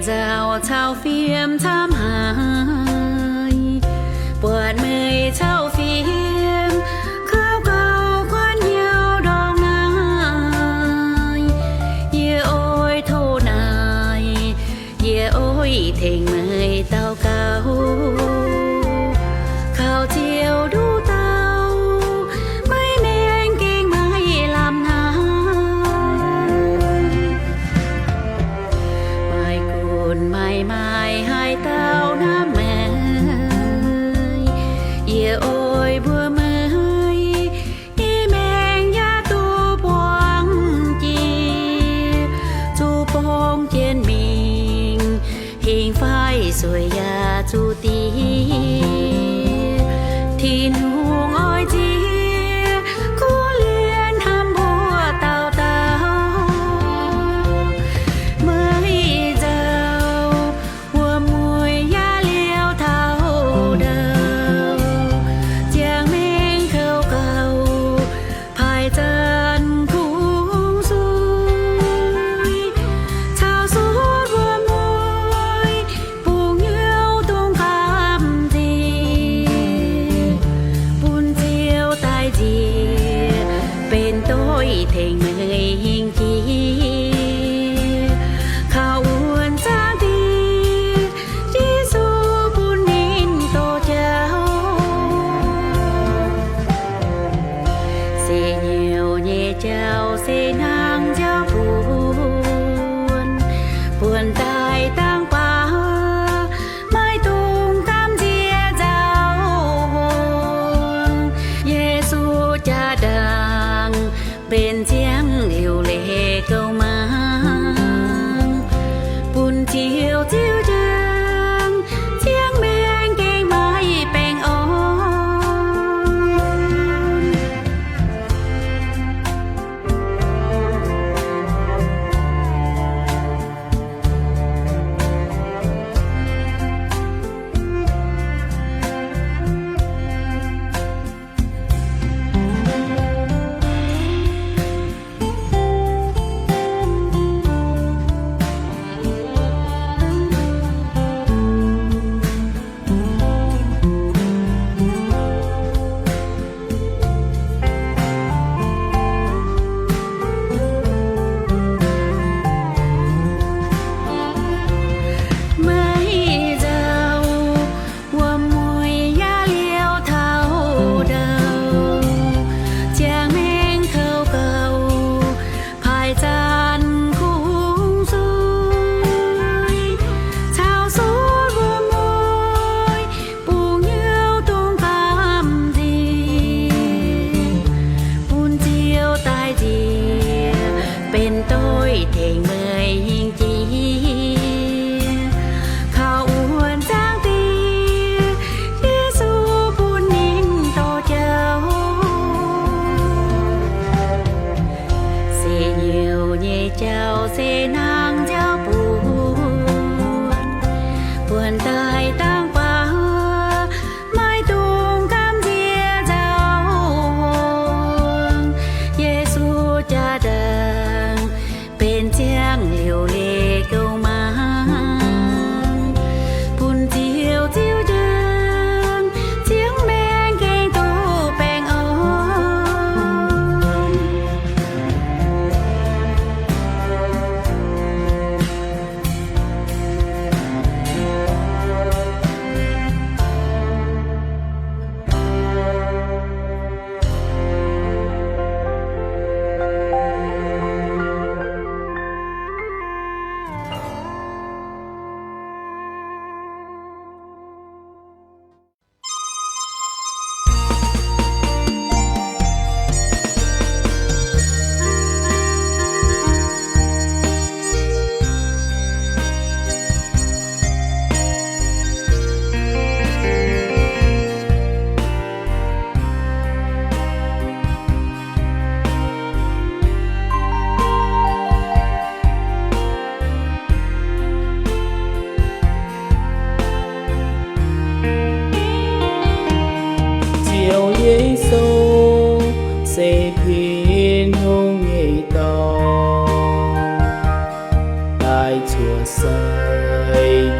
Nzauh caux fiem camv haic, buatc meih caux fiem, kouv gauh guanh hnyouv ndorngx naaiv. Yie oix tov naaic, yie oix tengx meih daux gaux, kaux Ziouv nduqc dauh, maiv maengx gengh maiv lamh hnamv. Maaih gunv maaih maaic haaix dauh hnamv meih, yie oix mbuox meih, yie maengx yaac duqv buangh jiex, zuqc borngz jienv mingh, hingh faix sueic yaac zuqc diex. Tin-Hungh oix nziex kuv lienh hnamv mbuo dauh dauh. Meih nzauh wuom-mueiz yaac liouh taux ndau, ziangh maengx kouv gauh paaiv zanc kungx suiv, caux sutv wuom-mueiz bungx hnyouv dongh gamh nziex, bun Ziouv daaih nziex benx doix tengx meih hingh jiex, kaux wuonh zaangv Diex Yesu bun ninh douz jauv. Se hnyouv nyei jauv se hnangv jauv buonc, buonc daaih dangh baac maiv dungx gamh nziex nzauh hngongx. Yesu jaa-ndaangc benx ziangh liuc leiz gouv mangc, bun Ziouv ziux njang, ziangh maengx gengh maiv baengh orn.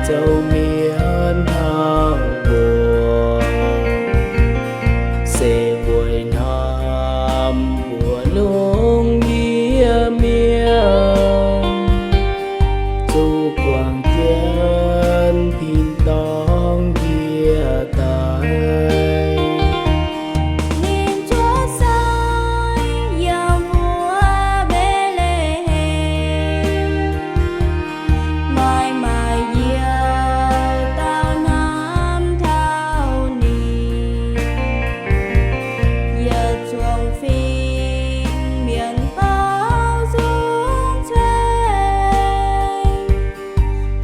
Douh mienv hnangv mbuo, se weic hnamv mbuo longx yie mienh, zuqc guangc jienv tin-dorngh njiec daaih. Ninh cuotv seix yiem wuov Mbetc^le^hem, maaih maaic yietc dauh hnamv taux ninh, yietc zuangx fingx mienh baaux nzung cueiv,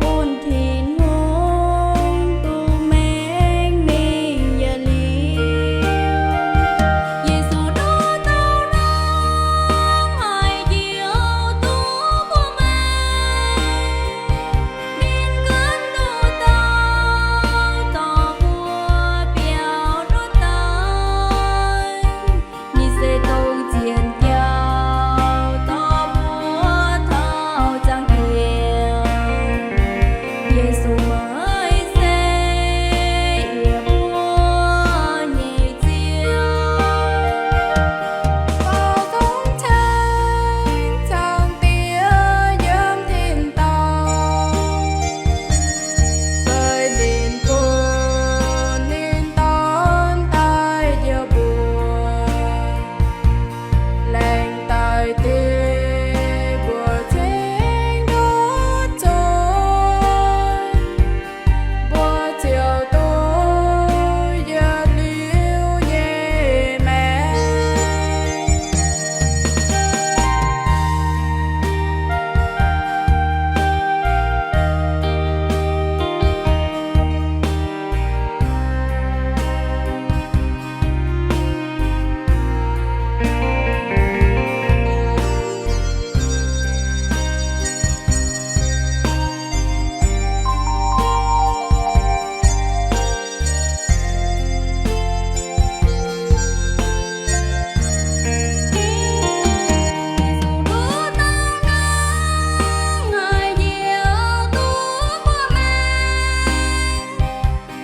bun Tin-Hungh duqv mengh mingh yietc liuz. Yesu nduqc dauh hnangv haaix njoux duqv mbuo maengc, ninh gunv nduqc dauh dorh mbuo biaux ndutv daaih. Ninh se dongh zien jauv dorh mbuo taux zaangc Diex. Yesu maiv se yie mbuo nyei Ziouv. Baaux nzung ceng zaangc Diex yiem tin-dorngh, weic ninh bun ninh Dorn daaih njoux mbuo, laengz daaih dingc mbuo cingx nduqc zuiz, mbuo ziouc duqv yietc liuz nyei maengc.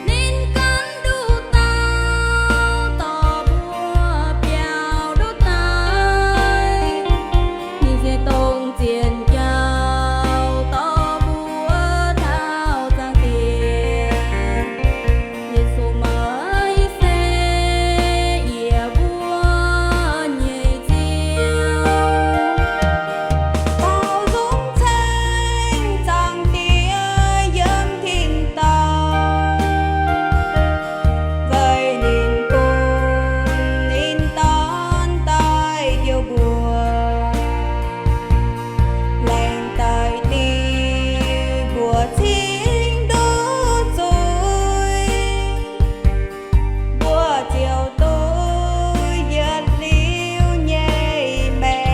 Ninh gunv nduqc dauh dorh mbuo biaux ndutv daaih. Ninh se dongh zien jauv dorh mbuo taux zaangc Diex. Yesu maiv se yie mbuo nyei Ziouv. Baaux nzung ceng zaangc Diex yiem tin-dorngh, weic ninh bun ninh Dorn daaih njoux mbuo, laengz daaih dingc mbuo cingx nduqc zuiz, mbuo ziouc duqv yietc liuz nyei maengc.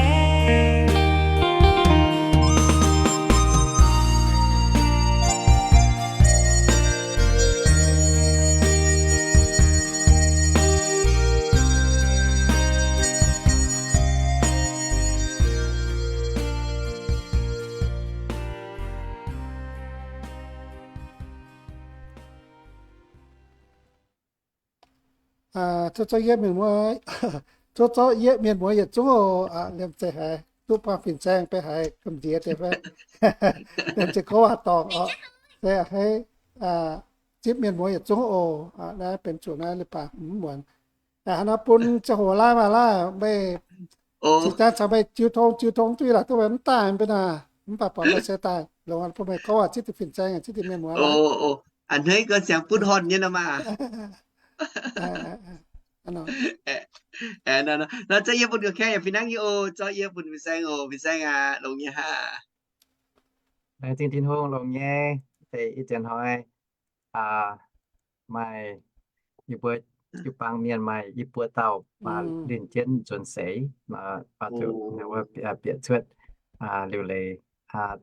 Cuotv zouv yie mienh muoz, cuotv zouv yie mienh muoz yietc zungv oc. Liemh zeih haiz duqv buangh fin-saeng beiv haiz gamh nziex deix fai? Liemh zeih gorngv waac dorngc oc. Se a'hneiv zipv mienh muoz yietc zungv oc. Naaiv benx zuqc naaiv leiz-baaix hmz muonz. Hnangv naaiv bun ziangh hoc laaiv maah laaiv, meih zinh daaih caux meih jiu tong, jiu tong duqv laaix duqv meih mv daaih mv benx naaic, mv baac buatc meih se daaih longx bun meih gorngv waac zipv diuh fin-saeng, zipv diuh mienh muoz. A'hneiv gau ziangx butv horn nyei nor maah. Nor zorqv yie bun ga'kaeqv yaac fih hnangv nyei oc. Zorqv yie bun fin-saeng oc. Fin-saeng aac, longx nyei hnangv. Laengz zingh Tin-Hungh, longx nyei. Deix ih zanc hnoi maaih yie mbuo jiu-baang mienh maaih yie mbuo dauh linh jienv nzuonx seix, bieqc cuotv liuc leiz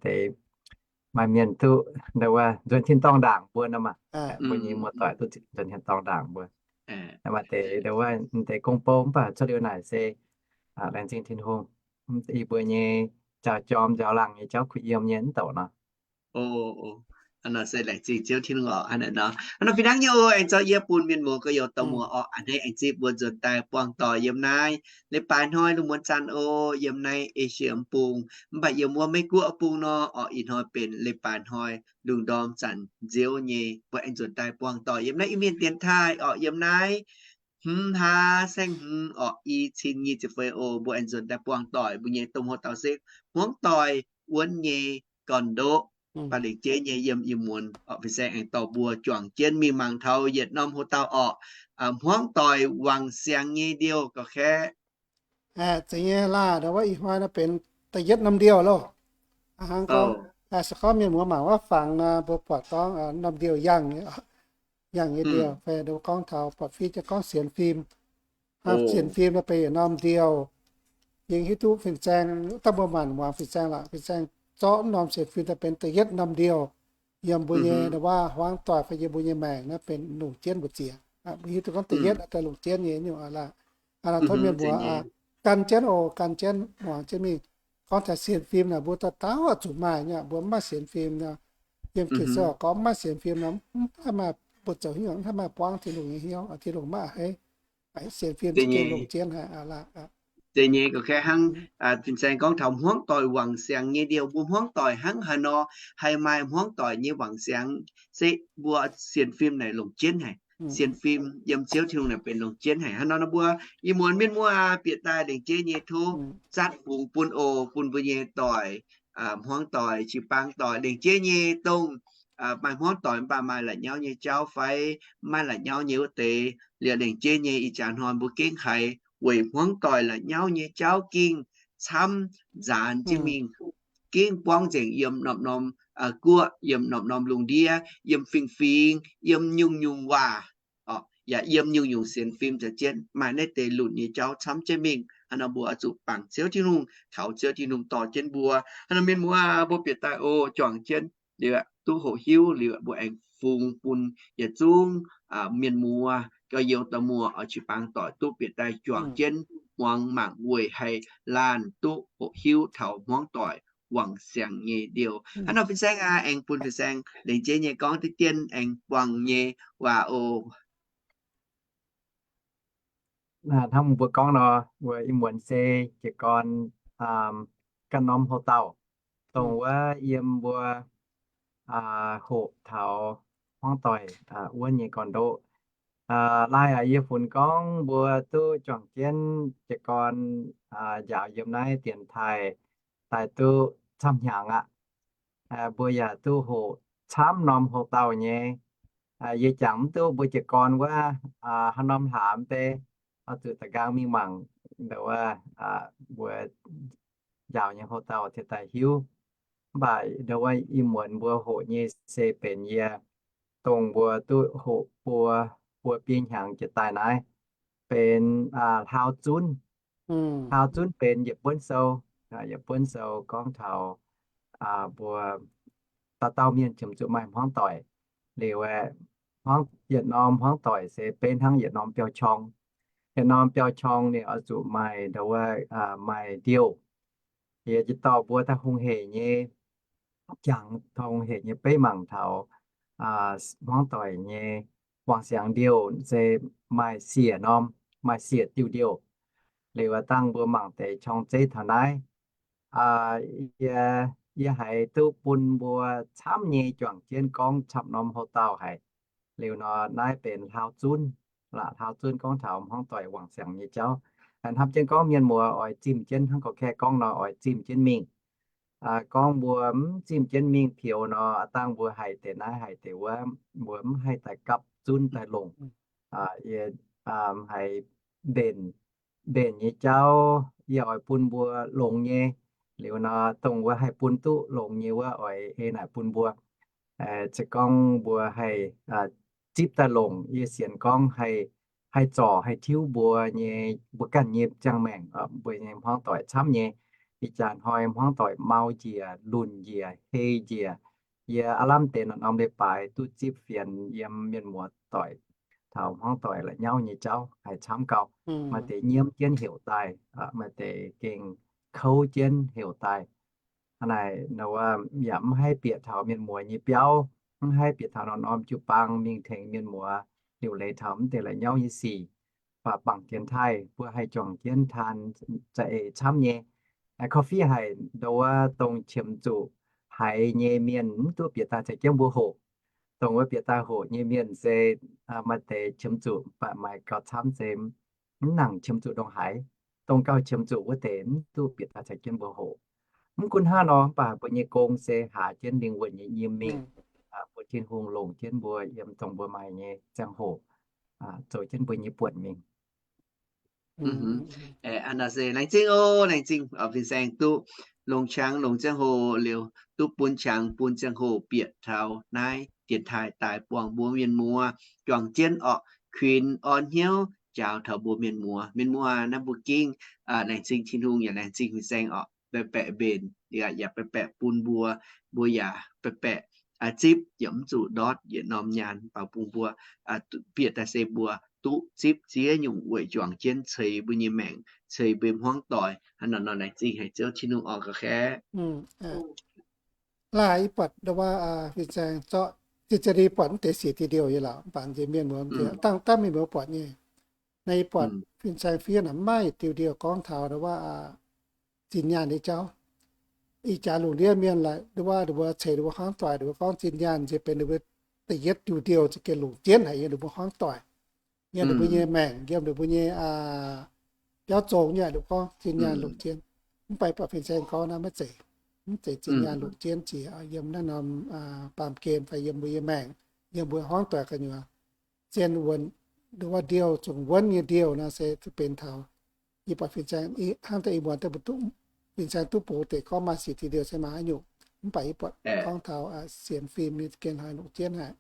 deix maaih mienh duqv nduov nzuonx tin-dorngh ndaangc mbuo nor maah. Mbuo nyei muoz-doic duqv nzuonx tin-dorngh ndaangc mbuo. Maaih deix nduov deix gong bou mv baac cuotv liuz naaic se laengz zingh Tin-Hungh. Yie mbuo nyei njaaux jorm njaaux laangh nyei jauv kuh yiem nyei mv douc nor. Nor se laengz zingh Ziouv Tin-Hungh oc. Hnangv naaiv nor, hnangv nor fih hnangv nyei oc, aengx zorqv yie bun mienh muoz gorx-youz dorh muoz oc, a'hneiv aengx zipv mbuo nzuonx daaih buangh doic yiem naaiv leiz-baaix hnoi lungh muonz zanc oc, yiem naaiv Esie bung. Mv baac yiem wuov Meiv Guoqv bung nor oc, ih hnoi benx leiz-baaix hnoi lungh ndorm zanc nziouv nyei, mbuo aengx nzuonx daaih buangh doic yiem naaiv Iu-Mienh dienx taaih oc, yiem naaiv hmz hlaax saeng-hmz oc, i cin nyic ziepc feix oc, mbuo aengx nzuonx daaih buangh doic. Mbuo nyei domh houx-dauh se hmuangv doic wuonv nyei gorn-ndoqv. Baac lengc jeiv nyei yiem ih muonz oc, fin-saeng aengx dorh mbuo juangc jienv mingh mangc taux yietc norm houx-dauh oc, hmuangv doic wangc siangx nyei ndiouh gauh kaeqv. Zeiz nyei laah, ndau wuov ih hnoi nor benx da'yietv norm ndiouh loh. Hnangv gorngv, se gorngv mienh muoz mangc wuov fangx nor, mbuo buatc gorngv norm ndiouh yangh, yangh nyei ndiouh, fai gorngv taux buatc fiev jienv gorngv sienx fim. Sienx fim nor benx yietc norm ndiouh. Yie hiuv duqv fin-saeng, dangh mbuo maanc muangx fin-saeng lorqc, fin-saeng zorqv norm sienx fim daaih benx da'yietv norm ndiouh yiem mbuo nyei ndau wuov hmuangv doic fai yiem mbuo nyei maengc naaiv benx longc jienv mbu'ziex. Mbuo hiuv duqv gorngv da'yietv daaih longc jienv nyei nyungc aqv laah. Tov mienh muoz gan jienv oc, gan jienv muangx jienv mingh. Gorngv taux sienx fim naaic, mbuo dauh dauh zuqc maaih nyei, mbuo mv maaih sienx fim nor, yiem Ging-Sou gorngv mv maaih sienx fim nor, mv haih maaih, mbuo zoux hnyouv mv haih maaih buangv Tin-Hungh nyei hnyouv, Tin-Hungh maiv a'hneiv. Sienx fim za'gengh longc jienv haic. Zeiz nyei, ga'kaeqv hnangv fin-saeng gorngv taux hmuangv doic wangc siangx nyei ndiouh, mbuo hmuangv doic hnangv haaix nor haih maaih hmuangv doic nyei wangc siangx, se mbuo sienx fim naaic longc jienv haic. Sienx fim yiem Ziouv Tin-Hungh naaic benx longc jienv haic. Hnangv nor nor mbuo ih muonz mienh muoz bieqc daaih lengc jeiv nyei tov zatv fungx bun oc, bun mbuo nyei doic, hmuangv doic, jiu-baang doic, lengc jeiv nyei dongh maaih hmuangv doic mv baac maaih la'nyauv nyei jauv fai maaih la'nyauv nyei wuov deix, liuz lengc jeiv nyei ih jaax hnoi mbuo gengh haiz weic hmuangv doic la'nyauv nyei jauv gengh camv nzaanx jienv mingh, gengh buangv nzengc yiem norm-norm guoqv, yiem norm-norm lungh ndiev, yiem fingx-fingx, yiem nyungc-nyungc waac, yaac yiem nyungc-nyungc sienx fim za'gengh maaih naaiv deix lunc nyei jauv camv jienv mingh. Hnangv nor mbuo oix zuqc bangc Ziouv Tin-Hungh, taux Ziouv Tin-Hungh dorh jienv mbuo. Hnangv nor mienh muoz mbuo bieqc daaih oc, juangc jienv liuz duqv hoqc hiuv liuz mbuo aengx fungx bun yietc zungv mienh muoz, gorx-youz dorh muoz, oix jiu-baang doic duqv bieqc daaih juangc jienv muangx mangc weic haih laanh duqv hoqc hiuv taux hmuangv doic wangc siangx nyei ndiouh. Hnangv nor fin-saeng aac, aengx bun fin-saeng lengc jeiv nyei gorngv diqv dien aengx buangh nyei waac oc. Hnangv mbuo gorngv nor, mbuo ih muonz se jiez gorn ganh norm houx-dauh, dongh wuov yiem mbuo hoqc taux hmuangv doic wuonv nyei gorn-ndoqv. Laih aac, yie funx gorngv mbuo duqv juangc jienv jiez gorn njaaux yiem naaiv dienx taaih daaih duqv camv hnyangx aqv. Mbuo yaac duqv hoqc camv norm houx-dauh nyei. Yie jangx mv duqv mbuo jiez gorn wuov haaix norm hlaax mv bei, oix zuqc da'nqaang mingh mangc ndau wuov mbuo njaaux nyei houx-dauh cingx daaih hiuv. Mv baac ndau wuov ih muonz mbuo hoqc nyei se benx yie dongh mbuo duqv hoqc buo, buo biei hnyangx jiex daaih naaiv, benx hlaau zunv. Hlaau zunv benx yietc buonv sou, yietc buonv sou gorngv taux mbuo dauh dauh mienh ziouc zuqc maaih hmuangv doic. Liuz aeqv, hmuangv, yietc norm hmuangv doic se benx hnangv yietc norm biauv-qorng. Yietc norm biauv-qorng ninh oix zuqc maaih ndau wuov maaih ndiouh. Yie jiex dorh mbuo daaih hungh heic nyei, jangx tong hungh heic nyei beiv mangc taux hmuangv doic nyei wangc siangx ndiouh se maaih siec norm, maaih siec diuh ndiouh. Liuz dangh mbuo mangc deix qorng-zeiv taux naaiv, yie, yie haiz duqv bun mbuo camv nyei juangc jienv gorngv camv norm houx-dauh haic. Liuz nor naaiv benx hlaau zunv. Hlaau zunv gorngv taux hmuangv doic wangc siangx nyei jauv. Hnamv jienv gorngv mienh muoz oix zimh jienv hnangv gorqv-kaeqv gorngv nor, oix zimh jienv mingh. Gorngv mbuo mv zimh jienv mingh pioux nor, dangh mbuo haiz deix naaiv haiz deix wuov, mbuo mv haih daaih gapv zunv daaih longc. Yie haiz mbenc, mbenc nyei jauv yie oix bun mbuo longx nyei. Liuz nor dongh wuov haih bun duqv longx nyei wuov oix ei naaic bun mbuo. Se gorngv mbuo haih zipv daaih longc, yie sienx gorngv haih, haih zorc haih tiuv mbuo nyei, mbuo ganh nyei ziangh maengc, mbuo nyei hmuangv doic camv nyei. Ih jaax hnoi hmuangv doic mau njiec, lunc njiec, hei njiec. Yie aav lamh deix norm-norm leiz-baaix duqv zipv fienx yiem mienh muoz doic taux hmuangv doic la'nyauv nyei jauv haiz camv gau. Maaih deix nyiemv jienv heuc daaih, maaih deix gengh kouv jienv heuc daaih. Hnangv naaic, yaac mv haih bieqc taux mienh muoz nyei biauv. mv haih bieqc taux norm-norm jiu-baang mingh tengx mienh muoz liuc leiz taux mv deix la'nyauv nyei sic, baac bangc dienx taaih mbuo haih juangc jienv taan za'eix camv nyei. Coffee haic ndo wuov dongh qiemx zuqc haiz nyei mienh mv duqv bieqc daaih caux jienv mbuo hoqc. Dongh wuov bieqc daaih hoqc nyei mienh se maaih deix qiemx zuqc mv baac maaih gauh camv se mv nangc qiemx zuqc ndongc haaix. Dongh gauh qiemx zuqc wuov deix mv duqv bieqc daaih caux jienv mbuo hoqc. Mv gunv hnangv nor mv baac mbuo nyei gong se haaz jienv lingh wuonh nyei nyim mingh bun Tin-Hungh longc jienv mbuo yiem dongh mbuo maaih nyei ziangh hoc zoux jienv mbuo nyei buonc mingh. Aa, se laengz zingh oc, laengz zingh fin-saeng duqv longc qangx longc ziangh hoc liuz duqv bun qangx bun ziangh hoc bieqc taux naaiv dienx taaih daaih buangh mbuo mienh muoz juangc jienv orqc, kuinx orn hnyouv njaaux taux mbuo mienh muoz. Mienh muoz naaiv mbuo gengh laengz zingh Tin-Hungh yaac laengz zingh fin-saeng orqc, baeqc baeqc mbenc yaac baeqc baeqc bun mbuo, mbuo yaac baeqc baeqc zipv yaac mv zuqc ndortv yietc norm nyaanh, mv baac bun mbuo bieqc daaih se mbuo duqv zipv ziex nyungc weic juangc jienv ceix mbuo nyei maengc, ceix mbuo hmuangv doic. Hnangv nor nor laengz zingh haic Ziouv Tin-Hungh orqc, ga'kaeqv. Laaih yie buatc ndo wuov fin-saeng zorqv ziex ziex li buatc mv deix siec diuh ndiouh nyei lorqc, mv baac nziex mienh muoz dangh mienh muoz buatc nyei. Naaiv yie buatc fin-saeng fiev naaic mv maaih diuh ndiouh gorngv taux ndo wuov zinh nyaanh nyei jauv. Ih jaax lungh ndiev mienh laaic ndo wuov, ndo wuov ceix ndo wuov hmuangv doic, ndo wuov gorngv zinh nyaanh nziex benx ndo wuov da'yietv diuh ndiouh za'gengh longc jienv haic yiem ndo wuov hmuangv doic, yiem ndo mbuo nyei maengc, yiem ndo mbuo nyei biauv zong nyei, ndo gorngv zinh nyaanh longc jienv. Mv baac yie buatc fin-saeng gorngv naaiv maiv zeiz, mv zeiz zinh nyaanh longc jienv jiex yiem naaiv norm baamh gen fai yiem mbuo nyei maengc, yiem mbuo hmuangv doic gu'nyuoz. Zien wuonx, ndo wuov ndiouh zungv wuonx nyei ndiouh nor se benx taux yie buatc fin-saeng hnangv daaih ih muonz daaih mbuo duqv fin-saeng duqv bungx deix gorngv maaih siec diuh ndiouh se maaih haaix nyungc. Mv baac yie buatc gorngv taux sienx fim nyei gengh haih longc jienv haic.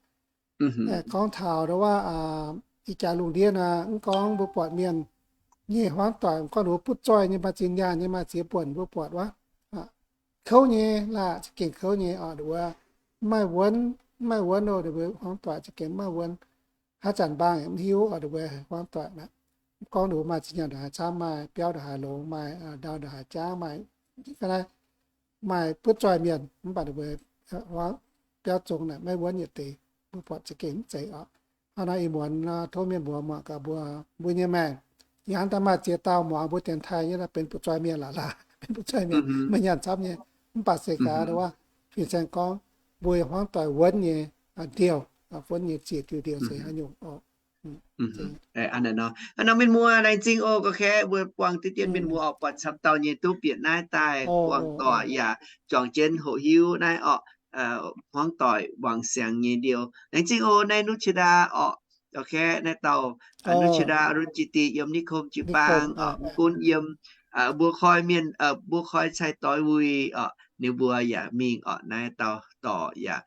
Gorngv taux ndo wuov ih jaax lungh ndiev naaiv, mv gorngv mbuo buatc mienh nyei hmuangv doic, mv gorngv ndo wuov butv zoih nyei, maaih zinh nyaanh nyei, maaih ziex buonc mbuo buatc wuov, kouv nyei laah, za'gengh kouv nyei oc, ndo wuov mv maaih wuonx, mv maaih wuonx oc, ndo wuov hmuangv doic za'gengh mv maaih wuonx. Haaix zanc mbaang yaac mv hiuv oc, ndo wuov hmuangv doic naaic. Mv gorngv ndo wuov maaih zinh nyaanh ndongc haaix camv, maaih biauv ndongc haaix longx, maaih ndau ndongc haaix jangv, maaih ga'naaiv maaih butv zoih mienh, mv baac ndo wuov biauv zong naaic maiv wuonx yietc deix, mbuo buatc za'gengh mv zeiz oc. Hnangv nor ih muonz nor tov mienh muoz muangx gaax mbuo, mbuo nyei maengc. Yie hnamv daaih maaih ziex dauh muangx mbuo dienx taaih nyei, benx butv zoih mienh la'laah, benx butv zoih mienh, maaih nyaanh camv nyei. Mv baac se gaax ndo wuov fin-saeng gorngv mbuo hmuangv doic wuonx nyei ndiouh, wuonx nyei siec diuh ndiouh se haaix nyungc oc. Hnangv nor mienh muoz laengz zingh oc, ga'kaeqv mbuo buangh diqv dien mienh muoz oc, buatc camv dauh nyei duqv bieqc naaiv daaih buangh doic yaac juangc jienv hoqc hiuv naaiv orqc, hmuangv doic wangc siangx nyei ndiouh. Laengz zingh oc, naaiv Nuqv Qiex Ndaa orqc, ga'kaeqv naaiv dauh Nuqv Qiex Ndaa Runc Jiex Dinh yiem Niv Kom jiu-baang orqc, mv gunv yiem mbuo koi mienh, mbuo koi cai-doix wuic orqc, ninh mbuo yaac mingh orqc, naaiv dauh dorc yaac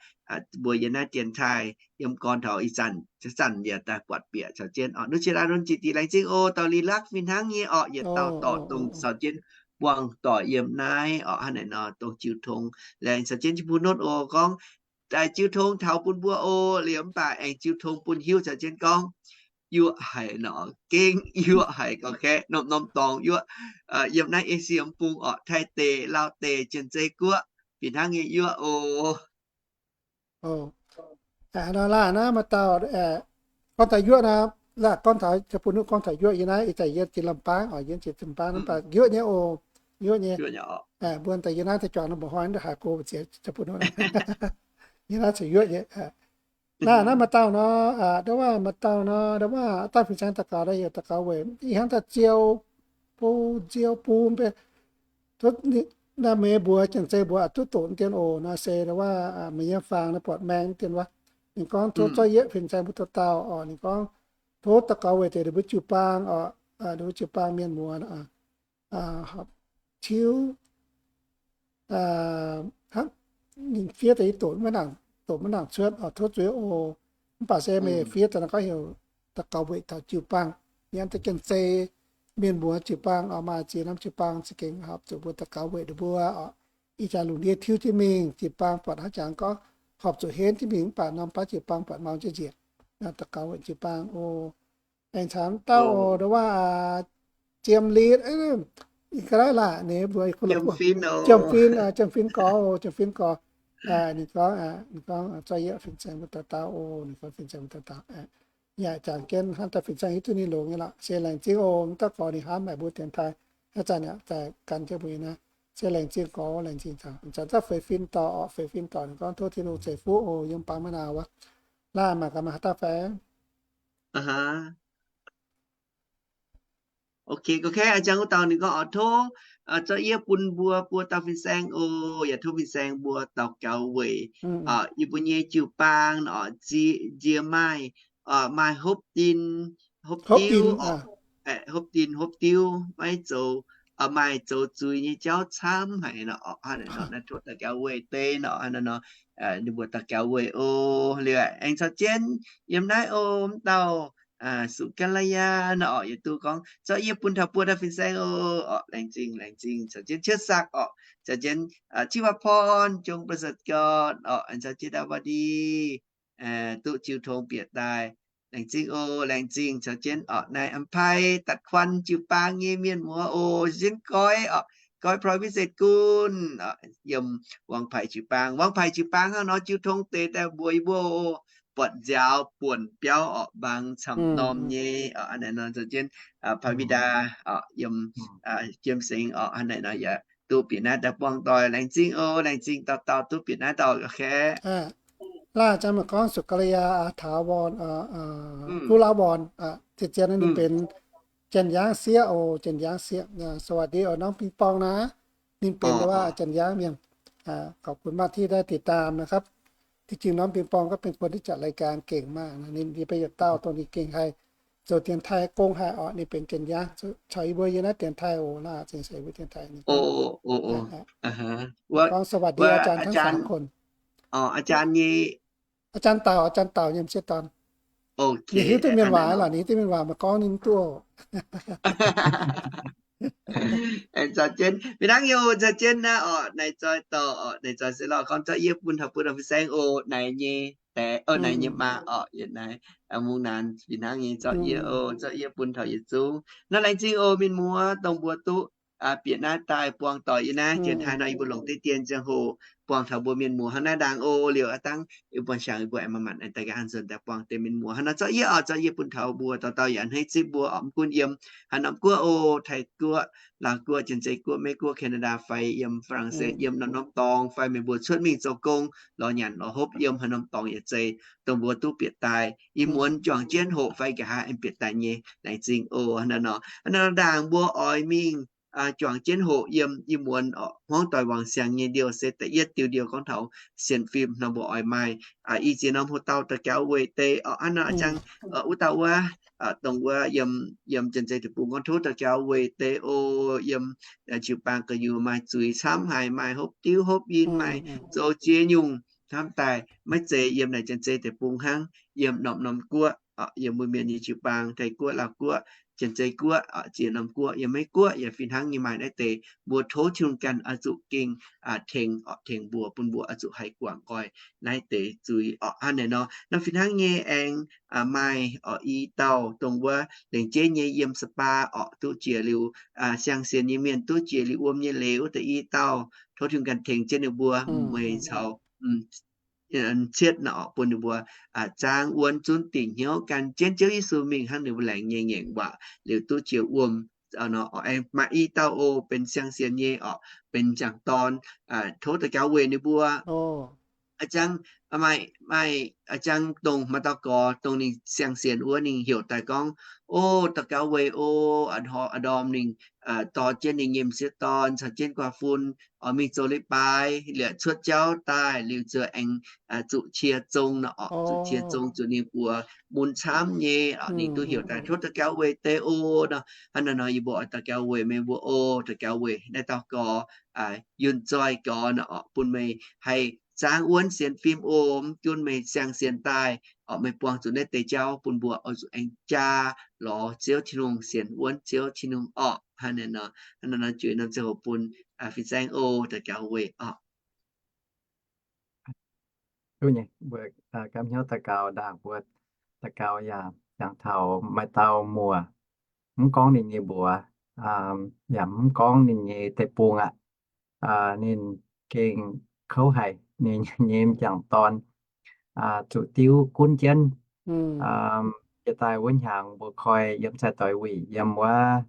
mbuo yiem naaiv dienx taaih yiem gorn taux ih zanc, zanc yaac daaih buatc bieqc caux jienv orqc. Nuqv Qiex Ndaa Runc Jiex Dinh laengz zingh oc, dauh Li Lakv fih hnangv nyei orqc, yietc dauh dorc dongh caux jienv buangh doic yiem naaiv orqc, hnangv naaic nor dongh jiu tong laengz caux jienv jiu bun notv oc, gorngv daaih jiu tong taux bun mbuo oc, liuz mv baac aengx jiu tong bun hiuv caux jienv gorngv yuoqv haic nor, gengh yuoqv haic, ga'kaeqv norm-norm dorngx yuoqv yiem naaiv Esie Mbung orqc, Taiv deic, Lauv deic, Janx-Zei Guoqv, fih hnangv nyei yuoqv oc. Nor laah naaiv maaih dauh gorngv taux yuoqv nor, laah gorngv taux, bun nuqv gorngv taux yuoqv yie naaiv, ih zanc yie jiex Lamh Baang oc, yie jiex Lamh Baang naaiv, yuoqv nyei oc, yuoqv nyei. Mbuo daaih yie naaiv daaih juangc nor mba'hnoi daaih haiz go, yie naaiv caux yuoqv nyei. Naaiv, naaiv maaih dauh nor, ndo wuov maaih dauh nor, ndo wuov daaih fin-saeng daux gaux, daux gaux weic ih hnangv daaih ziou, bun ziou bun mbe, naaiv meih mbuo Janx-Zei mbuo duqv doqc dien oc. Naaiv se ndo wuov meih nyei faang naaiv buatc maeng dien wuov. Ninh gorngv tov zorqv yietv fin-saeng mbuo dauh dauh oc. Ninh gorngv tov daux gaux weic deix ninh mbuo jiu-baang oc, ninh mbuo jiu-baang mienh muoz tiuv, hnangv ninh fiev deix doqc maiv nangc, doqc maiv nangc cuotv oc, tov zuiz oc. Mv baac se meih fiev daaih naaiv gorngv heuc daux gaux weic taux jiu-baang, yiem deix Janx-Zei mienh muoz jiu-baang oc, maaih ziex norm jiu-baang za'gengh horpc zuqc mbuo daux gaux weic ninh mbuo oc. Ih jaax lungh ndiev tiuv jienv mingh, jiu-baang buatc haaix jangx gorngv horpc zuqc henv jienv mingh, mv baac norm baav jiu-baang buatc mau jienv njiec. Daux gaux weic jiu-baang oc. Aengx caux dauh oc, ndo wuov Jiem Lin, ga'naaiv laah, ninh mbuo Jiem Fin, Jiem Fin gorx, Jiem Fin gorx. Ninh gorngv, ninh gorngv zorqv yie fin-saeng mbuo dauh dauh oc. Ninh gorngv fin-saeng mbuo dauh dauh. Yaac jangx jienv hnangv daaih fin-saeng hiuv duqv ninh longx nyei lorqc. Se laengz zingh oc. Mv daaih gorx ninh hnamv haic mbuo dienx taaih, haaix zanc yaac daaih gan jienv mbuo nyei naaiv. Se laengz zingh gorx, laengz zingh taux. Zanc zaqv feix fin dorc orqc, feix fin dorc ninh gorngv tov Tin-Hungh ceix fuqv oc, yiem baamz maiv naauz wuov. Laaih maaih gaax maaih haaix dauh fai? Ok, ok, a'jang wuov dauh ninh gorngv, Oc, tov zorqv yie bun mbuo buo dauh fin-saeng oc. Yaac tov fin-saeng mbuo daux gaux weic yie mbuo nyei jiu-baang oc, nzie maaih, maaih hopv din, hopv diuv oc, hopv din hopv diuv maiv zoux, maaih zoux zuiz nyei jauv camv haic nor. Naaiv tov daux gaux weic deix nor, ninh mbuo daux gaux weic oc. Liuz aengx caux jienv yiem naaiv oc, mv dauh Suqv Gaa^laa^yaa nor orqc, yietc duqv gorngv, Zorqv yie bun taux buo dauh fin-saeng oc. Orqc, laengz zingh, laengz zingh. Caux jienv Cietv Sakc orqc, caux jienv Civ Waac Porn, Jong Ba'satc Gorn orqc, aengx caux jienv Daa Baa Di duqv jiu tong bieqc daaih. Laengz zingh oc, laengz zingh. Caux jienv orqc, naaiv Am Pai, Datc Kuan jiu-baang nyei mienh muoz oc, caux jienv Goiv orqc, Goiv Ploi Vincent Gunv, yiem Wangpaic jiu-baang. Wangpaic jiu-baang hnangv nor jiu tong deix daaih mbuox yie mbuo oc, buatc nziaaux buonc biauv orqc, mbaang camv norm nyei orqc. Hnangv naaic nor caux jienv Pai Wi Ndaa orqc, yiem Jiem Sengx orqc, hnangv naaic nor yaac duqv bieqc naaiv daaih buangh doic. Laengz zingh oc, laengz zingh dauh dauh duqv bieqc naaiv dauh. Ok. Laaih zanc maaih gorngv Suqv Gaa^laa^yaa, Aa Taux Worn, Duqv Lauv Worn, zien-zien ninh benx Janx-Yaangv sieqv oc, Janx-Yaangv sieqv. สวัสดี oc, น้องปิงปองนะ ninh benx wuov Janx-Yaangv mienh. ขอบคุณมากที่ได้ติดตามนะครับ ที่จริงน้องปิงปองก็เป็นคนที่จัดรายการเก่งมากนะ ninh yie benx yietc dauh dongh ninh gengh haih zoux dienx taaih gong haic orqc, ninh benx Janx-Yaangv, caux yie mbuo yiem naaiv dienx taaih oc, laaih zingh caux yie mbuo dienx taaih. ก็สวัสดีอาจารย์ทั้งสามคน อาจารย์ nyei อาจารย์ Taux, อาจารย์ Taux nyei m'sieqv dorn. Ninh hiuv duqv mienh waac lorqc, ninh hiuv duqv mienh waac, maiv gorngv ninh mv duqv. Aengx caux jienv, fih hnangv nyei oc, caux jienv naaiv orqc, naaiv zoi dorh orqc, naaiv zoi se lorh gorngv zorqv yie bun taux bun fin-saeng oc, naaiv nyei dae, naaiv nyei maa orqc, yietc naaiv mungh naanc fih hnangv nyei zorqv yie oc, zorqv yie bun taux yietc zungv. Naaiv laengz zingh oc mienh muoz, dongh mbuo duqv bieqc naaiv daaih buangh doic yiem naaiv dienx taaih nor, yie mbuo longc deix dien ziangh hoc buangh taux mbuo mienh muoz hnangv naaiv ndaangc oc. Liuz aav dangv yie mbuo siangx yie mbuo aengx maaih manc aengx daaih nqa'haav nzuonx daaih buangh deix mienh muoz hnangv nor, zorqv yie oc, zorqv yie bun taux mbuo dauh dauh yaac hneiv zipv mbuo orqc, mv gunv yiem haaix norm guoqv oc, Taiv Guoqv, Laauv Guoqv, Janx-Zei Guoqv, Meiv Guoqv, Canada fai yiem Faa^lang^setv, yiem norm-norm dorngx fai meih mbuo cuotv mingh zoux gong, lorz nyanc lorz hopv yiem haaix norm dorngx yaac zeiz, dongh mbuo duqv bieqc daaih. Ih muonz juangc jienv hoqc fai nqa'haav aengx bieqc daaih nyei, laengz zingh oc. Hnangv naaiv nor, hnangv naaiv nor ndaangc mbuo oix mingh juangc jienv hoqc yiem ih muonz orqc, hmuangv doic wangc siangx nyei ndiouh se da'yietv diuh ndiouh gorngv taux sienx fim nor, mbuo oix maaih i ziex norm hoc dauh daux gaux weic deix orqc. Hnangv naaiv nor a'jang wuov dauh wuov, dongh wuov yiem Janx-Zei Deic-Bung gorngv tov daux gaux weic deix oc. Yiem jiu-baang gu'nyuoz maaih zuiz camv haic, maaih hopv diuv hopv in, maaih zoux ziex nyungc hnamv daaih, maiv zeiz yiem naaic Janx-Zei Deic-Bung hnangv, yiem norm-norm guoqv, yiem mbuo mienh nyei jiu-baang, Taiv Guoqv, Laauv Guoqv, Janx-Zei Guoqv, ziex norm guoqv, yiem Meiv Guoqv yaac fih hnangv nyei maaih naaiv deix. Mbuo tov Tin-Hungh ganh oix zuqc gengh tengx, tengx mbuo, bun mbuo oix zuqc haih guangc nqoi naaiv deix zuiz orqc. Hnangv naaic nor, nor fih hnangv nyei aengx maaih orqc i dauh dongh wuov lengc jeiv nyei yiem Sapa orqc, duqv jiex liuz siang-sienx nyei mienh, duqv jiex liuz wuom nyei leiz wuov deix i dauh, tov Tin-Hungh ganh tengx jienv ninh mbuo, meih caux cietv nor orqc, bun ninh mbuo zaang wuonx zunv dingc hnyouv gan jienv Ziouv Yesu mingh hnangv ninh mbuo laengz nyei ngaengc waac liuz duqv jiex wuom. Nor orqc, aengx maaih i dauh oc, benx siang-sienx nyei orqc, benx m'jangc dorn, tov daux gaux weic ninh mbuo. A'jang, maaih, maaih a'jang dongh maaih dauh gorx dongh ninh siang-sienx wuov, ninh heuc daaih gorngv, O, daux gaux weic o, a'ndorm ninh dorh jienv ninh nyei m'sieqv dorn caux jienv guaax fun oix mingh zoux leiz-baaix, liuz cuotv jauv daaih liuz ziouc aengx zuqc qiex zong nor orqc, zuqc qiex zong zuqc ninh mbuox mun camv nyei. Ninh duqv heuc daaih tov daux gaux weic deix o nor. Hnangv naaiv nor yie mbuo oix daux gaux weic meih mbuo o, daux gaux weic naaiv dauh gorx, yunh zoih gorx nor orqc, bun meih haih zaangv wuonx sienx fim o. Mv gunv meih siang-sienx daaih orqc, meih buangh zuqc naaiv deix jauv, bun mbuo oix zuqc aengx jaa lorz Ziouv Tin-Hungh, sienx wuonx Ziouv Tin-Hungh orqc. Hnangv naaiv nor, hnangv naaiv nor juix norm ziangh hoc bun fin-saeng o daux gaux weic orqc. Duqv nyei, mbuo gapv hnyouv daux gaux ndaangc, mbuo daux gaux yaac jangx taux maaih dauh muoc, mv gorngv ninh nyei mbuox, yaac mv gorngv ninh nyei deic-bung aqv. Ninh gengh kouv haic, ninh nyei m'jangc dorn zuqc diuv gunv jienv. Jiex daaih wuov hnyangx mbuo koi yiem cai-doix wuic yiem wuov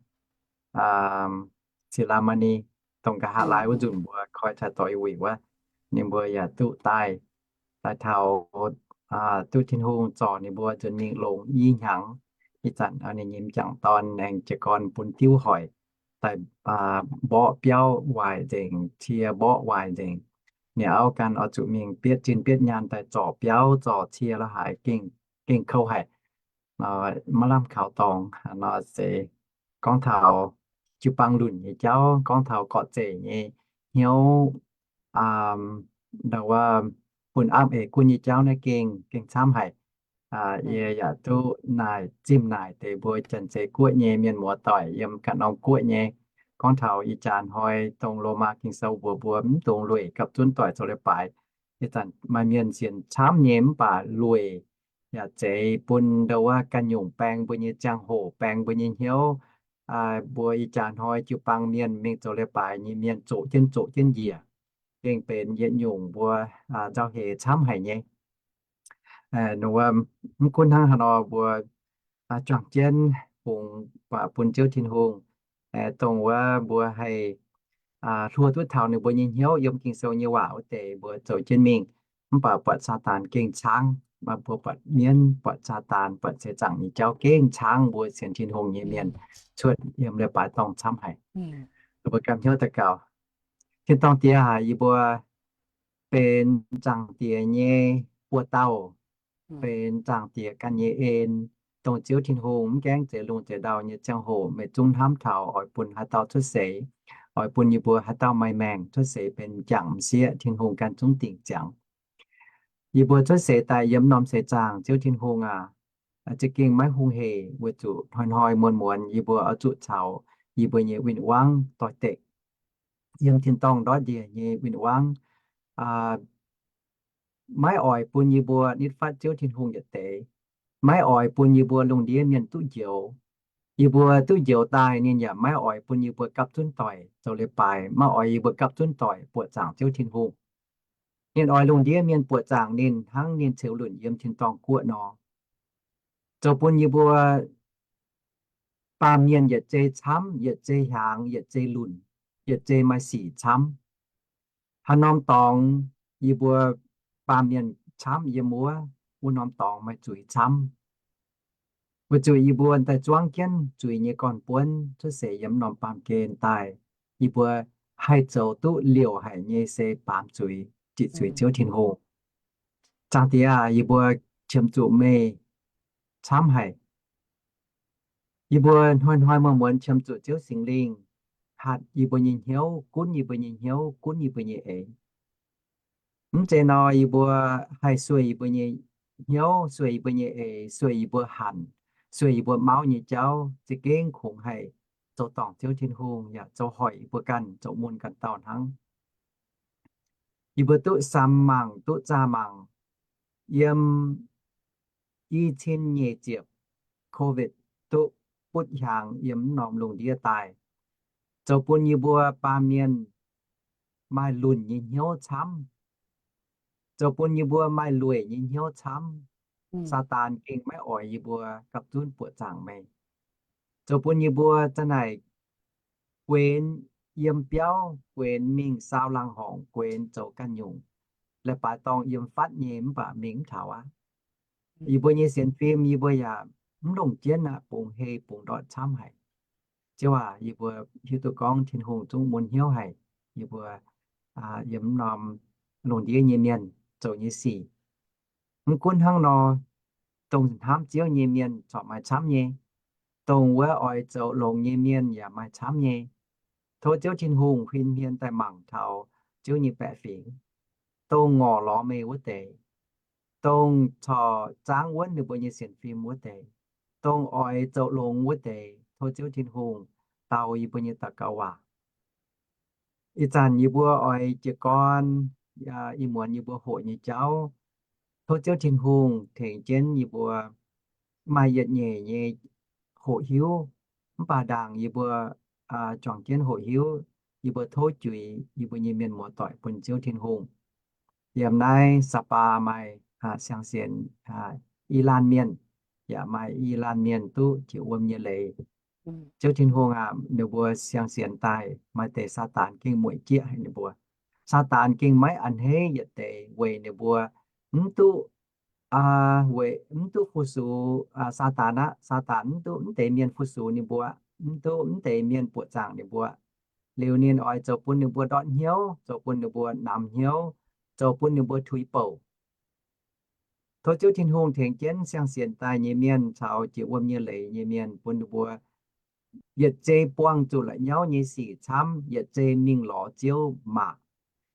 Silamani, dongh nqa'haav laai wuov nzunc mbuo koi cai-doix wuic wuov, ninh mbuo yaac duqv daaih, daaih taux, duqv Tin-Hungh zorc ninh mbuo nzuonx mingh longx i hnyangx. Ih zanc ninh nyei m'jangc dorn aengx jiez gorn bun diuv hoic daaih mborqv biauv waaic nzengc, cie mborqv waaic nzengc. Ninh auv ganh oix zuqc mingh bietv zinh bietv nyaanh daaih zorc biauv zorc cie la'haaix, gengh kouv haic. Maiv lamh kaux dorngx nor se gorngv taux jiu-baang lunc nyei jauv, gorngv taux gorqv-zeic nyei hnyouv, ndau wuov bun apv eix gunv nyei jauv naaiv gengh, gengh camv haic. Yie yaac duqv naaic zimh naaic deix mbuo Janx-Zei Guoqv nyei mienh muoz-doic yiem ganh norm guoqv nyei. Gorngv taux ih jaax hnoi dongh Lomaa Ging-Sou mbuox mbuo mv dungx lueic gapv zunv doic zoux leiz-baaix. Ih zanc maaih mienh sienx camv nyei mv baac lueic yaac zeiz bun ndau wuov ganh nyungc baeng mbuo nyei ziangh hoc, baeng mbuo nyei hnyouv. Mbuo ih jaax hnoi jiu-baang mienh mingh zoux leiz-baaix nyei mienh zoqc jienv zoqc jienv njiec, gengh benx yietc nyungc mbuo nzauh heix camv haic nyei. Mv gunv hnangv haaix nor mbuo juangc jienv bungx bun Ziouv Tin-Hungh, dongh wuov mbuo haih hluo duqv taux ninh mbuo nyei hnyouv yiem Ging-Sou nyei waac wuov deix mbuo zoux jienv mingh. Mv baac buatc Saadaan gengh caangv, maaih mbuo buatc mienv, buatc Saadaan, buatc seix zaangc nyei jauv gengh caangv mbuo sienx Tin-Hungh nyei mienh cuotv yiem leiz-baaix dorngh camv haic. Mbuo ganh hnyouv daux gaux. Tin-dorngh Diex aac, yie mbuo benx Zaangc Diex nyei buoz-dauh, benx Zaangc Diex ganh nyei en, dongh Ziouv Tin-Hungh mv gaengh zeix lungh zeix ndau nyei ziangh hoc meih zungv hnamv taux oix bun haaix dauh cuotv seix, oix bun yie mbuo haaix dauh maaih maengc cuotv seix benx m'jangc m'sieqv, Tin-Hungh ganh zungv dingc ziangx. Yie mbuo cuotv seix daaih yiem norm seix zaangh, Ziouv Tin-Hungh aac, za'gengh maiv hungh hec weic zuqc hnoi-hnoi muonz-muonz yie mbuo oix zuqc caux yie mbuo nyei win-wangv doix-dekc yiem tin-dorngh ndortv njiec nyei win-wangv maiv oix bun yie mbuo nitv fatv Ziouv Tin-Hungh yietc deix, maiv oix bun yie mbuo lungh ndiev mienh duqv njoux. Yie mbuo duqv njoux daaih ninh yaac maiv oix bun yie mbuo gapv zunv doic zoux leiz-baaix, maiv oix yie mbuo gapv zunv doic buoqc zaangc Ziouv Tin-Hungh. Ninh oix lungh ndiev mienh buoqc zaangc ninh hnangv ninh ceux lunc yiem tin-dorngh guoqv nor. Zoux bun yie mbuo baamh mienh yietc zei camv, yietc zei hiaangx, yietc zei lunc, yietc zei maaih sic camv. Haaix norm dorngx yie mbuo baamh mienh camv yiem wuov, wuov norm dorngx maaih zuiz camv. Weic zuqc yie mbuo daaih zuangv jienv zuiz nyei gorn-buonv cuotv seix yiem norm baamh gen daaih, yie mbuo haih zoux duqv liouc haic nyei se baamz zuiz, zitc zuiz Ziouv Tin-Hungh. Zaangc Diex aac, yie mbuo qiemx zuqc meih camv haic. Yie mbuo hnoi-hnoi muonz-muonz qiemx zuqc Ziouv Singx Lingh hatc yie mbuo nyei hnyouv, gunv yie mbuo nyei hnyouv, gunv yie mbuo nyei eix. Mv zeiz nor, yie mbuo haih sueih yie mbuo nyei hnyouv, sueih yie mbuo nyei eix, sueih yie mbuo hanc, sueih yie mbuo mauv nyei jauv, za'gengh kungx haih zoux dorngc Ziouv Tin-Hungh yaac zoux hoic yie mbuo ganh zoux mun ganh dauh hnangv. Yie mbuo duqv samx mangc, duqv zaah mangc, yiem i cin nyic ziepc COVID duqv butv hiaangx yiem norm lungh ndiev daaih, zoux bun yie mbuo baamh mienh maaih lunc nyei hnyouv camv, zoux bun yie mbuo maaih lueic nyei hnyouv camv. Saadaan gengh maiv oix yie mbuo gapv zunv buoqc zaangc meih. Zoux bun yie mbuo za'naaic guenx yiem biauv, guenx mingh saau laangh horngc, guenx zoux ganh nyungc, leiz-baaix dorngh yiem fatv nyei mv baac mingh mv taux aqv. Yie mbuo nyei sienx fim yie mbuo yaac mv longc jienv aqv, bungx hei bungx ndortv camv haic. Ziouv aac, yie mbuo hiuv duqv gorngv Tin-Hungh zungv mun hnyouv haic yie mbuo yiem norm lungh ndiev nyei mienh zoux nyei sic. Mv gunv hnangv nor, dongh hnamv Ziouv nyei mienh corc maaih camv nyei. Dongh wuov oix zoux longx nyei mienh yaac maaih camv nyei. Tov Ziouv Tin-Hungh huin hmien daaih mangc taux Ziouv nyei baeqc fingx, dongh ngorc lorz meih wuov deix, dongh corc zaangv wuonv ninh mbuo nyei sienx fim wuov deix, dongh oix zoux longx wuov deix, tov Ziouv Tin-Hungh dau yie mbuo nyei daux gaux waac. Ih zanc yie mbuo oix jiez gorn ih muonz yie mbuo hoqc nyei jauv. Tov Ziouv Tin-Hungh tengx jienv yie mbuo maaih yietc nyeic nyei hoqc hiuv. Mv baac ndaangc yie mbuo juangc jienv hoqc hiuv, yie mbuo tov juix yie mbuo nyei mienh muoz-doic bun Ziouv Tin-Hungh. Yiem naaiv Sa'baa maaih siang-sienx i laanh mienh, yaac maaih i laanh mienh duqv jiex wuom nyei leiz. Ziouv Tin-Hungh aac, ninh mbuo siang-sienx daaih maaih deix Saadaan gengh mueic jieqv haic ninh mbuo. Saadaan gengh maiv a'hneiv yietc deix weic ninh mbuo mv duqv, weic mv duqv fu-sux Saadaan aqv. Saadaan mv duqv mv deix mienh fu-sux ninh mbuo, mv duqv mv deix mienh buoqc zaangc ninh mbuo. Liuz ninh oix zoux bun ninh mbuo ndortv hnyouv, zoux bun ninh mbuo namx hnyouv, zoux bun ninh mbuo tuix bouc. Tov Ziouv Tin-Hungh tengx jienv siang-sienx daaih nyei mienh caux jiex wuom nyei leiz nyei mienh, bun ninh mbuo yietc zei buangh zuqc la'nyauv nyei sic camv, yietc zei mingh lorz Ziouv maac,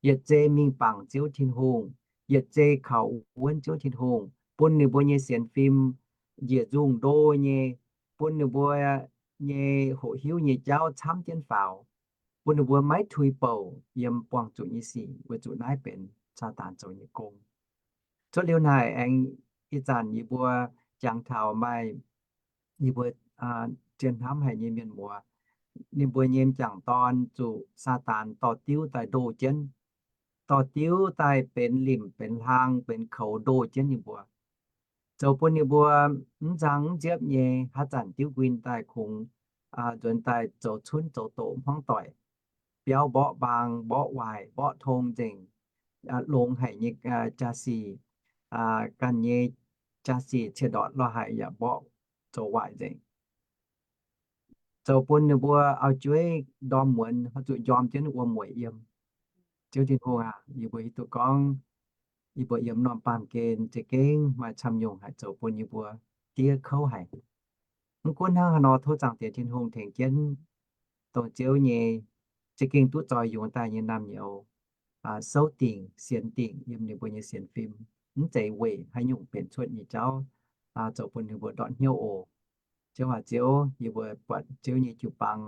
yietc zei mingh bangc Ziouv Tin-Hungh, yietc zei kaux wuonv Ziouv Tin-Hungh, bun ninh mbuo nyei sienx fim njiec nzungh ndo nyei, bun ninh mbuo nyei hoqc hiuv nyei jauv camv jienv faaux, bun ninh mbuo maiv tuix bouc yiem buangh zuqc nyei sic, weic zuqc naaiv benx Saadaan zoux nyei gong. Cuotv liuz naaic aengx ih zanc yie mbuo jangx taux maaih yie mbuo zien hnamv haic nyei mienh muoz, ninh mbuo nyei m'jangc dorn zuqc Saadaan dorh diuv daaih ndoh jienv, dorh diuv daaih benx limc benx hlang benx koux ndoh jienv ninh mbuo, zoux bun ninh mbuo mv nzang mv nziepv nyei, haaix zanc diuv nquin daaih kungx nzuonx daaih zoux cunv zoux doqc hmuangv doic, biauv mborqv mbaang, mborqv waaic, mborqv tong nzengc, longx haic nyei jaa-sic, ganh nyei jaa-sic ciex ndortc lorh haic yaac mborqv zoux waaic nzengc, zoux bun ninh mbuo auv-jueiv ndorm muonz zuqc njorm jienv wuom-mueic yiem. Ziouv Tin-Hungh aac, yie mbuo hiuv duqv gorngv yie mbuo yiem norm baamh gen za'gengh maaih camv nyungc haih zoux bun yie mbuo diev kouv haic. Mv gunv hnangv haaix nor, tov Zaangc Diex Tin-Hungh tengx jienv dongh Ziouv nyei za'gengh duqv zoi yungz daaih nyei naamh nyouz souv dingc sienx dingc yiem ninh mbuo nyei sienx fim, mv zeiz weic haaix nyungc benx cuotv nyei jauv zoux bun ninh mbuo ndortv hnyouv oc. Ziouv aac, Ziouv, yie mbuo buatc Ziouv nyei jiu-baang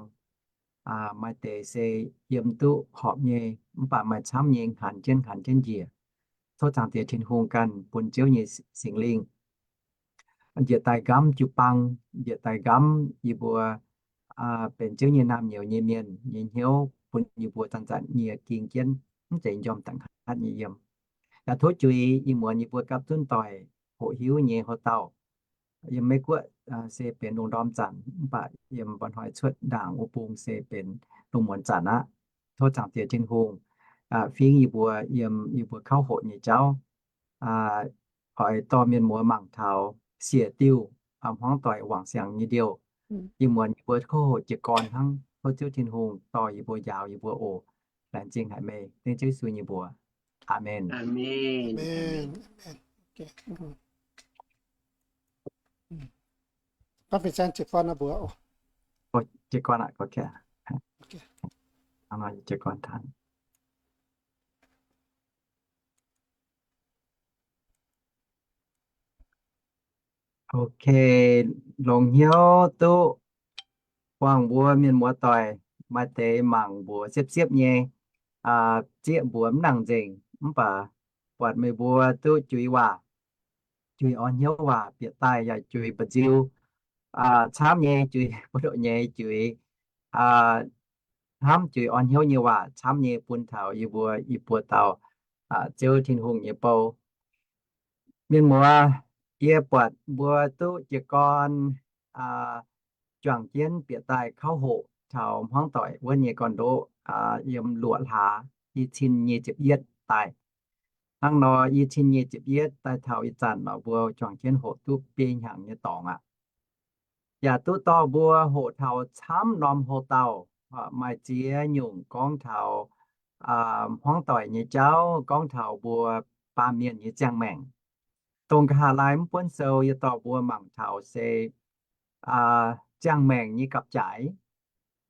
maaih deix se yiem duqv horpc nyei, mv baac maaih camv nyei hnaanx jienv hnaanx jienv njiec. Tov Zaangc Diex Tin-Hungh ganh bun Ziouv nyei Singx Lingh njiec daaih nqamv jiu-baang, njiec daaih nqamv yie mbuo benx Ziouv nyei naamh nyouz nyei mienh nyei hnyouv, bun yie mbuo zanc-zanc nyie ging jienv, mv zeiz njormh da'nqaatv nyei yiem. Yaac tov juix ih muonz yie mbuo gapv zunv doic hoqc hiuv nyei houv dauh. Yiem Meiv Guoqv se benx lungh ndorm zanc, mv baac yiem mba'hnoi cuotv ndaangc wuov bung se benx lungh muonz zanc aqv. Tov Zaangc Diex Tin-Hungh fingx yie mbuo yiem yie mbuo kauv hoqc nyei jauv, oix dorh mienh muoz mangc taux siec diuh, hmuangv doic wangc siangx nyei diuh. Ih muonz yie mbuo kouv hoqc jiez gorn hnangv. Tov Ziouv Tin-Hungh dorh yie mbuo njaaux yie mbuo oc. Laengz zingh haic meih, dengv Ziouv Yesu nyei mbuox. Aamen. Jiez gorn aqv, gorx. Jiez gorn taux. Ok, longx hnyouv duqv buangh mbuo mienh muoz doic, maaih deix mangc mbuox siepv-siepv nyei, zieqv mbuox mv nangc nzengc, mv baac buatc meih mbuo duqv juix waac, juix orn hnyouv waac, bieqc daaih yaac juix mba'nziu camv nyei, juix buoz-ndoqv nyei, juix hnamv, juix orn hnyouv nyei waac camv nyei bun taux yie mbuo ih buo dauh Ziouv Tin-Hungh nyei bou. Mienh muoz, yie buatc mbuo duqv jiez gorn juangc jienv bieqc daaih kauv hoqc taux hmuangv doic wuov nyei gorn-ndoqv yiem luoqc hlaax i cin nyic ziepc yietv daaih. Hnangv nor, i cin nyic ziepc yietv daaih taux ih zanc nor, mbuo juangc jienv hoqc duqv biei hnyangx nyei dorngx aqv. Yaac duqv dorh mbuo hoqc taux camv norm houx-dauh, maaih ziex nyungc gorngv taux hmuangv doic nyei jauv, gorngv taux mbuo baamh mienh nyei ziangh maengc. Dongh nqa'haav laai mv buonv sou yie dorh mbuo mangc taux se ziangh maengc nyei gapv-jaaix.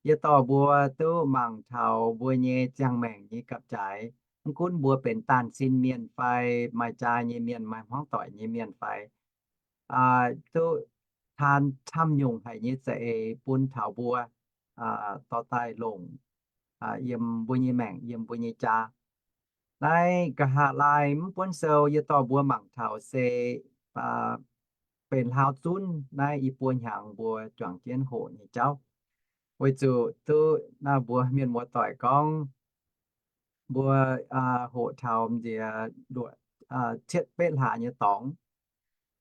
Yie dorh mbuo duqv mangc taux mbuo nyei ziangh maengc nyei gapv-jaaix. Mv gunv mbuo benx daanh sin mienh fai maaih jaa nyei mienh, maaih hmuangv doic nyei mienh fai, duqv taan camv nyungc haic nyei za'eix bun taux mbuo dorh daaih longc yiem mbuo nyei maengc, yiem mbuo nyei jaa. Naaiv nqa'haav laai mv buonv sou yie dorh mbuo mangc taux se benx hlaau zunv naaiv i buo hnyangx mbuo juangc jienv hoqc nyei jauv. Weic zuqc duqv naaiv mbuo mienh muoz-doic gorngv, mbuo hoqc taux nziex luoqc cietv betv hlaax nyei dorngx.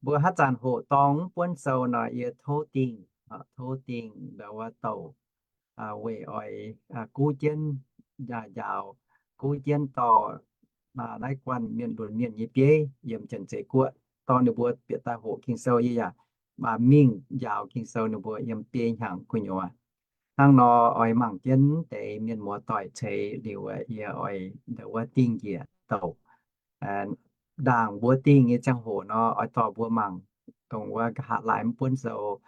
Mbuo haaix zanc hoqc dorngx mv buonv sou nor, yie tov dingh, tov dingh ndau wuov douc weic oix guv jienv njaaux, guv jienv dorh naaiv guanh mienh lunx mienh nyei bieiv yiem Janx-Zei Guoqv, dorh ninh mbuo bieqc daaih hoqc Ging-Sou, yie yaac mingh njaaux Ging-Sou ninh mbuo yiem biei hnyangx gu'nyuoz. Hnangv nor oix mangc jienv deix mienh muoz-doic ceix liuz, yie oix ndau wuov dingh njiec douc. Ndaangc mbuo dingh nyei ziangh hoc nor, oix dorh mbuo mangc dongh wuov nqa'haav laai mv buonv sou,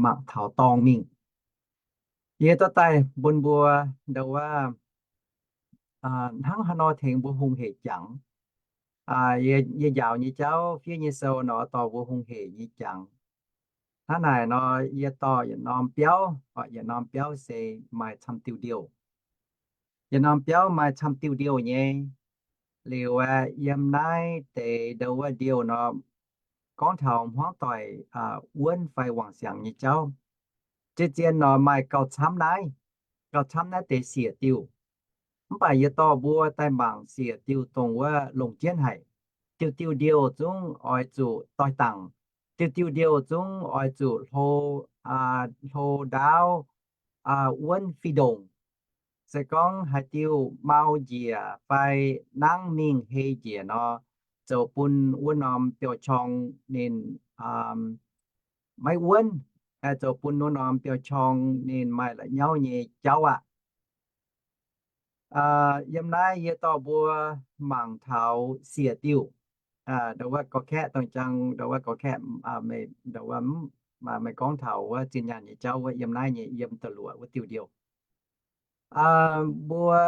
mangc taux dorngh mingh. Yie dorh daaih bun mbuo ndau wuov hnangv haaix nor tengx mbuo hungh hec jangx. Yie njaaux nyei jauv fiev nyei sou nor, dorh mbuo hungh hec nyei jangx. Hnangv naaic nor, yie dorh yietc norm biauv, yietc norm biauv se maaih camv diuh ndiouh. Yietc norm biauv maaih camv diuh ndiouh nyei. Liuz aeqv, yiem naaiv deix ndau wuov ndiouh nor, gorngv taux hmuangv doic wuonv fai wangc siangx nyei jauv. Zien-zien nor maaih gauh camv naaiv, gauh camv naaiv deix siec diuh. Mv baac yie dorh mbuo daaih mangc siec diuh dongh wuov longc jienv haic. Diuh diuh ndiouh zungv oix zuqc doix dangc. Diuh diuh ndiouh zungv oix zuqc hlo, hlo ndaauv, wuonv fih ndongc. Se gorngv haaix diuh mau njiec fai nangv mingh hei njiec nor, zoux bun wuov norm biauv-qorng ninh maiv wuonv, zoux bun wuov norm biauv-qorng ninh maaih la'nyauv nyei jauv aqv. Yiem naaiv yie dorh mbuo mangc taux siec diuh. Ndau wuov gorx-kaeqv dongh jang, ndau wuov gorx-kaeqv, ndau wuov, meih gorngv taux wuov zinh nyaanh nyei jauv wuov, yiem naaiv nyei yiem da'luoqc wuov diuh ndiouh. Mbuo,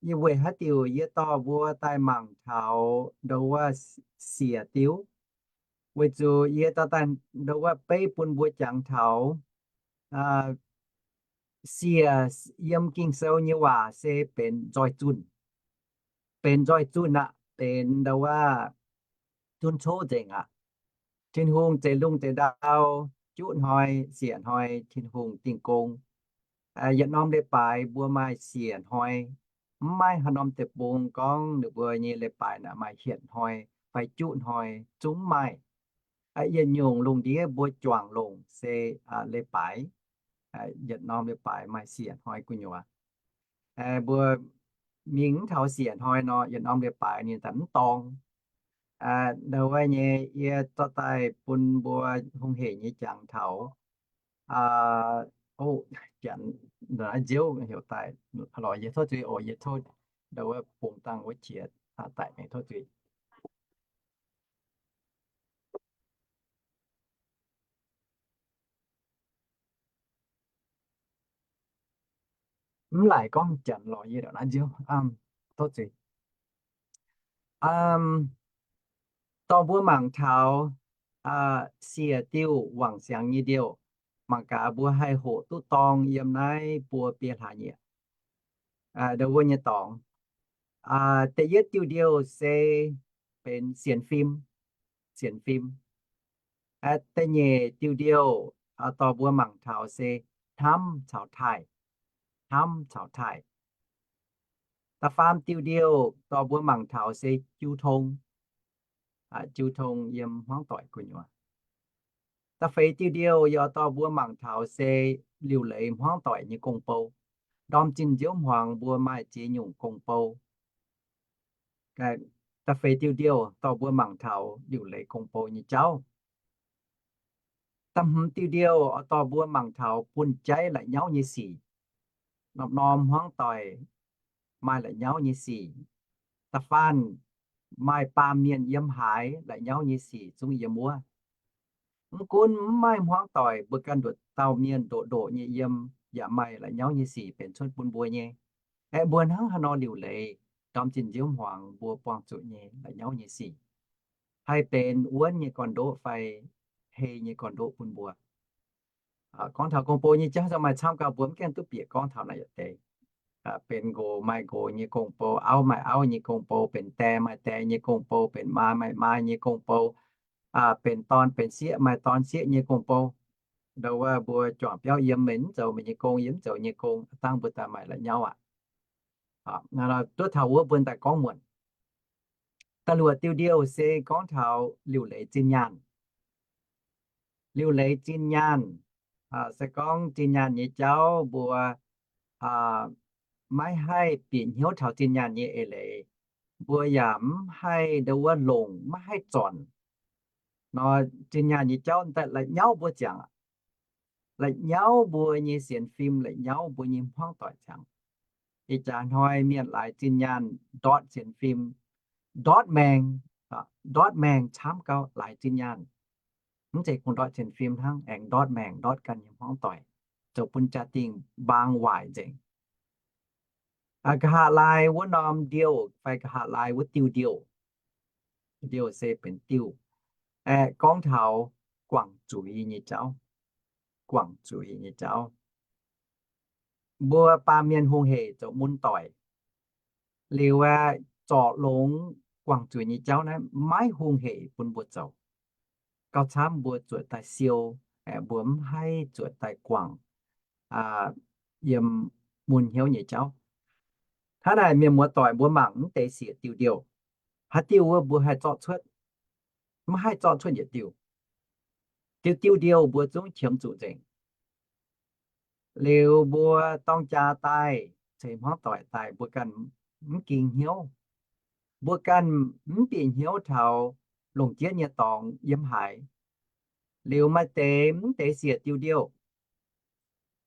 yie weic haaix diuc yie dorh mbuo daaih mangc taux ndau wuov siec diuh? Weic zuqc yie dorh daaih ndau wuov beiv bun mbuo jangx taux siec yiem Ging-Sou nyei waac se benx nzoih zunh. Benx nzoih zunh aqv, benx ndau wuov zunv coqv nzengc aqv. Tin-Hungh zeix lungh zeix ndau, juqv hnoi siec hnoi Tin-Hungh dingh gong. Yietc norm leiz-baaix mbuo maaih siec hnoi. Mv maaih haaix norm deic-bung gorngv ninh mbuo nyei leiz-baaix naaic maaih hietc hnoi fai juqv hnoi, zungv mv maaih. Yietc nyungc lungh ndiev mbuo juangc longc se leiz-baaix. Yietc norm leiz-baaix maaih siec hnoi gu'nyuoz. Mbuo mingh mv taux siec hnoi nor, yietc norm leiz-baaix ninh daaih mv dorng. Ndau wuov nyei yie dorh daaih bun mbuo hungh hec nyei jangx taux. O, Janx, naaiv nziouv heuc daaih lorz yie tov zuiz oc, yie tov ndau wuov bungx dangh wuov qiex daic mingh, tov zuiz. Mv laaic gorngv Janx lorz yie ndau naaiv nziouv. Tov zuiz. Dorh mbuo mangc taux siec diuh wangc siangx nyei ndiouh. Mangc gaax mbuo haih hoqc duqv dorng yiem naaiv buo biei hlaax nyieqc ndau wuov nyei dorngx. Da'yietv diuh ndiouh se benx sienx fim, sienx fim. Da'nyeic diuh ndiouh dorh mbuo mangc taux se hnamv caux taaih, hnamv caux taaih. Da'faam diuh ndiouh dorh mbuo mangc taux se jiu tong, jiu tong yiem hmuangv doic gu'nyuoz. Da'feix diuh ndiouh yaac dorh mbuo mangc taux se liuc leiz hmuangv doic nyei gong-bou. Ndorm zinh nziouv hmuangx mbuo maaih ziex nyungc gong-bou. Da'feix diuh ndiouh dorh mbuo mangc taux liuc leiz gong-bou nyei jauv. Da'hmz diuh ndiouh dorh mbuo mangc taux bun jaiv la'nyauv nyei sic. Norm-norm hmuangv doic maaih la'nyauv nyei sic. Da'faanh maaih baamh mienh yiem haaix la'nyauv nyei sic zungv yiem wuov. Mv gunv mv maaih hmuangv doic, mbuo ganh nduqc dauh mienh ndoqc ndoqc nyei yiem yaac maaih la'nyauv nyei sic benx cuotv bun mbuo nyei. Aeqv, mbuo hnangv haaix nor liuc leiz ndorm zinh nziouv hmuangx mbuo buangh zuqc nyei la'nyauv nyei sic, haih benx wuonv nyei gorn-ndoqv fai hei nyei gorn-ndoqv bun mbuo. Gorngv taux gong-bou nyei jauv, maaih camv gauh mbuo mv gaengh duqv bieqc gorngv taux naaic yietc deix. Benx nqox maaih nqox nyei gong-bou, auv maaih auv nyei gong-bou, benx die maaih die nyei gong-bou, benx maa maaih maa nyei gong-bou, benx dorn benx sieqv maaih dorn sieqv nyei gong-bou. Ndau wuov mbuo juangc biauv yiem, meih mv zoux meih nyei gong, yie mv zoux nyei gong, dangh mbuo daaih maaih la'nyauv aqv. Duqv taux wuov mbuo daaih gorngv muonc. Da'luoqc diuh ndiouh se gorngv taux liuc leiz zinh nyaanh. Liuc leiz zinh nyaanh se gorngv zinh nyaanh nyei jauv mbuo maiv haih bieqc hnyouv taux zinh nyaanh nyei eix leiz. Mbuo yaac mv haih ndo wuov longc, maiv haih zornc. Nor zinh nyaanh nyei jauv daaih la'nyauv mbuo ziangx, la'nyauv mbuo nyei sienx fim, la'nyauv mbuo nyei hmuangv doic ziangx. Ih jaax hnoi mienh laaix zinh nyaanh ndortv sienx fim, ndortv maengc, ndortv maengc camv gauh laaix zinh nyaanh. Mv zeiz kungx ndortv sienx fim hnangv, aengx ndortv maengc, ndortv ganh nyei hmuangv doic, zoux bun jaa-dingh mbaang waaic nzengc. Nqa'haav laai wuov norm ndiouh fai nqa'haav laai wuov diuh ndiouh, ndiouh se benx diuh, aeqv, gorngv taux guangc zuiz nyei jauv. Guangc zuiz nyei jauv. Mbuo baamh mienh hungh hec zoux mun doic liuz aeqv, zorc longx guangc zuiz nyei jauv naaiv maiv hungh hec bun mbuo zoux. Gauh camv mbuo zuotc daaih siou, mbuo mv haih zuotc daaih guangc yiem mun hnyouv nyei jauv. Hnangv naaic mienh muoz doic mbuo mangc mv deix siec diuh ndiouh. Haaix diuh wuov mbuo haih zorqv cuotv, mv haih zorqv cuotv yietc diuh. Diuh diuh ndiouh mbuo zungv qiemx zuqc nzengc. Liuz mbuo dorng jaa daaih ceix hmuangv doic daaih mbuo ganh mv ging hnyouv. Mbuo ganh mv bieqc hnyouv taux longc jienv nyei dorngx yiem haaix. Liuz maaih deix mv deix siec diuh ndiouh.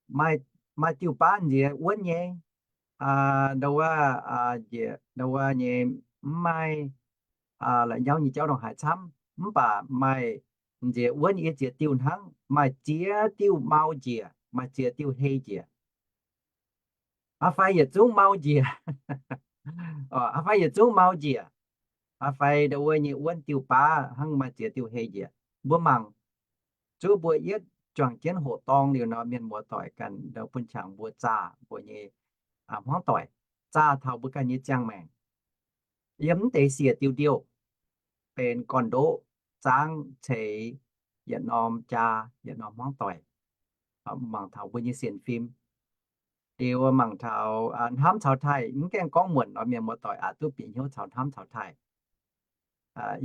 Maaih diuh baav nziex wuonv nyei, ndo wuov, ndo wuov nyei, mv maaih la'nyauv nyei jauv ndongc haaix camv. Mv baac maaih nziex wuonv yie ziex diuh hnangv, maaih ziex diuh mau njiec, maaih ziex diuh hei njiec. Aa fai yietc zungv mau njiec. Aa fai yietc zungv mau njiec. Aa fai ndo wuov nyei wuonv diuh baav hnangv, maaih ziex diuh hei njiec. Mbuo mangc, zuov mbuo yietv juangc jienv hoqc dorng liuz nor, mienh muoz doic ganh ndo bun qangx mbuo zaah mbuo nyei hmuangv doic, zaah taux mbuo ganh nyei ziangh maengc. Yiem mv deix siec diuh ndiouh benx gorn-ndoqv zaangv ceix yietc norm jaa, yietc norm hmuangv doic. Mangc taux mbuo nyei sienx fim. Liuz mangc taux hnamv caux taaih, mv gaengh gorngv muonc nor, mienh muoz doic aqc duqv bieqc hnyouv caux hnamv caux taaih.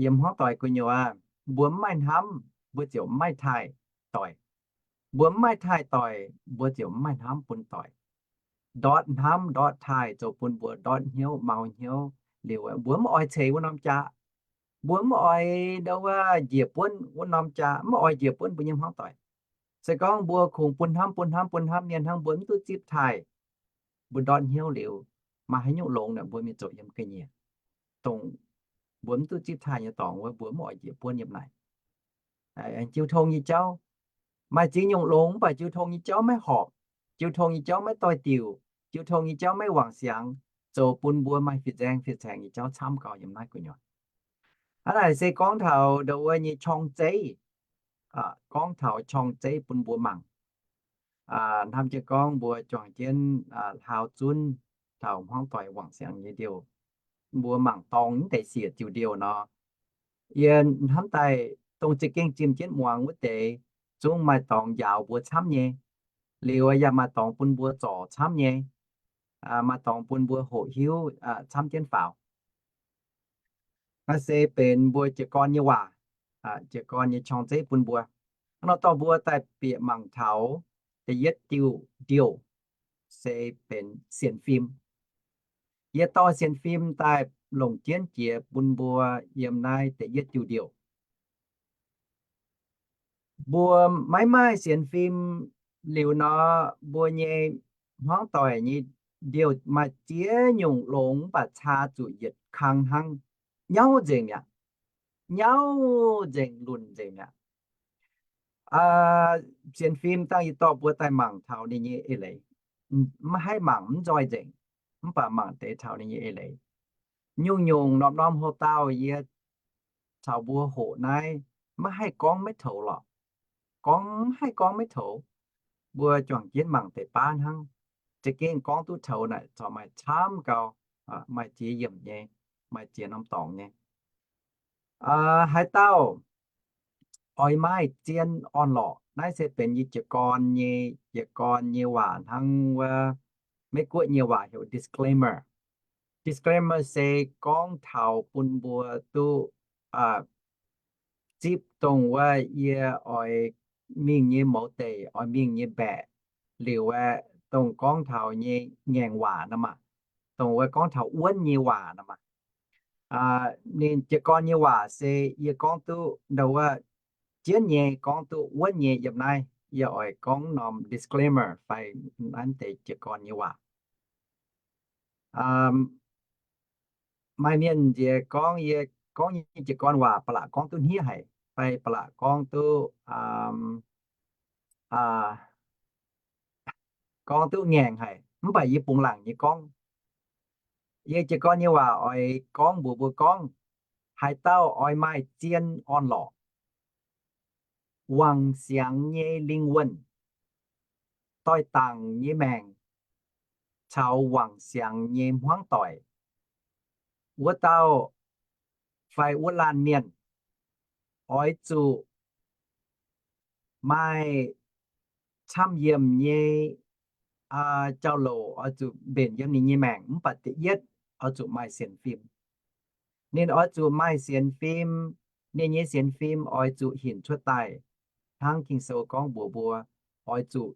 Yiem hmuangv doic gu'nyuoz, mbuo mv maaih hnamv, mbuo ziouc mv maaih taaih doic. Mbuo mv maaih taaih doic, mbuo ziouc mv maaih hnamv bun doic. Ndortv hnamv ndortv taaih zoux bun mbuo ndortv hnyouv mau hnyouv liuz, mbuo mv oix ceix wuov norm jaa. Mbuo mv oix ndo wuov njiec buonv wuov norm jaa, mv oix njiec buonv mbuo nyei hmuangv doic. Se gorngv mbuo kungx bun hnamv bun hnamv bun hnamv mienh hnangv, mbuo mv duqv zipv taaih, mbuo ndortv hnyouv liuz, maaih haaix nyungc longx naaic mbuo mingh zoux yiem ga'nyiec. Dongh mbuo mv duqv zipv taaih nyei dorngx wuov, mbuo mv oix njiec buonv yiem naaic. Jiu tong nyei jauv, maaih ziex nyungc longx, mv baac jiu tong nyei jauv maiv horpc, jiu tong nyei jauv maiv doix-diuc, jiu tong nyei jauv maiv wangc siangx, zoux bun mbuo maaih fih nzaeng fih nzaengx nyei jauv camv gauh yiem naaiv gu'nyuoz. Hnangv naaic se gorngv taux ndo wuov nyei qorng-zeiv, gorngv taux qorng-zeiv bun mbuo mangc. Hnamv jienv gorngv mbuo juangc jienv hlaau zunv taux hmuangv doic wangc siangx nyei ndiouh, mbuo mangc dorngx mv deix siec diuh ndiouh nor, yie hnamv daaih dongh za'gengh zimh jienv muangx wuov deix, zungv maaih dorngx njaaux mbuo camv nyei, liuz yaac maaih dorngx bun mbuo zorc camv nyei, maaih dorngx bun mbuo hoqc hiuv camv jienv faaux. Naaiv se benx mbuo jiez gorn nyei waac, jiez gorn nyei qorng-zeiv bun mbuo. Hnangv nor dorh mbuo daaih bieqc mangc taux da'yietv diuh ndiouh se benx sienx fim. Yie dorh sienx fim daaih longc jienv jiex bun mbuo yiem naaiv da'yietv diuh ndiouh. Mbuo maiv maaih sienx fim liuz nor, mbuo nyei hmuangv doic nyei ndiouh maaih ziex nyungc longx mv baac caa zuqc yietc kang hnangv. Nyauv nzengc mi'aqv. Nyauv nzengc, lunc nzengc mi'aqv. Sienx fim dangh yie dorh mbuo daaih mangc taux ninh nyei eix leiz. Maiv haih mangc mv nzoih nzengc, mv baac mangc deix taux ninh nyei eix leiz. Nyungc-nyungc norm-norm houx-daauh yie caux mbuo hoqc naaiv maiv haih gorngv maiv toux lorqc. Gorngv maiv haih gorngv maiv toux. Mbuo juangc jienv mangc deix baav hnangv. Za'gengh gorngv duqv toux naaic corc maaih camv gau, maaih ziex yiemc nyei, maaih ziex norm dorngx nyei. Haaix dauh oix maaih zien orn-lorqc, naaiv se benx yie jiez gorn nyei, jiez gorn nyei waac hnangv wuov Meiv-Guoqv nyei waac heuc disclaimer. Disclaimer se gorngv taux bun mbuo duqv zipv dongh wuov yie oix mingh nyei mouz deic, oix mingh nyei mbaeqc liuz aeqv, dongh gorngv taux nyei ngaengc waac nor maah, dongh wuov gorngv taux wuonv nyei waac nor maah. Ninh jiez gorn nyei waac se yie gorngv duqv ndau wuov jienv nyei, gorngv duqv wuonv nyei yiem naaiv. Yie oix gorngv norm disclaimer fai naaiv deix jiez gorn nyei waac. Maaih mienh nziex gorngv yie gorngv nyei jiez gorn waac ba'laqc gorngv duqv hniev haic, fai ba'laqc gorngv duqv, gorngv duqv ngaengc haic, mv baac yie bungx laangc nyei gorngv. Yie jiez gorn nyei waac oix gorngv mbuox mbuo gorngv, haaix dauh oix maaih zien orn-lorqc, wangc siangx nyei lingh wuonh, doix-dangc nyei maengc, caux wangc siangx nyei hmuangv doic, wuov dauh fai wuov laanh mienh oix zuqc maaih camv yiemh nyei jauv-louc oix zuqc mbenc yiem ninh nyei maengc, mv baac da'yietv oix zuqc maaih sienx fim. Ninh oix zuqc maaih sienx fim, ninh nyei sienx fim oix zuqc hinc cuotv daaih hnangv Ging-Sou gorngv mbuox mbuo, oix zuqc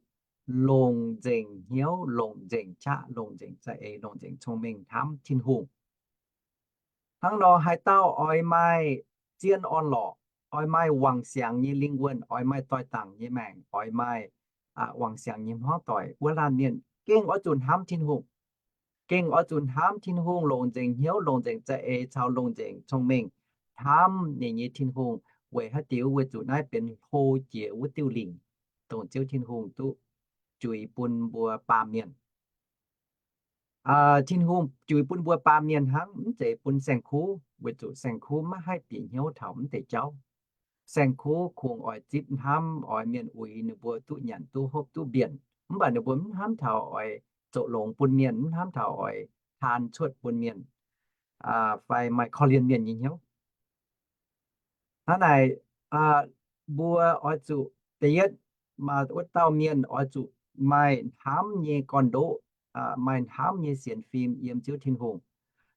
longc nzengc hnyouv, longc nzengc qaqv, longc nzengc za'eix, longc nzengc cong-mengh hnamv Tin-Hungh. Hnangv nor, haaix dauh oix maaih zien orn-lorqc, oix maaih wangc siangx nyei lingh wuonh, oix maaih doix-dangc nyei maengc, oix maaih wangc siangx nyei hmuangv doic, wuov laanh mienh gengh oix zuqc hnamv Tin-Hungh. Gengh oix zuqc hnamv Tin-Hungh, longc nzengc hnyouv, longc nzengc za'eix caux longc nzengc cong-mengh hnamv ninh nyei Tin-Hungh, weic haaix diuc? Weic zuqc naaiv benx hlo jiex wuov diuh lingc, dongh Ziouv Tin-Hungh duqv juix bun mbuo baamh mienh. Tin-Hungh juix bun mbuo baamh mienh hnangv, mv zeiz bun saeng-kuv, weic zuqc saeng-kuv maiv haih bieqc hnyouv taux mv deix jauv. Saeng-kuv kungx oix zipv hnamv, oix mienh uix ninh mbuo duqv nyanc, duqv hopv, duqv mbienc, mv baac ninh mbuo mv hnamv taux oix zoux longx bun mienh, mv hnamv taux oix taan cuotv bun mienh, fai maaih korv-lienh mienh nyei hnyouv. Hnangv naaic, mbuo oix zuqc da'yietv, wuov dauh mienh oix zuqc maaih hnamv nyei gorn-ndoqv, maaih hnamv nyei sienx fim yiem Ziouv Tin-Hungh.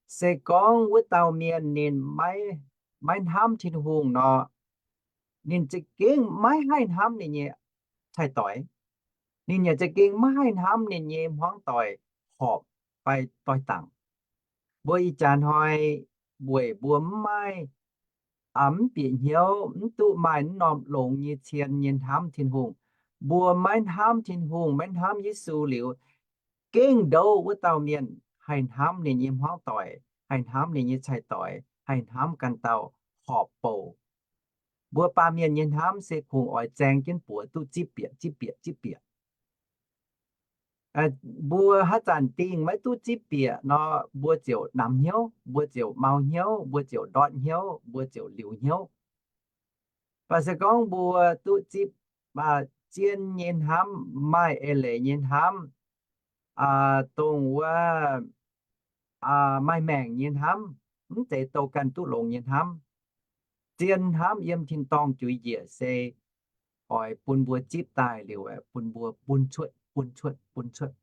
Se gorngv wuov dauh mienh ninh maiv hnamv Tin-Hungh nor, ninh za'gengh maiv haih hnamv ninh nyei cai-doix. Ninh yaac za'gengh maiv haih hnamv ninh nyei hmuangv doic horpc fai doix-dangc. Mbuo ih jaax hnoi weic mbuo mv maaih, mv bieqc hnyouv, mv duqv maaih mv norm longx nyei cien nyei hnamv Tin-Hungh. Mbuo maiv hnamv Tin-Hungh, maiv hnamv Yesu liuz, gengh ndouv wuov dauh mienh haih hnamv ninh nyei hmuangv doic, haih hnamv ninh nyei cai-doix, haih hnamv ganh dauh horpc bouc. Mbuo baamh mienh nyei hnamv se kungx oix zaeng jienv buoz duqv zipv bieqc, zipv bieqc, zipv bieqc. Mbuo haaix zanc dingh maiv duqv zipv bieqc nor, mbuo ziouc namx hnyouv, mbuo ziouc mau hnyouv, mbuo ziouc ndortv hnyouv, mbuo ziouc liuz hnyouv. Mv baac se gorngv mbuo duqv zipv zien nyei hnamv, maaih eix leiz nyei hnamv, dongh wuov maaih maengc nyei hnamv, mv zeiz douh ganh duqv longx nyei hnamv. Zien hnamv yiem tin-dorngh juix njiec se oix bun mbuo zipv daaih liuz, bun mbuo bun cuotv, bun cuotv, bun cuotv.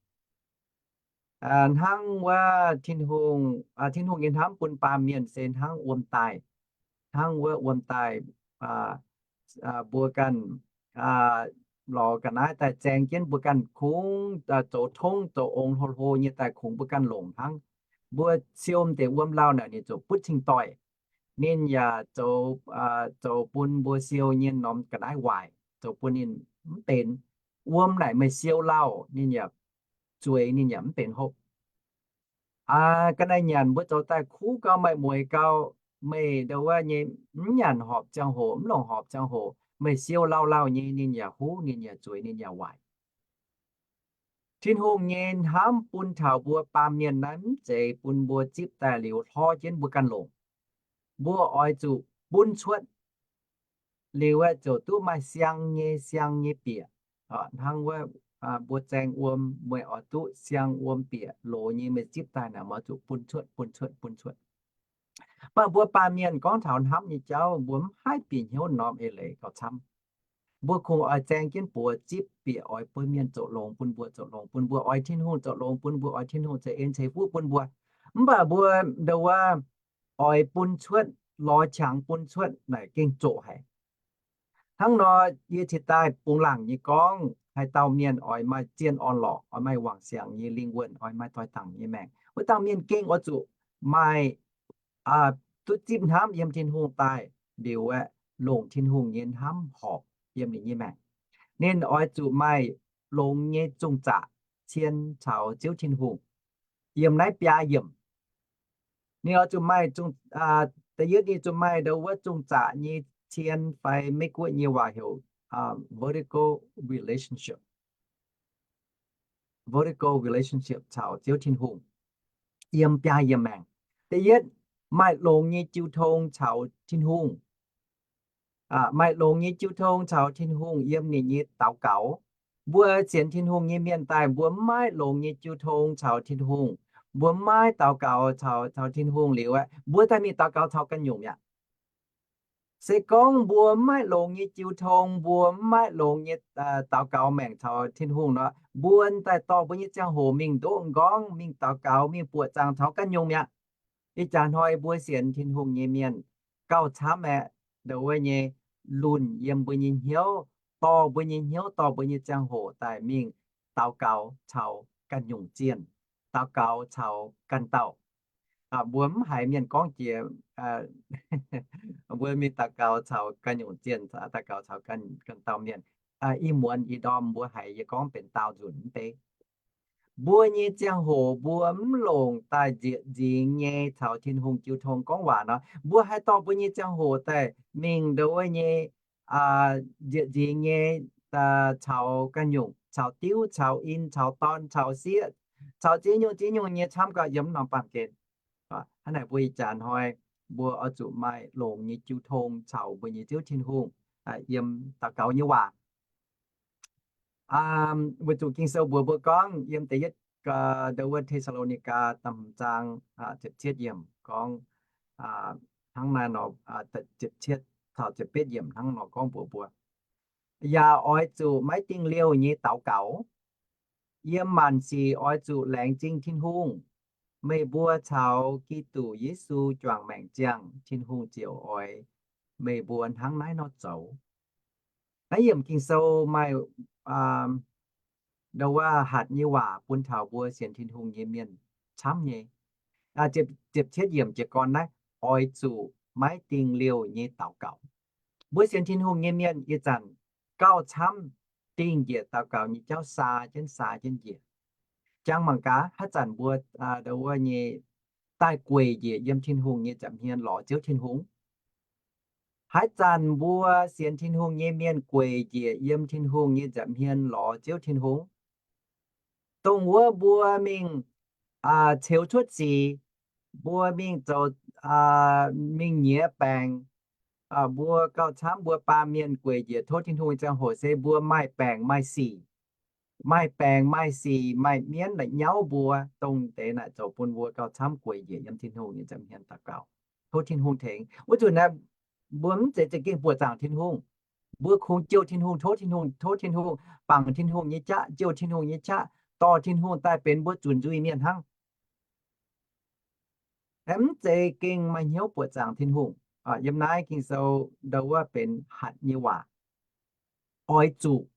Hnangv wuov Tin-Hungh, Tin-Hungh nyei hnamv bun baamh mienh se hnangv wuom daaih, hnangv wuov wuom daaih, mbuo ganh lorz ga'naaiv daaih zaeng jienv, mbuo ganh kungx zoux tongv zoux ong hlo hlo nyei daaih kungx mbuo ganh longc hnangv. Mbuo siou m'deix wuom lauh naaic ninh ziouc butv cing-doix. Ninh yaac zoux, zoux bun mbuo siou nyei norm ga'naaiv waaic, zoux bun ninh mv benx. Wuom naaic meih siou lauh ninh yaac zueiz, ninh yaac mv benx hopv. Ga'naaiv nyanc mbuo zoux daaih kuv gau, maaih mueiz gau, meih ndau wuov nyei mv nyanc horpc ziangh hoc, mv longc horpc ziangh hoc, meih siou lauh lauh nyei ninh yaac huv, ninh yaac zueiz, ninh yaac waaic. Tin-Hungh nyei hnamv bun taux mbuo baamh mienh naaiv mv zeiz bun mbuo zipv daaih liuz hlorv jienv mbuo ganh longc. Mbuo oix zuqc bun cuotv liuz aeqv, ziouc duqv maaih siang nyei, siang nyei bieqc. Hnangv wuov mbuo zaeng wuom, meih oix duqv siang wuom bieqc loz nyei, meih zipv daaih naaic, meih oix zuqc bun cuotv, bun cuotv, bun cuotv. Mv baac mbuo baamh mienh gorngv taux hnamv nyei jauv, mbuo mv haih bieqc hnyouv norm eix leiz gauh camv. Mbuo kungx oix zaeng jienv buoz zipv bieqc oix bun mienh zoux longx bun mbuo, zoux longx bun mbuo, oix Tin-Hungh zoux longx bun mbuo, oix Tin-Hungh ceix en ceix fuqv bun mbuo. Mv baac mbuo ndo wuov oix bun cuotv, lorz qangx bun cuotv naaic gengh zoqc haic. Hnangv nor, yie cingx daaih bungx laangc nyei gorngv, haaix dauh mienh oix maaih zienh orn-lorqc, oix maaih wangc siangx nyei lingh wuonh, oix maaih doix-dangc nyei maengc, wuov dauh mienh gengh oix zuqc maaih duqv zipv hnamv yiem Tin-Hungh daaih liuz aeqv, longc Tin-Hungh nyei hnamv horpc yiem ninh nyei maengc. Ninh oix zuqc maaih longx nyei zungh zaqc cien caux Ziouv Tin-Hungh. Yiem naaiv biaa yiemc, ninh oix zuqc maaih, da'yietv ninh zuqc maaih ndo wuov zungh zaqc nyei cien fai Meiv-Guoqv nyei waac heuc vertical relationship, vertical relationship caux Ziouv Tin-Hungh. Yiem biaa yiemc maengc, da'yietv maaih longx nyei jiu tong caux Tin-Hungh. Maaih longx nyei jiu tong caux Tin-Hungh yiem ninh nyei daux gaux. Mbuo sienx Tin-Hungh nyei mienh daaih mbuo mv maaih longx nyei jiu tong caux Tin-Hungh, mbuo mv maaih daux gaux caux, caux Tin-Hungh liuz aeqv, mbuo daaih mingh daux gaux caux ganh nyungc mi'aqv. Se gorngv mbuo mv maaih longx nyei jiu tong, mbuo mv maaih longx nyei daux gaux maengc caux Tin-Hungh nor, mbuo daaih dorh mbuo nyei ziangh hoc mingh ndoqv m'nqorngv, mingh daux gaux, mingh buoqc zaangc caux ganh nyungc mi'aqv. Ih jaax hnoi mbuo sienx Tin-Hungh nyei mienh gauh camv aeqv, ndo wuov nyei lunh yiem mbuo nyei hnyouv, dorh mbuo nyei hnyouv, dorh mbuo nyei ziangh hoc daaih mingh daux gaux caux ganh nyungc zienh, daux gaux caux ganh dauh. Mbuo mv haiz mienh gorngv jiex mbuo mingh daux gaux caux ganh nyungc zienh, daux gaux caux ganh dauh mienh. Ih muonz ih ndorm mbuo haiz yie gorngv benx daauh nzunc mv bei. Mbuo nyei ziangh hoc mbuo mv longc daaih nzieqc nzingx nyei caux Tin-Hungh jiu tong gorngv waac nor, mbuo haih dorh mbuo nyei ziangh hoc daaih mingh ndo wuov nyei nzieqc nzingx nyei caux ganh nyungc, caux diuv, caux in, caux dorn, caux sieqv, caux ziex nyungc ziex nyungc nyei camv gauh yiem norm baamh gen. Hnangv naaic mbuo ih jaax hnoi mbuo oix zuqc maaih longx nyei jiu tong caux mbuo nyei Ziouv Tin-Hungh yiem daux gaux nyei waac. Weic zuqc Ging-Sou mbuox mbuo gorngv yiem da'yietv ndo wuov Te^saa^lo^ni^gaa da'hmz zaang ziepc cietv yiemc gorngv hnangv naaiv nor, ziepc cietv taux ziepc betv yiemc hnangv nor gorngv mbuox mbuo, yaac oix zuqc maiv dingh liouh nyei daux gaux. Yiem maanc sic oix zuqc laengz zingh Tin-Hungh. Meih mbuo caux Giduc Yesu juangc maengc ziangh, Tin-Hungh ziouc oix meih mbuo hnangv naaiv nor zoux. Naaiv yiemc Ging-Sou maaih ndo wuov hatc nyei waac bun taux mbuo sienx Tin-Hungh nyei mienh camv nyei. Ziepc cietv yiemc jiez gorn naaiv, oix zuqc maiv dingh liouh nyei daux gaux. Mbuo sienx Tin-Hungh nyei mienh ih zanc gauh camv dingh njiec daux gaux nyei jauv saa jienv saa jienv njiec. Jangx mangc gaax, haaix zanc mbuo ndo wuov nyei daaih gueic njiec yiem Tin-Hungh nyei nza'hmien lorz Ziouv Tin-Hungh? Haaix zanc mbuo sienx Tin-Hungh nyei mienh gueic njiec yiem Tin-Hungh nyei nza'hmien lorz Ziouv Tin-Hungh? Dongh wuov mbuo mingh ceux cuotv sic, mbuo mingh zoux, mingh nyiex baengc, mbuo gauh camv mbuo baamh mienh gueic njiec tov Tin-Hungh nyei ziangh hoc se mbuo maaih baengc maaih sic. Maaih baengc maaih sic, maaih mienv la'nyauv mbuo, dongh deix naaic zoux bun mbuo gauh camv gueic njiec yiem Tin-Hungh nyei nza'hmien daux gaux, tov Tin-Hungh tengx. Wuov zanc naaiv mbuo mv zeiz za'gengh buoqc zaangc Tin-Hungh. Mbuo kungx jouh Tin-Hungh, tov Tin-Hungh, tov Tin-Hungh, bangc Tin-Hungh nyei qaqv, jouh Tin-Hungh nyei qaqv, dorh Tin-Hungh daaih benx mbuo zuqc nzuih mienh hnangv. Mv zeiz gengh maaih hnyouv buoqc zaangc Tin-Hungh. Yiem naaiv Ging-Sou ndo wuov benx hatc nyei waac. Oix zuqc,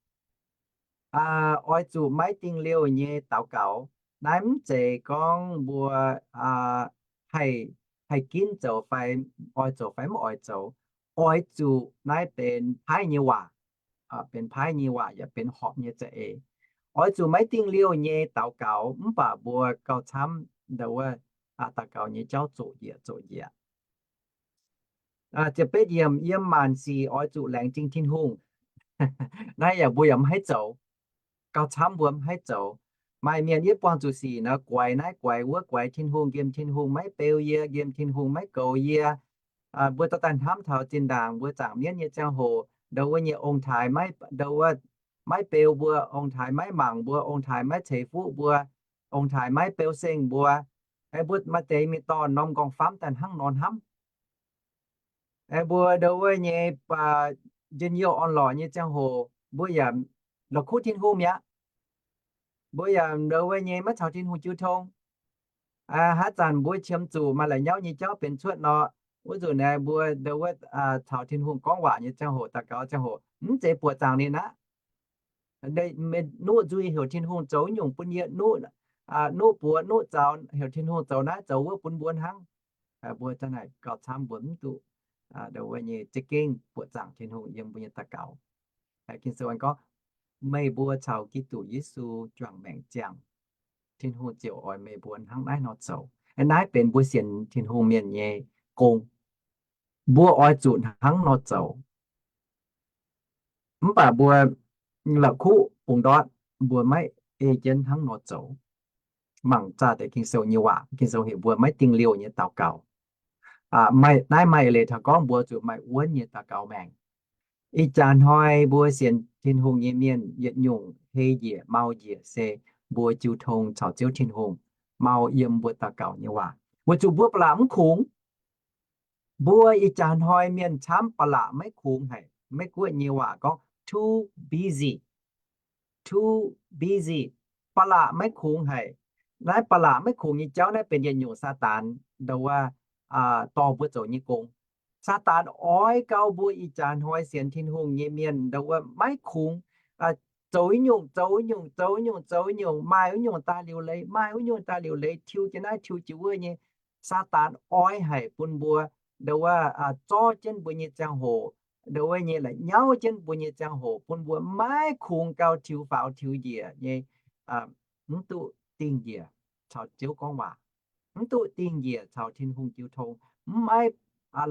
oix zuqc maiv dingh liouh nyei daux gaux. Naaiv mv zeiz gorngv mbuo haih, haih ginv zoux fai oix zoux fai mv oix zoux. Oix zuqc naaiv benx paaiv nyei waac, benx paaiv nyei waac yaac benx horpc nyei za'eix. Oix zuqc maiv dingh liouh nyei daux gaux, mv baac mbuo gauh camv ndo wuov daux gaux nyei jauv zoqc njiec zoqc njiec. Ziepc betv yiemc, yiem maanc sic oix zuqc laengz zingh Tin-Hungh. Naaiv yaac mbuo yaac mv haih zoux. Gauh camv mbuo mv haih zoux. Maaih mienh yie buangh zuqc sic nor, guaix naaiv guaix wuov, guaix Tin-Hungh, nqemh Tin-Hungh maiv beu yie, nqemh Tin-Hungh maiv goux yie. Mbuo dorh daaih hnamv taux zinh ndaangc mbuo zaangc mienv nyei ziangh hoc, ndo wuov nyei ong-taaix maiv, ndo wuov maiv beu mbuo, ong-taaix maiv mangc mbuo, ong-taaix maiv ceix fuqv mbuo, ong-taaix maiv beu seng mbuo. Mbuo maaih deix mingh dorh norm nqorngv-famv daaih hnangv nor hnamv. Mbuo ndo wuov nyei njien-youh orn-lorqc nyei ziangh hoc, mbuo yaac la'kuqv Tin-Hungh mi'aqv. Mbuo yaac ndo wuov nyei maiv caux Tin-Hungh jiu tong. Haaix zanc mbuo qiemx zuqc maaih la'nyauv nyei jauv benx cuotv nor, wuov nzunc naaiv mbuo ndo wuov caux Tin-Hungh gorngv waac nyei ziangh hoc, daux gaux ziangh hoc, mv zeiz buoqc zaangc ninh aqv. Nuqv nzuih heuc Tin-Hungh zoux nyungc bun yie, nuqv, nuqv buoz nuqv zaux heuc Tin-Hungh zoux naaiv zoux wuov bun mbuo hnangv. Mbuo za'naaic gauh camv, mbuo mv duqv ndo wuov nyei za'gengh buoqc zaangc Tin-Hungh yiem mbuo nyei daux gaux. Ging-Sou gorngv, meih mbuo caux Giduc Yesu juangc maengc ziangh, Tin-Hungh ziouc oix meih mbuo hnangv naaiv nor zoux. Naaiv benx mbuo sienx Tin-Hungh mienh nyei gong. Mbuo oix zuqc hnangv nor zoux. Mv baac mbuo la'kuqv bungx ndortv, mbuo maiv ei jienv hnangv nor zoux. Mangc zaah deix Ging-Sou nyei waac, Ging-Sou heuc mbuo maiv dingh liouh nyei daux gaux. Naaiv maaih eix leiz taux gorngv mbuo zuqc maaih wuonv nyei daux gaux maengc. Ih jaax hnoi mbuo sienx Tin-Hungh nyei mienh yietc nyungc hei njiec mau njiec se mbuo jiu tong caux Ziouv Tin-Hungh mau yiem mbuo daux gaux nyei waac, weic zuqc mbuo ba'laqc mv kungx. Mbuo ih jaax hnoi mienh camv ba'laqc maiv kungx haic. Meiv Guoqv nyei waac gorngv too busy, too busy, ba'laqc maiv kungx haic. Naaiv ba'laqc maiv kungx nyei jauv naaiv benx yietc nyungc Saadaan ndo wuov dorh mbuo zoux nyei gong. Saadaan oix gau mbuo ih jaax hnoi sienx Tin-Hungh nyei mienh ndo wuov maiv kungx, zoux nyungc zoux nyungc zoux nyungc zoux nyungc, maaih wuov nyungc daaih liuc leiz, maaih wuov nyungc daaih liuc leiz, tiuv jienv naaiv tiuv jienv wuov nyei. Saadaan oix haic bun mbuo ndo wuov zorv jienv mbuo nyei ziangh hoc, ndo wuov nyei la'nyauv jienv mbuo nyei ziangh hoc, bun mbuo maiv kungx gau tiux faaux tiux njiec nyei, mv duqv dingh njiec caux Ziouv gorngv waac, mv duqv dingh njiec caux Tin-Hungh jiu tong, mv maiv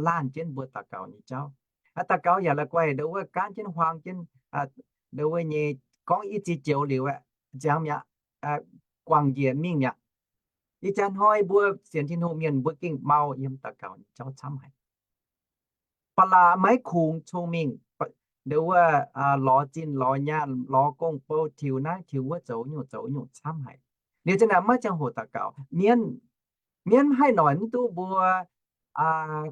laanh jienv mbuo daux gaux nyei jauv. Daux gaux yaac la'guaih ndo wuov gaanv jienv huaang jienv ndo wuov nyei gorngv i ziex joux liuz aeqv, ziangx mi'aqv, guangc njiec mingh mi'aqv. Ih jaax hnoi mbuo sienx Tin-Hungh mienh mbuo gengh mau yiem daux gaux nyei jauv camv haic. Ba'laqc maiv kungx cong-mengh, ndo wuov lorz zinh lorz nyaanh lorz gong-bou tiux naaiv tiux wuov zoux nyungc zoux nyungc camv haic. Liuz zinh naaic maiv ziangh hoc daux gaux. Mienv, mienv mv haih noic mv duqv mbuo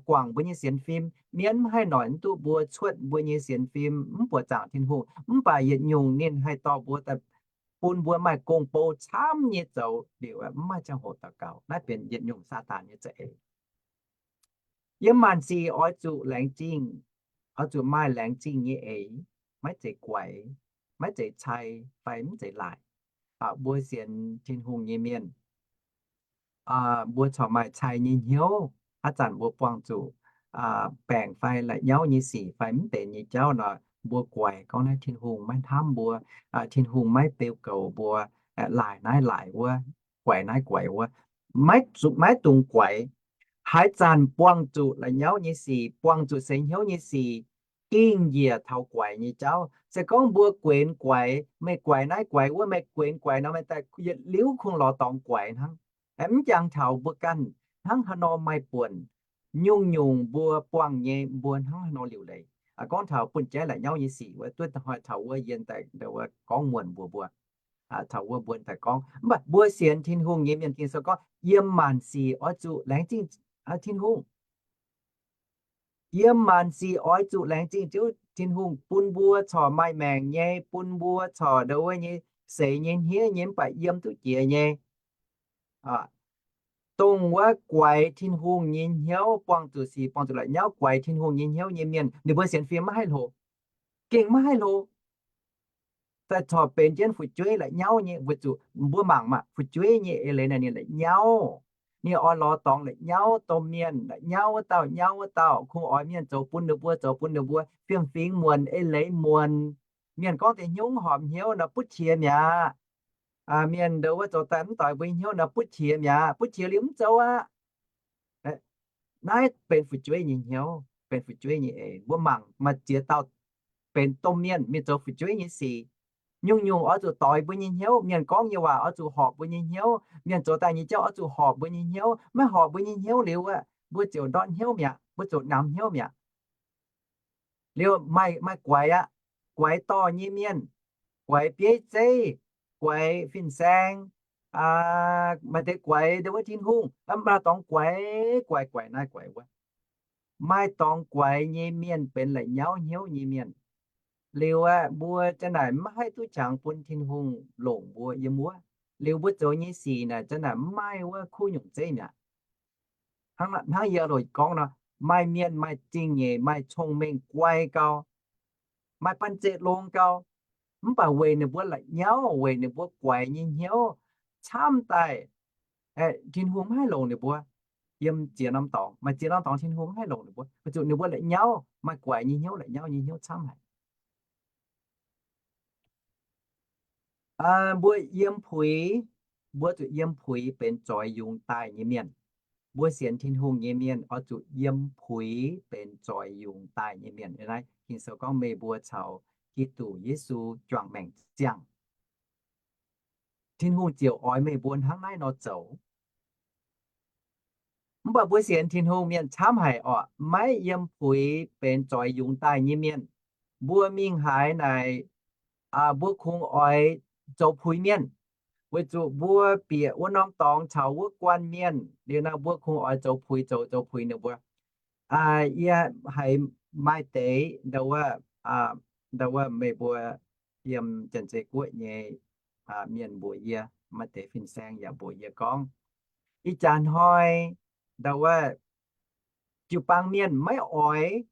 guangc mbuo nyei sienx fim. Mienv mv haih noic mv duqv mbuo cuotv mbuo nyei sienx fim mv buoqc zaangc Tin-Hungh. Mv baac yietc nyungc ninh haih dorh mbuo daaih bun mbuo maaih gong-bou camv nyei zoux liuz mv maaih ziangh hoc daux gaux. Naaiv benx yietc nyungc Saadaan nyei za'eix. Yiem maanc sic oix zuqc laengz zingh, oix zuqc maaih laengz zingh nyei eix, maiv zeiz guaix, maiv zeiz cai fai mv zeiz laaic. Mbuo sienx Tin-Hungh nyei mienh, mbuo corc maaih cai nyei hnyouv. Haaix zanc mbuo buangh zuqc baengc fai la'nyauv nyei sic fai mv benx nyei jauv nor, mbuo guaix gorngv naaiv Tin-Hungh maiv hnamv mbuo, Tin-Hungh maiv beu goux mbuo, laaic naaiv laaic wuov, guaix naaiv guaix wuov, maiv dungx guaix. Haaix zanc buangh zuqc la'nyauv nyei sic, buangh zuqc seix hnyouv nyei sic, dingh njiec taux guaix nyei jauv. Se gorngv mbuo guenx guaix, meih guaix naaiv guaix wuov, meih guenx guaix nor, meih daaih yietc liuz kungx lorz dorngx guaix hnangv. Mv jangx taux mbuo ganh hnangv haaix nor maaih buonc, nyungc-nyungc mbuo buangh nyei mbuo hnangv haaix nor liuc leiz. Gorngv taux bun jaiv la'nyauv nyei sic wuov, duqv hnoi taux wuov yie daaih gorngv muonc mbuox mbuo, taux wuov mbuo daaih gorngv. Mv baac mbuo sienx Tin-Hungh nyei mienh, Ging-Sou gorngv yiem maanc sic oix zuqc laengz zingh Tin-Hungh. Yiem maanc sic oix zuqc laengz zingh Ziouv Tin-Hungh bun mbuo corc maaih maengc nyei, bun mbuo corc ndo wuov nyei seix nyei hniev nyei mv baac yiem duqv jiex nyei. Dongh wuov guaix Tin-Hungh nyei hnyouv, buangh zuqc sic, buangh zuqc la'nyauv, guaix Tin-Hungh nyei hnyouv nyei mienh, ninh mbuo sienx fim maiv haih hlo, gengh maiv haih hlo. Daaih corc benx jienv fu'jueiv la'nyauv nyei, weic zuqc mbuo mangc maah, fu'jueiv nyei eix leiz naaic ninh la'nyauv. Ninh oix lorz dorngx la'nyauv, domh mienh la'nyauv wuov dauh nyauv wuov dauh, kungx oix mienh zoux bun ninh mbuo, zoux bun ninh mbuo fiem-fingx muonc, eix leiz muonc. Mienh gorngv deix hnyouv horpc hnyouv nor butv qiex mi'aqv. Mienh ndo wuov zoux daaih mv doix mbuo nyei hnyouv nor butv qiex mi'aqv, butv qiex liuz mv zoux aqv. Naaiv benx fu'jueiv nyei hnyouv, benx fu'jueiv nyei eix. Mbuo mangc maaih ziex dauh benx domh mienh mingh zoux fu'jueiv nyei sic. Nyungc-nyungc oix zuqc doix mbuo nyei hnyouv. Mienh gorngv nyei waac oix zuqc horpc mbuo nyei hnyouv. Mienh zoux daaih nyei jauv oix zuqc horpc mbuo nyei hnyouv. Maiv horpc mbuo nyei hnyouv liuz aeqv, mbuo ziouc ndortv hnyouv mi'aqv, mbuo ziouc namx hnyouv mi'aqv. Liuz maaih, maaih guaix aqv, guaix dorh nyei mienh, guaix bieiv zeiv, guaix fin-saeng, maaih deix guaix ndo wuov Tin-Hungh, maaih dorngx guaix, guaix, guaix naaiv guaix wuov. Maaih dorngx guaix nyei mienh benx la'nyauv hnyouv nyei mienh. Liuz aeqv, mbuo za'naaic maiv haih duqv qangx bun Tin-Hungh longc mbuo yiem wuov. Liuz mbuo zoux nyei sic naaic zanc naaic mv maaih wuov kuv nyungc zeiv mi'aqv. Hnangv, hnangv yie loz gorngv nor, maaih mienh maaih zingh nyeic, maaih cong-mengh guai gau, maaih banh zeic longx gau, mv baac weic ninh mbuo la'nyauv, weic ninh mbuo guaix nyei hnyouv camv daaih, Tin-Hungh mv haih longc ninh mbuo. Yiem ziex norm dorngx, maaih ziex norm dorngx Tin-Hungh mv haih longc ninh mbuo, weic zuqc ninh mbuo la'nyauv, maaih guaix nyei hnyouv, la'nyauv nyei hnyouv camv haic. Mbuo yiem puix, mbuo zuqc yiem puix benx zoix yungz daaih nyei mienh. Mbuo sienx Tin-Hungh nyei mienh oix zuqc yiem puix benx zoix yungz daaih nyei mienh. Naaiv Ging-Sou gorngv meih mbuo caux Giduc Yesu juangc maengc ziangh. Tin-Hungh ziouc oix meih mbuo hnangv naaiv nor zoux. Mv baac mbuo sienx Tin-Hungh mienh camv haic orqc, maiv yiem puix benx zoix yungz daaih nyei mienh. Mbuo mingh haaix naaic, mbuo kungx oix zoux puix mienh, weic zuqc mbuo bieqc wuov norm dorngx caux wuov guanh mienh liuz nor, mbuo kungx oix zoux puix, zoux, zoux puix ninh mbuo. Yie haiz maaih deix ndau wuov, ndau wuov meih mbuo yiem Janx-Zei Guoqv nyei mienh mbuox yie, maaih deix fin-saeng yaac mbuox yie gorngv, ih jaax hnoi ndau wuov jiu-baang mienh maiv oix,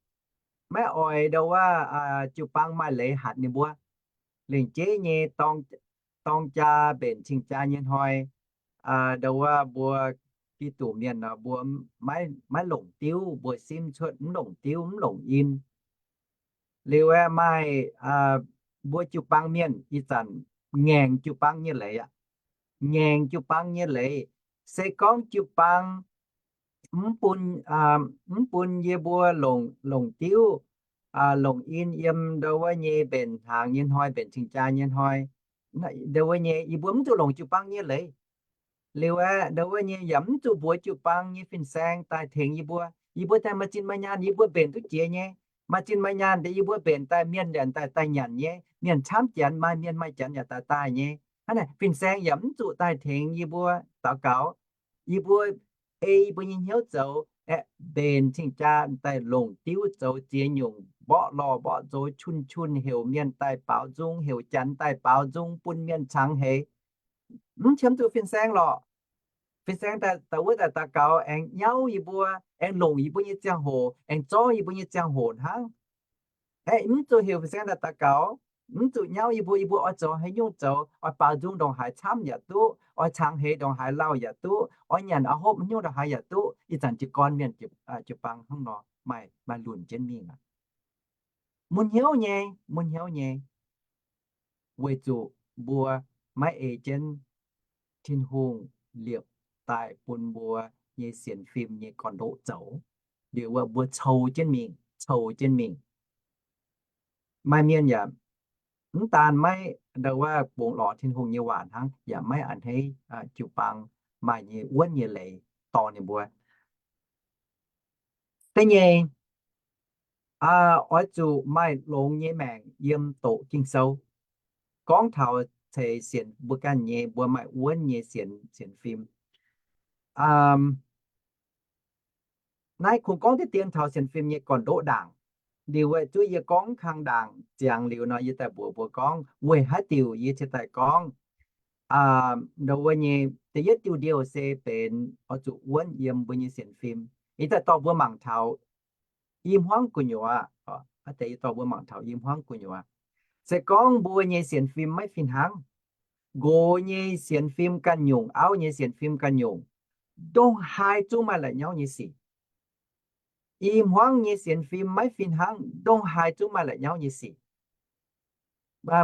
maiv oix ndau wuov jiu-baang maaih leiz hatc ninh mbuo. Lengc jeiv nyei dorng jaa mbenc cing-jaa nyei hnoi, ndau wuov mbuo Giduc mienh nor, mbuo maiv longc diuv, mbuo simv cuotv mv longc diuv mv longc in. Liuz aeqv, maaih mbuo jiu-baang mienh ih zanc ngaengc jiu-baang nyei leiz aqv. Ngaengc jiu-baang nyei leiz, se gorngv jiu-baang mv bun, mv bun yie mbuo longc, longc diuv, longc in yiem ndau wuov nyei mbenc hnaangx nyei hnoi, mbenc cing-jaa nyei hnoi, ndau wuov nyei yie mbuo mv zuqc longc jiu-baang nyei leiz. Liuz aeqv, ndau wuov nyei yaac mv zuqc mbuox jiu-baang nyei fin-saeng daaih tengx yie mbuo. Yie mbuo daaih maaih zinh maaih nyaanh yie mbuo mbenc duqv jiex nyei. Maaih zinh maaih nyaanh deix yie mbuo mbenc daaih mienh yaac daaih daaih nyanc nyei. Mienh camv Janx, maaih mienh maaih Janx yaac daaih daaih nyei. Hnangv naaic fin-saeng yaac mv zuqc daaih tengx yie mbuo daux gaux. Yie mbuo ei yie mbuo nyei hnyouv zoux aeqv, mbenc cing-jaa daaih longc diuv zoux ziex nyungc, mborqv lorh mborqv nzox, qun qun, heuc mienh daaih baaux nzung, heuc Janx daaih baaux nzung, bun mienh cangx heix. Mv qiemx zuqc fin-saeng lorqc. Fin-saeng daaih wuov daaih daux gaux aengx nyauv yie mbuo, aengx longc yie mbuo nyei ziangh hoc, aengx zorv yie mbuo nyei ziangh hoc hnangv. Aeqv, mv zuqc heuc fin-saeng daaih daux gaux, mv zuqc nyauv yie mbuo. Yie mbuo oix zoux haaix nyungc zoux, oix baaux nzung ndongc haaix camv yaac duqv, oix cangx heix ndongc haaix lauh yaac duqv, oix nyanc oix hopv haaix nyungc ndongc haaix yaac duqv. Ih zanc jiu-gorn mienh jiu-baang hnangv nor maaih, maaih lunc jienv mingh aqv. Mun hnyouv nyei, mun hnyouv nyei, weic zuqc mbuo maiv ei jienv Tin-Hungh liepc daaih bun mbuo nyei sienx fim nyei gorn-ndoqv zoux. Liuz wuov mbuo cou jienv mingh, cou jienv mingh. Maaih mienh yaac mv daan maiv ndau wuov bungx lorz Tin-Hungh nyei waac hnangv, yaac maiv a'hneiv jiu-baang maaih nyei wuonv nyei leiz dorh ninh mbuo. Da'nyeic, oix zuqc maaih longx nyei maengc yiem doqc Ging-Sou. Gorngv taux ceix sienx mbuo ganh nyei, mbuo maaih wuonv nyei sienx, sienx fim. Naaiv kungx gorngv deix dien taux sienx fim nyei gorn-ndoqv ndaangc. Liuz wuov zuqc yie gorngv kang ndaangc ziangx liuz nor, yie daaih mbuox mbuo gorngv weic haaix diuc yie cingx daaih gorngv ndau wuov nyei da'yietv diuh ndiouh se benx oix zuqc wuonv yiem mbuo nyei sienx fim. Yie daaih dorh mbuo mangc taux i hmuangv gu'nyuoz. Aa, deix yie dorh mbuo mangc taux i hmuangv gu'nyuoz. Se gorngv mbuo nyei sienx fim maiv fih hnangv, nqox nyei sienx fim ganh nyungc, auv nyei sienx fim ganh nyungc, ndongc haaix zungv maaih la'nyauv nyei sic. I hmuangv nyei sienx fim maiv fih hnangv, ndongc haaix zungv maaih la'nyauv nyei sic.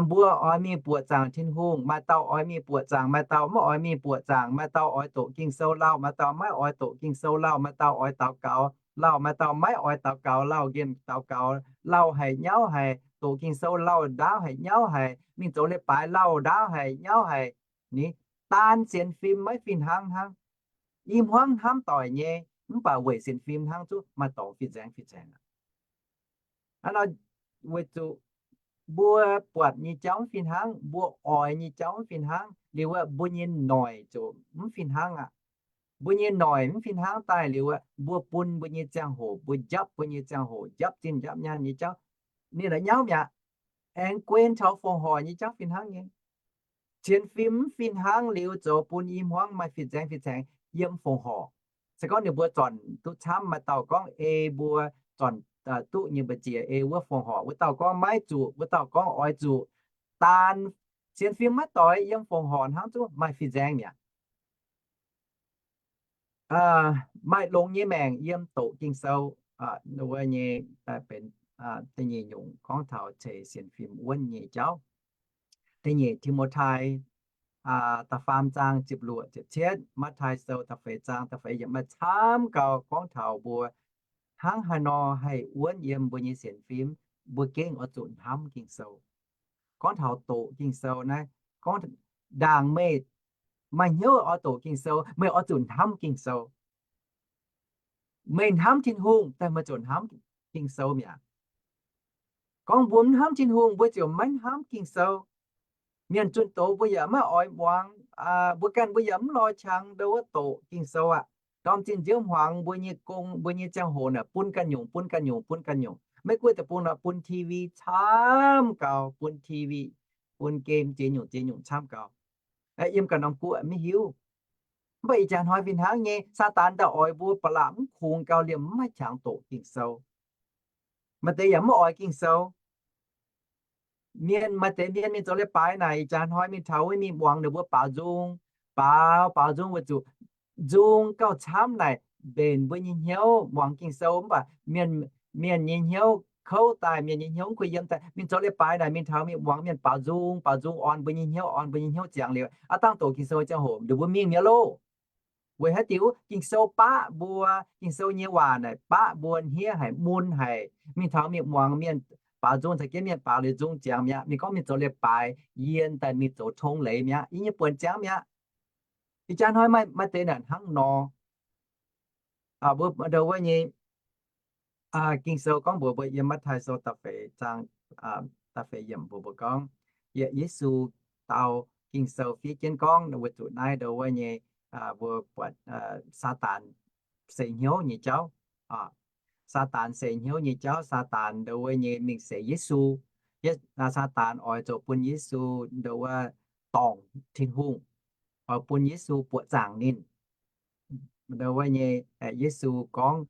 Mbuo oix mingh buoqc zaangc Tin-Hungh, maaih dauh oix mingh buoqc zaangc, maaih dauh maiv oix mingh buoqc zaangc, maaih dauh oix doqc Ging-Sou lauh, maaih dauh maiv oix doqc Ging-Sou lauh, maaih dauh oix daux gaux lauh, maaih dauh maiv oix daux gaux lauh, nqemh daux gaux lauh haic, nyauv haic, doqc Ging-Sou lauh ndaauv haic, nyauv haic, mingh zoux leiz-baaix lauh ndaauv haic, nyauv haic. Ni, daan sienx fim maiv fih hnangv hnangv. I hmuangv hnamv doic nyei, mv baac weic sienx fim hnangv zuqc maaih dorngx fin-saeng, fin-saeng aqv. Hnangv nor, weic zuqc mbuo buatc nyei jauv mv fih hnangv, mbuo oix nyei jauv mv fih hnangv liuz, mbuo nyei noic ziouc mv fih hnangv aqv. Mbuo nyei noic mv fih hnangv daaih liuz, mbuo bun mbuo nyei ziangh hoc, mbuo njapv mbuo nyei ziangh hoc, njapv zinh njapv nyaanh nyei jauv, ninh la'nyauv mi'aqv. Aengx guen taux fongc horc nyei jauv fih hnangv nyei. Sienx fim mv fih hnangv liuz zoux bun i hmuangv maaih fih nzaeng fih nzaeng yiem fongc horc. Se gorngv ninh mbuo zornc duqv camv, maaih dauh gorngv ei mbuo zornc duqv nyei mbu'ziex ei wuov fongc horc. Wuov dauh gorngv maiv zuqc, wuov dauh gorngv oix zuqc. Daan sienx fim maiv doix, yiem fongc horc hnangv zungv maaih fih nzaeng mi'aqv. Maaih longx nyei maengc yiem doqc Ging-Sou. Wuov nyei benx da'nyeic nyungc gorngv taux ceix sienx fim wuonv nyei jauv. Da'nyeic Ti^mo^tai da'faam zaang ziepc luoqc ziepc cietv, Matv^taai Sou da'feix zaang da'feix yiemc maaih camv gau gorngv taux mbuo hnangv haaix nor haih wuonv yiem mbuo nyei sienx fim, mbuo gengh oix zuqc hnamv Ging-Sou. Gorngv taux doqc Ging-Sou naaiv, gorngv ndaangc meih maaih hnyouv oix doqc Ging-Sou, meih oix zuqc hnamv Ging-Sou. Meih hnamv Tin-Hungh daaih meih ziouc hnamv Ging-Sou mi'aqv. Gorngv mbuo mv hnamv Tin-Hungh, mbuo ziouc maiv hnamv Ging-Sou. Mienh zunh doz mbuo yaac maiv oix muangx, mbuo ganh mbuo yaac mv lorz qangx ndo wuov doqc Ging-Sou aqv. Ndorm zinh nziouv hmuangx mbuo nyei gong, mbuo nyei ziangh hoc naaic bun ganh nyungc, bun ganh nyungc, bun ganh nyungc. Maiv gunv deic-bung naaic bun T V camv gau, bun T V, bun game ziex nyungc ziex nyungc camv gau. Yiem ganh norm guoqv maiv hiuv. Mv baac ih jaax hnoi fih hnangv nyei, Saadaan daaih oix mbuo ba'laqc mv kungx gau liemh mv maaih qangx doqc Ging-Sou. Maaih deix yaac mv oix Ging-Sou. Mienh, maaih deix mienh mingh zoux leiz-baaix naaic, ih jaax hnoi mingh taux wuov mingh muangx ninh mbuo baaux nzung, baaux, baaux nzung weic zuqc nzung gauh camv naaic mbenc mbuo nyei hnyouv muangx Ging-Sou. Mv baac mienh, mienh nyei hnyouv kouv daaih, mienh nyei hnyouv mv kuh yiem daaih, mingh zoux leiz-baaix naaic mingh taux mingh muangx mienh baaux nzung, baaux nzung orn mbuo nyei hnyouv, orn mbuo nyei hnyouv ziangx liuz, aav dangh doqc Ging-Sou ziangh hoc ninh mbuo mingh mi'aqv loh. Weic haaix diuc? Ging-Sou baqv mbuo, Ging-Sou nyei waac naaic baqv mbuo hniev haic, mun haic. Mingh taux mingh muangx mienh baaux nzung, caux jienv mienh baaux liuz nzung ziangx mi'aqv. Mingh gorngv mingh zoux leiz-baaix, yiem daaih mingh zoux tong leiz mi'aqv, yie nyei buonc ziangx mi'aqv. Ih jaax hnoi maaih, maaih deix naaic hnangv nor. Mbuo ndo wuov nyei Ging-Sou gorngv mbuox mbuo yiem Matv^taai Sou da'feix zaang, da'feix yiemc mbuox mbuo gorngv, yietc Yesu dau Ging-Sou fiev jienv gorngv, weic zuqc naaiv ndo wuov nyei, mbuo buatc Saadaan seix hnyouv nyei jauv. Saadaan seix hnyouv nyei jauv, Saadaan ndo wuov nyei mingh seix Yesu. Saadaan oix zoux bun Yesu ndo wuov dorngc Tin-Hungh, oix bun Yesu buoqc zaangc ninh. Ndo wuov nyei, Yesu gorngv,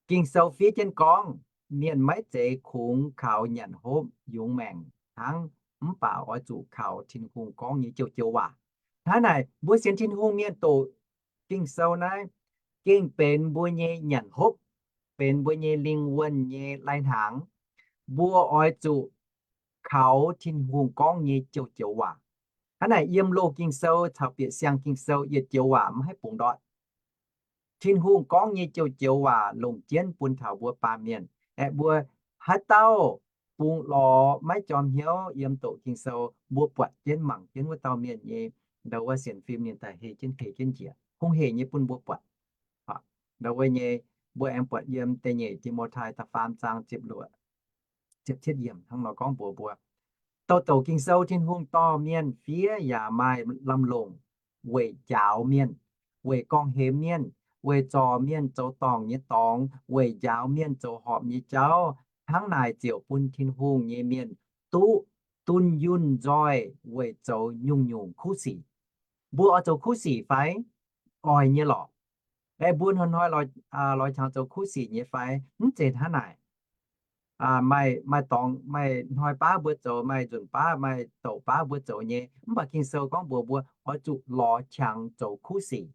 Ging-Sou fiev jienv gorngv, mienh maiv zeiz kungx kaux nyanc hopv yungz maengc hnangv, mv baac oix zuqc kaux Tin-Hungh gorngv nyei joux-joux waac. Hnangv naaic, mbuo sienx Tin-Hungh mienh doqc Ging-Sou naaiv, gengh benx mbuo nyei nyanc hopv, benx mbuo nyei lingh wuonh nyei lai-hnaangx. Mbuo oix zuqc kaux Tin-Hungh gorngv nyei joux-joux waac. Hnangv naaic, yiem loz Ging-Sou caux bieqc siang Ging-Sou yietc joux waac mv haih bungx ndortv. Tin-Hungh gorngv nyei joux-joux waac longc jienv bun taux mbuo baamh mienh. Aeqv, mbuo haaix dauh bungx lorz maiv jorm hnyouv yiem doqc Ging-Sou, mbuo buatc jienv mangc jienv wuov dauh mienh nyei ndo wuov sienx fim ninh daaih hei jienv, hei jienv njiec, hungh hec nyei bun mbuo buatc. Ndo wuov nyei, mbuo aengx buatc yiem da'nyeic Ti^mo^tai da'faam zaang ziepc luoqc, ziepc cietv yiemc hnangv nor gorngv mbuox mbuo, douc douc Ging-Sou Tin-Hungh dorh mienh fiev yaac maaih lamh longc weic njaaux mienh, weic gorngv-hemx mienh, weic zorc mienh zoux dorngc nyei dorngx, weic njaaux mienh zoux horpc nyei jauv. Hnangv naaic ziouc bun Tin-Hungh nyei mienh duqv dunh yunh nzoih weic zoux nyungc-nyungc kuv sic. Mbuo oix zoux kuv sic fai? Oix nyei lorqc. Aeqv, mbuo hnoi-hnoi lorz qangx zoux kuv sic nyei fai? Mv zeiz hnangv naaic. Maaih, maaih dorngx, maaih hnoi baav mbuo zoux, maaih nzunc baav, maaih douc baav mbuo zoux nyei. Mv baac Ging-Sou gorngv mbuox mbuo oix zuqc lorz qangx zoux kuv sic.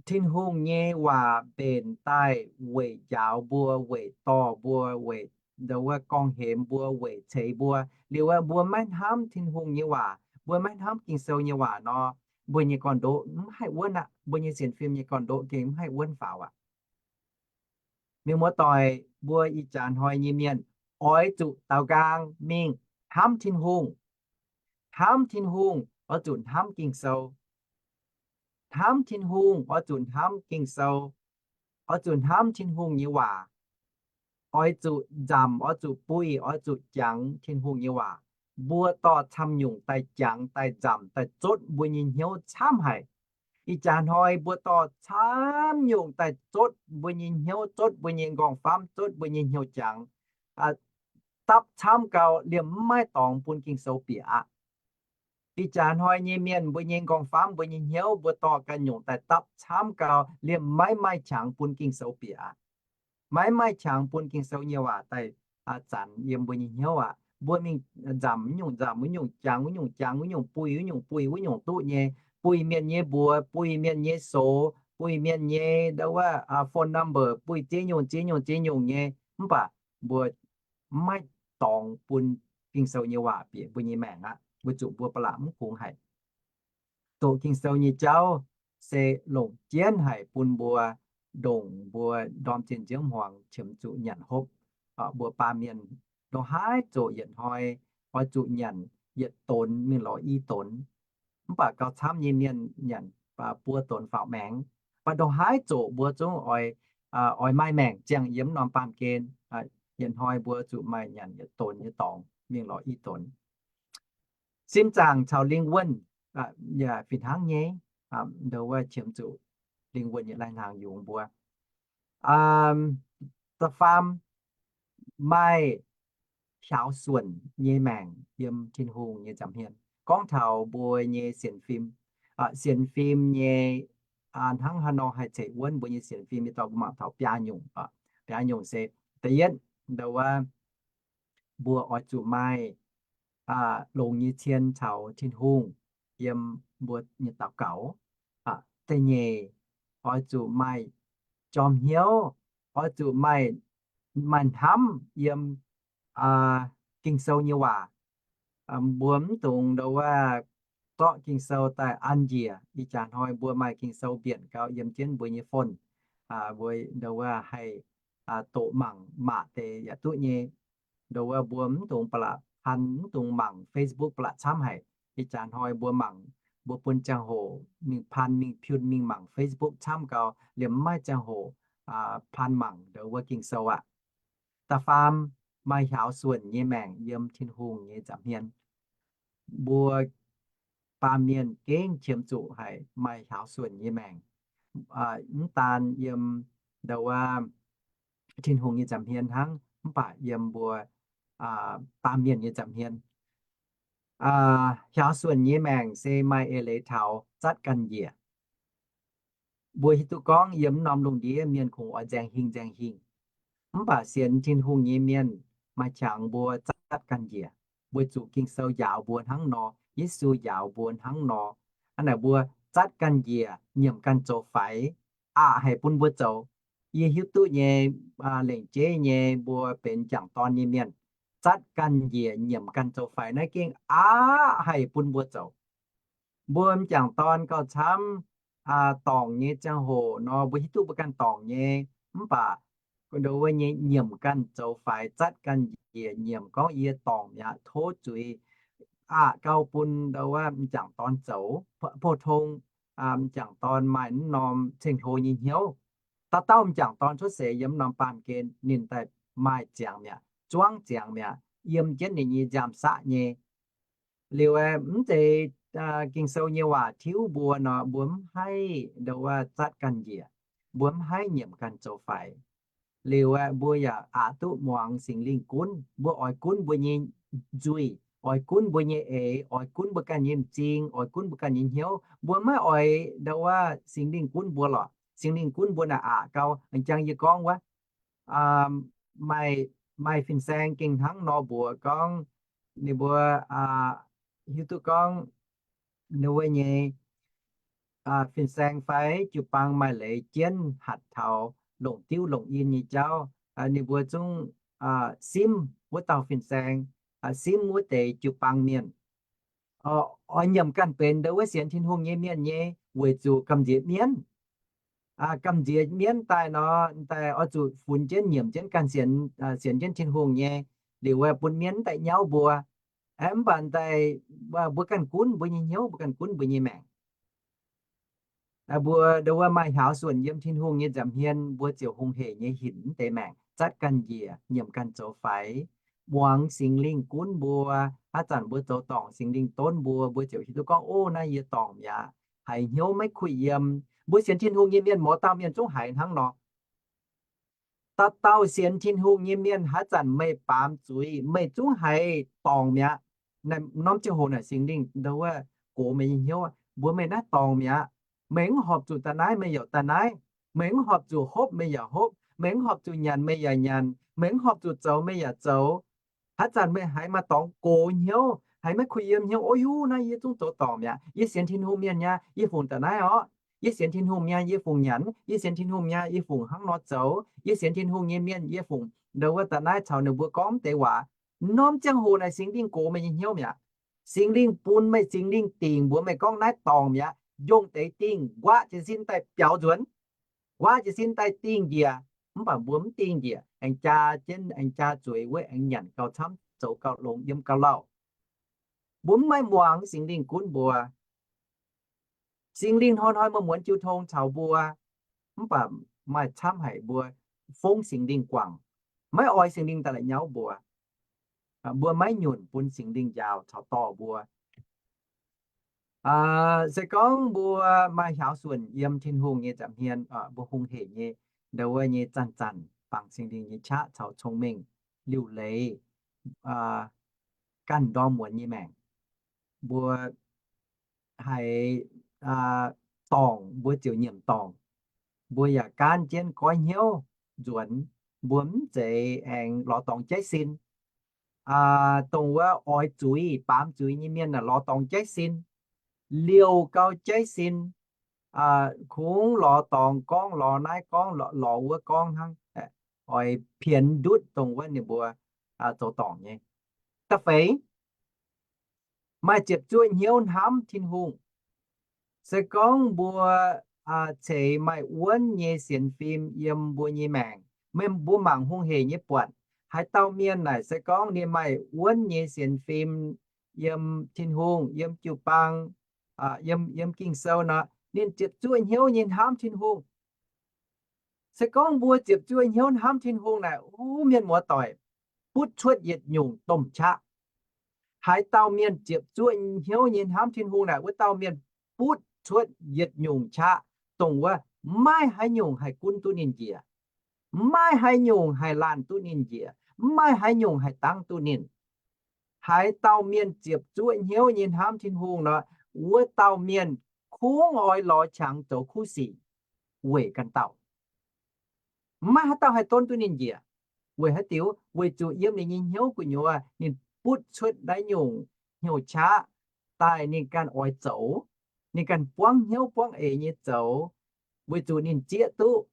Tin-Hungh nyei waac mbenc daaih weic njaaux mbuo, weic dorh mbuo, weic ndo wuov gorngv-hemx mbuo, weic ceix mbuo. Liuz wuov mbuo maiv hnamv Tin-Hungh nyei waac, mbuo maiv hnamv Ging-Sou nyei waac nor, mbuo nyei gorn-ndoqv mv haih wuonv aqv. Mbuo nyei sienx fim nyei gorn-ndoqv gengh mv haih wuonv faaux aqv. Mienh muoz-doic, mbuo ih jaax hnoi nyei mienh oix zuqc daaux nqaang mingh hnamv Tin-Hungh. Hnamv Tin-Hungh oix zuqc hnamv Ging-Sou. Hnamv Tin-Hungh oix zuqc hnamv Ging-Sou, oix zuqc hnamv Tin-Hungh nyei waac. Oix zuqc nzamc, oix zuqc buih, oix zuqc jangx Tin-Hungh nyei waac. Mbuo dorh camv nyungc daaih jangx, daaih nzamc, daaih zotv mbuo nyei hnyouv camv haic. Ih jaax hnoi mbuo dorh camv nyungc daaih zotv mbuo nyei hnyouv, zotv mbuo nyei nqorngv-famv, zotv mbuo nyei hnyouv jangx, dapv camv gau liemh mv maaih dorngx bun Ging-Sou bieqc aqv. Ih jaax hnoi nyei mienh, mbuo nyei nqorngv-famv, mbuo nyei hnyouv, mbuo dorh ganh nyungc daaih dapv camv gau, liemh maiv maaih qangx bun Ging-Sou bieqc aqv. Maiv maaih qangx bun Ging-Sou nyei waac daaih zanc yiem mbuo nyei hnyouv aqv. Mbuo mingh nzamc wuov nyungc, nzamc wuov nyungc, jangx wuov nyungc, jangx wuov nyungc, buih wuov nyungc, buih wuov nyungc duqv nyei, buih mienh nyei mbuox, buih mienh nyei soux, buih mienh nyei ndo wuov phone number, buih ziex nyungc ziex nyungc ziex nyungc nyei, mv baac mbuo maiv dorngx bun Ging-Sou nyei waac bieqc mbuo nyei maengc aqv, weic zuqc mbuo ba'laqc mv kungx haic. Doqc Ging-Sou nyei jauv se longc jienv haic bun mbuo ndongc mbuo ndorm zinh nziouv hmuangx qiemx zuqc nyanc hopv. Mbuo baamh mienh ndongc haaix zoqc yietc hnoi oix zuqc nyanc yietc donx mingh lorz i donx. Mv baac gauh camv nyei mienh nyanc buo donx faaux maengx. Mv baac ndongc haaix zoqc mbuo zungv oix, oix maaih maengc ziangh yiem norm baamh gen. Yietc hnoi mbuo zuqc maaih nyanc yietc donx nyei dorngx mingh lorz i donx. Sin zaangc caux lingh wuonh fih hnangv nyei, ndo wuov qiemx zuqc lingh wuonh nyei lai-hnaangx yungz mbuo. Da'faam, maaih hiaaux suonc nyei maengc yiem Tin-Hungh nyei nza'hmien. Gorngv taux mbuo nyei sienx fim, sienx fim nyei, hnangv haaix nor haih ceix wuonv mbuo nyei sienx fim nyei dorngx, mbuo mangc taux biaa nyungc. Biaa nyungc se, da'yietv, ndo wuov, mbuo oix zuqc maaih longx nyei cien caux Tin-Hungh yiem mbuo nyei daux gaux. Da'nyeic, oix zuqc maaih jorm hnyouv, oix zuqc maaih, maaih hnamv yiem Ging-Sou nyei waac. Mbuo mv dungx ndo wuov zorqv Ging-Sou daaih an njiec. Ih jaax hnoi mbuo maaih Ging-Sou mbienc gau yiem jienv mbuo nyei phone, mbuo ndo wuov haih doqc mangc maac deix yaac duqv nyei. Ndo wuov mbuo mv dungx ba'laqc pan, mv dungx mangc Facebook ba'laqc camv haic. Ih jaax hnoi mbuo mangc, mbuo bun ziangh hoc mingh pan, mingh piun, mingh mangc Facebook camv gau, liemh mv maaih ziangh hoc pan mangc ndo wuov Ging-Sou aqv. Da'faam, maaih hiaaux suonc nyei maengc yiem Tin-Hungh nyei nza'hmien. Mbuo baamh mienh gengh qiemx zuqc haic maaih hiaaux suonc nyei maengc. Mv daan yiem ndo wuov Tin-Hungh nyei nza'hmien hnangv, mv baac yiem mbuo baamh mienh nyei nza'hmien. Hiaaux suonc nyei maengc se maaih eix leiz taux zatv ganh njiec. Mbuo hiuv duqv gorngv yiem norm lungh ndiev mienh kungx oix nzaeng hingh nzaeng hingh. Mv baac sienx Tin-Hungh nyei mienh maaih qangx mbuo zatv ganh njiec, weic zuqc Ging-Sou njaaux mbuo hnangv nor, Yesu njaaux mbuo hnangv nor. Hnangv naaic mbuo zatv ganh njiec, nyiemc ganh zoux faix, aqc haic bun mbuo zoux. Yie hiuv duqv nyei, lengc jeiv nyei mbuo benx m'jangc dorn nyei mienh, zatv ganh njiec, nyiemc ganh zoux faix naaiv gengh aqc haic bun mbuo zoux. Mbuo m'jangc dorn gauh camv, dorngc nyei ziangh hoc nor, mbuo hiuv duqv mbuo ganh dorngc nyei, mv baac ndo wuov nyei nyiemc ganh zoux faix, zatv ganh njiec, nyiemc gorngv yie dorngc mi'aqv, tov zuiz, aqc gau bun ndo wuov m'jangc dorn zoux. Pou-tong m'jangc dorn maaih mv norm ceng-hlo nyei hnyouv. Dauh dauh m'jangc dorn cuotv seix yiem mv norm baamh gen ninh daaih maaih ziangx mi'aqv, zuangv ziangx mi'aqv, yiem jienv ninh nyei nziaamv-saqv nyei. Liuz aeqv, mv zeiz Ging-Sou nyei waac tiuv mbuo nor, mbuo mv haih ndo wuov zatv ganh njiec, mbuo mv haih nyiemc ganh zoux faix. Liuz aeqv, mbuo yaac aqc duqv muangx Singx Lingh gunv. Mbuo oix gunv mbuo nyei nzuih, oix gunv mbuo nyei eix, oix gunv mbuo ganh nyei m'zing, oix gunv mbuo ganh nyei hnyouv. Mbuo maiv oix ndo wuov Singx Lingh gunv mbuo lorqc. Singx Lingh gunv mbuo naaic aqc gau. Jangx yie gorngv wuov, maaih, maaih fin-saeng gengh hnangv nor mbuox gorngv, ninh mbuo hiuv duqv gorngv ndo wuov nyei fin-saeng fai jiu-baang maaih leiz jienv hatc taux longc diuv longc in nyei jauv, ninh mbuo zungv simv wuov dauh fin-saeng, simv wuov deix jiu-baang mienh. Oix nyiemc ganh benx ndo wuov sienx Tin-Hungh nyei mienh nyei, weic zuqc gamh nziex mienv. Gamh nziex mienv daaih nor, daaih oix zuqc funx jienv nyiemc jienv ganh sienx, sienx jienv Tin-Hungh nyei, liuz wuov bun mienv daaih nyauv mbuo. Mv baac daaih mbuo ganh gunv mbuo nyei hnyouv, mbuo ganh gunv mbuo nyei maengc. Mbuo ndo wuov maaih hiaaux suonc yiem Tin-Hungh nyei nza'hmien, mbuo ziouc hungh heic nyei hinc mv deix maengc, zatv ganh njiec, nyiemc ganh zoux faix, muangx Singx Lingh gunv mbuo. Haaix zanc mbuo zoux dorngc, Singx Lingh donv mbuo, mbuo ziouc hiuv duqv gorngv, Ov, naaiv yie dorngc mi'aqv, haiz hnyouv maiv kuh yiem. Mbuo sienx Tin-Hungh nyei mienh, mouz dauh mienh zungv haiz hnangv nor. Dauh dauh sienx Tin-Hungh nyei mienh, haaix zanc meih baamz zuiz, meih zungv haiz dorngc mi'aqv. Norm ziangh hoc naaic Singx Lingh ndo wuov gox meih nyei hnyouv, mbuox meih naaiv dorngc mi'aqv. Meih mv horpc zuqc daaih naaiv, meih yaac daaih naaiv. Meih mv horpc zuqc hopv, meih yaac hopv. Meih mv horpc zuqc nyanc, meih yaac nyanc. Meih mv horpc zuqc zoux, meih yaac zoux. Haaix zanc meih haiz maaih dorngx gox hnyouv, haiz maiv kuh yiem hnyouv, o, yuv, naaiv yie zungv zoux dorngc mi'aqv. Yie sienx Tin-Hungh mienh nyei, yie fungc daaih naaiv orqc. Yie sienx Tin-Hungh nyei, yie fungc nyanc. Yie sienx Tin-Hungh nyei, yie fungc hnangv nor zoux. Yie sienx Tin-Hungh nyei mienh, yie fungc ndo wuov daaih naaiv caux ninh mbuo gorngv mv deix waac. Norm ziangh hoc naaic Singx Lingh gox meih nyei hnyouv mi'aqv. Singx Lingh bun meih, Singx Lingh dingc mbuox meih gorngv naaiv dorngc mi'aqv. Njongh deix dingh nquaqv jiez sin daaih biaux nzuonx, nquaqv jiez sin daaih dingh njiec. Mv baac mbuo mv dingh njiec, aengx jaa jienv, aengx jaa zueiz wuov, aengx nyanc gauh camv, zoux gauh longx, yiem gauh lauh. Mbuo mv maaih muangx Singx Lingh gunv mbuo. Singx Lingh hnoi-hnoi muonz-muonz jiu tong caux mbuo, mv baac maaih camv haic mbuo fongv Singx Lingh guangc, maiv oix Singx Lingh daaih la'nyauv mbuo. Mbuo maiv nyunc bun Singx Lingh njaaux caux dorh mbuo. Se gorngv mbuo maaih hiaaux suonc yiem Tin-Hungh nyei nza'hmien, mbuo hungh heic nyei, ndo wuov nyei zanc-zanc bangc Singx Lingh nyei qaqv caux cong-mengh liuc leiz, ganh ndorm muonz nyei maengc. Mbuo haiz dorngc mbuo ziouc nyiemc dorngc. Mbuo yaac gaanv jienv goiv hnyouv nzuonx. Mbuo mv zeiz aengx lorz dorngx jaiv sin. Dongh wuov oix zuiz, baamz zuiz nyei mienh aah, lorz dorngx jaiv sin, liouh gau jaiv sin, kungx lorz dorngx gorngv, lorz naaiv gorngv, lorz wuov gorngv hnangv, oix pienx ndutv dongh wuov ninh mbuo zoux dorngc nyei. Da'feix, maaih ziepc zuoqv hnyouv hnamv Tin-Hungh. Se gorngv mbuo ceix maaih wuonv nyei sienx fim yiem mbuo nyei maengc, meih mbuo mangc hungh heic nyei buatc, haaix dauh mienh naaic se gorngv ninh maaih wuonv nyei sienx fim yiem Tin-Hungh, yiem jiu-baang, yiem Ging-Sou nor, ninh ziepc zuoqv hnyouv nyei hnamv Tin-Hungh. Se gorngv mbuo ziepc zuoqv hnyouv hnamv Tin-Hungh naaic, wuov mienh muoz-doic, butv cuotv yietc nyungc domh qaqv. Haaix dauh mienh ziepc zuoqv hnyouv nyei hnamv Tin-Hungh naaic, wuov dauh mienh butv cuotv yietc nyungc qaqv, dongh wuov maiv maaih haaix nyungc haih gunv duqv ninh njiec, maiv maaih haaix nyungc haih laanh duqv ninh njiec, maiv maaih haaix nyungc haih dangv duqv ninh. Haaix dauh mienh ziepc zuoqv hnyouv nyei hnamv Tin-Hungh nor, wuov dauh mienh kungx oix lorz qangx zoux kuv sic weic ganh dauh. Maiv maaih haaix dauh haih donv duqv ninh njiec. Weic haaix diuc? Weic zuqc yiem ninh nyei hnyouv gu'nyuoz ninh butv cuotv naaiv nyungc hnyouv qaqv daaih ninh ganh oix zoux, ninh ganh buangv hnyouv buangv eix nyei zoux, weic zuqc ninh zieqv duqv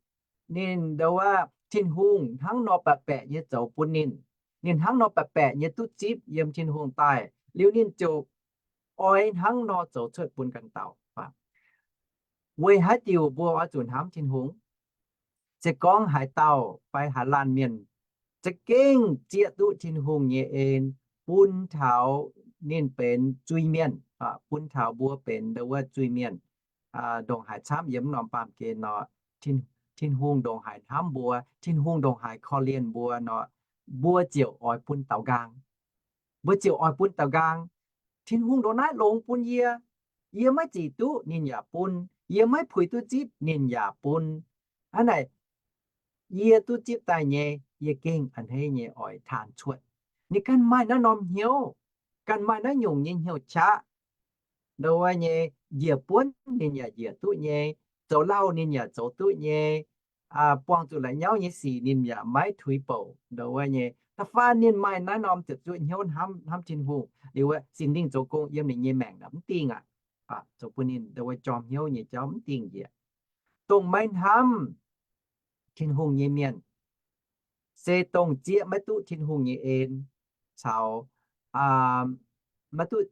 ninh ndo wuov Tin-Hungh hnangv nor baeqc baeqc nyei zoux bun ninh. Ninh hnangv nor baeqc baeqc nyei duqv zipv yiem Tin-Hungh daaih liuz ninh ziouc oix hnangv nor zoux cuotv bun ganh dauh. Weic haaix diuc mbuo oix zuqc hnamv Tin-Hungh? Se gorngv haaix dauh fai haaix laanh mienh za'gengh zieqv duqv Tin-Hungh nyei en bun taux ninh benx zuiz-mienh, bun taux mbuo benx ndo wuov zuiz-mienh, ndongc haaix camv yiem norm baamh gen nor, Tin-Hungh ndongc haaix hnamv mbuo, Tin-Hungh ndongc haaix korv-lienh mbuo nor, mbuo ziouc oix bun daaux nqaang. Mbuo ziouc oix bun daaux nqaang. Tin-Hungh ndongc naaiv longx bun yie. Yie maiv zic duqv ninh yaac bun. Yie maiv puix duqv zipv ninh yaac bun. Hnangv naaic, yie duqv zipv daaih nyei, yie gengh a'hneiv nyei oix taan cuotv. Ninh ganh maaih naaiv norm hnyouv, ganh maaih naaiv nyungc nyei hnyouv qaqv. Ndo wuov nyei, njiec buonv ninh yaac njiec duqv nyei, zoux lauh ninh yaac zoux duqv nyei, buangh zuqc la'nyauv nyei sic ninh yaac maiv tuix bouc. Ndo wuov nyei, da'faanh ninh maaih naaiv norm ziepc zuoqv hnyouv hnamv Tin-Hungh liuz, Singx Lingh zoux gong yiem ninh nyei maengc mv dingh aqv. Zoux bun ninh ndo wuov jorm hnyouv nyei jauv mv dingh njiec. Dongh maiv hnamv Tin-Hungh nyei mienh, se dongh zieqv maiv duqv Tin-Hungh nyei en, caux maiv duqv,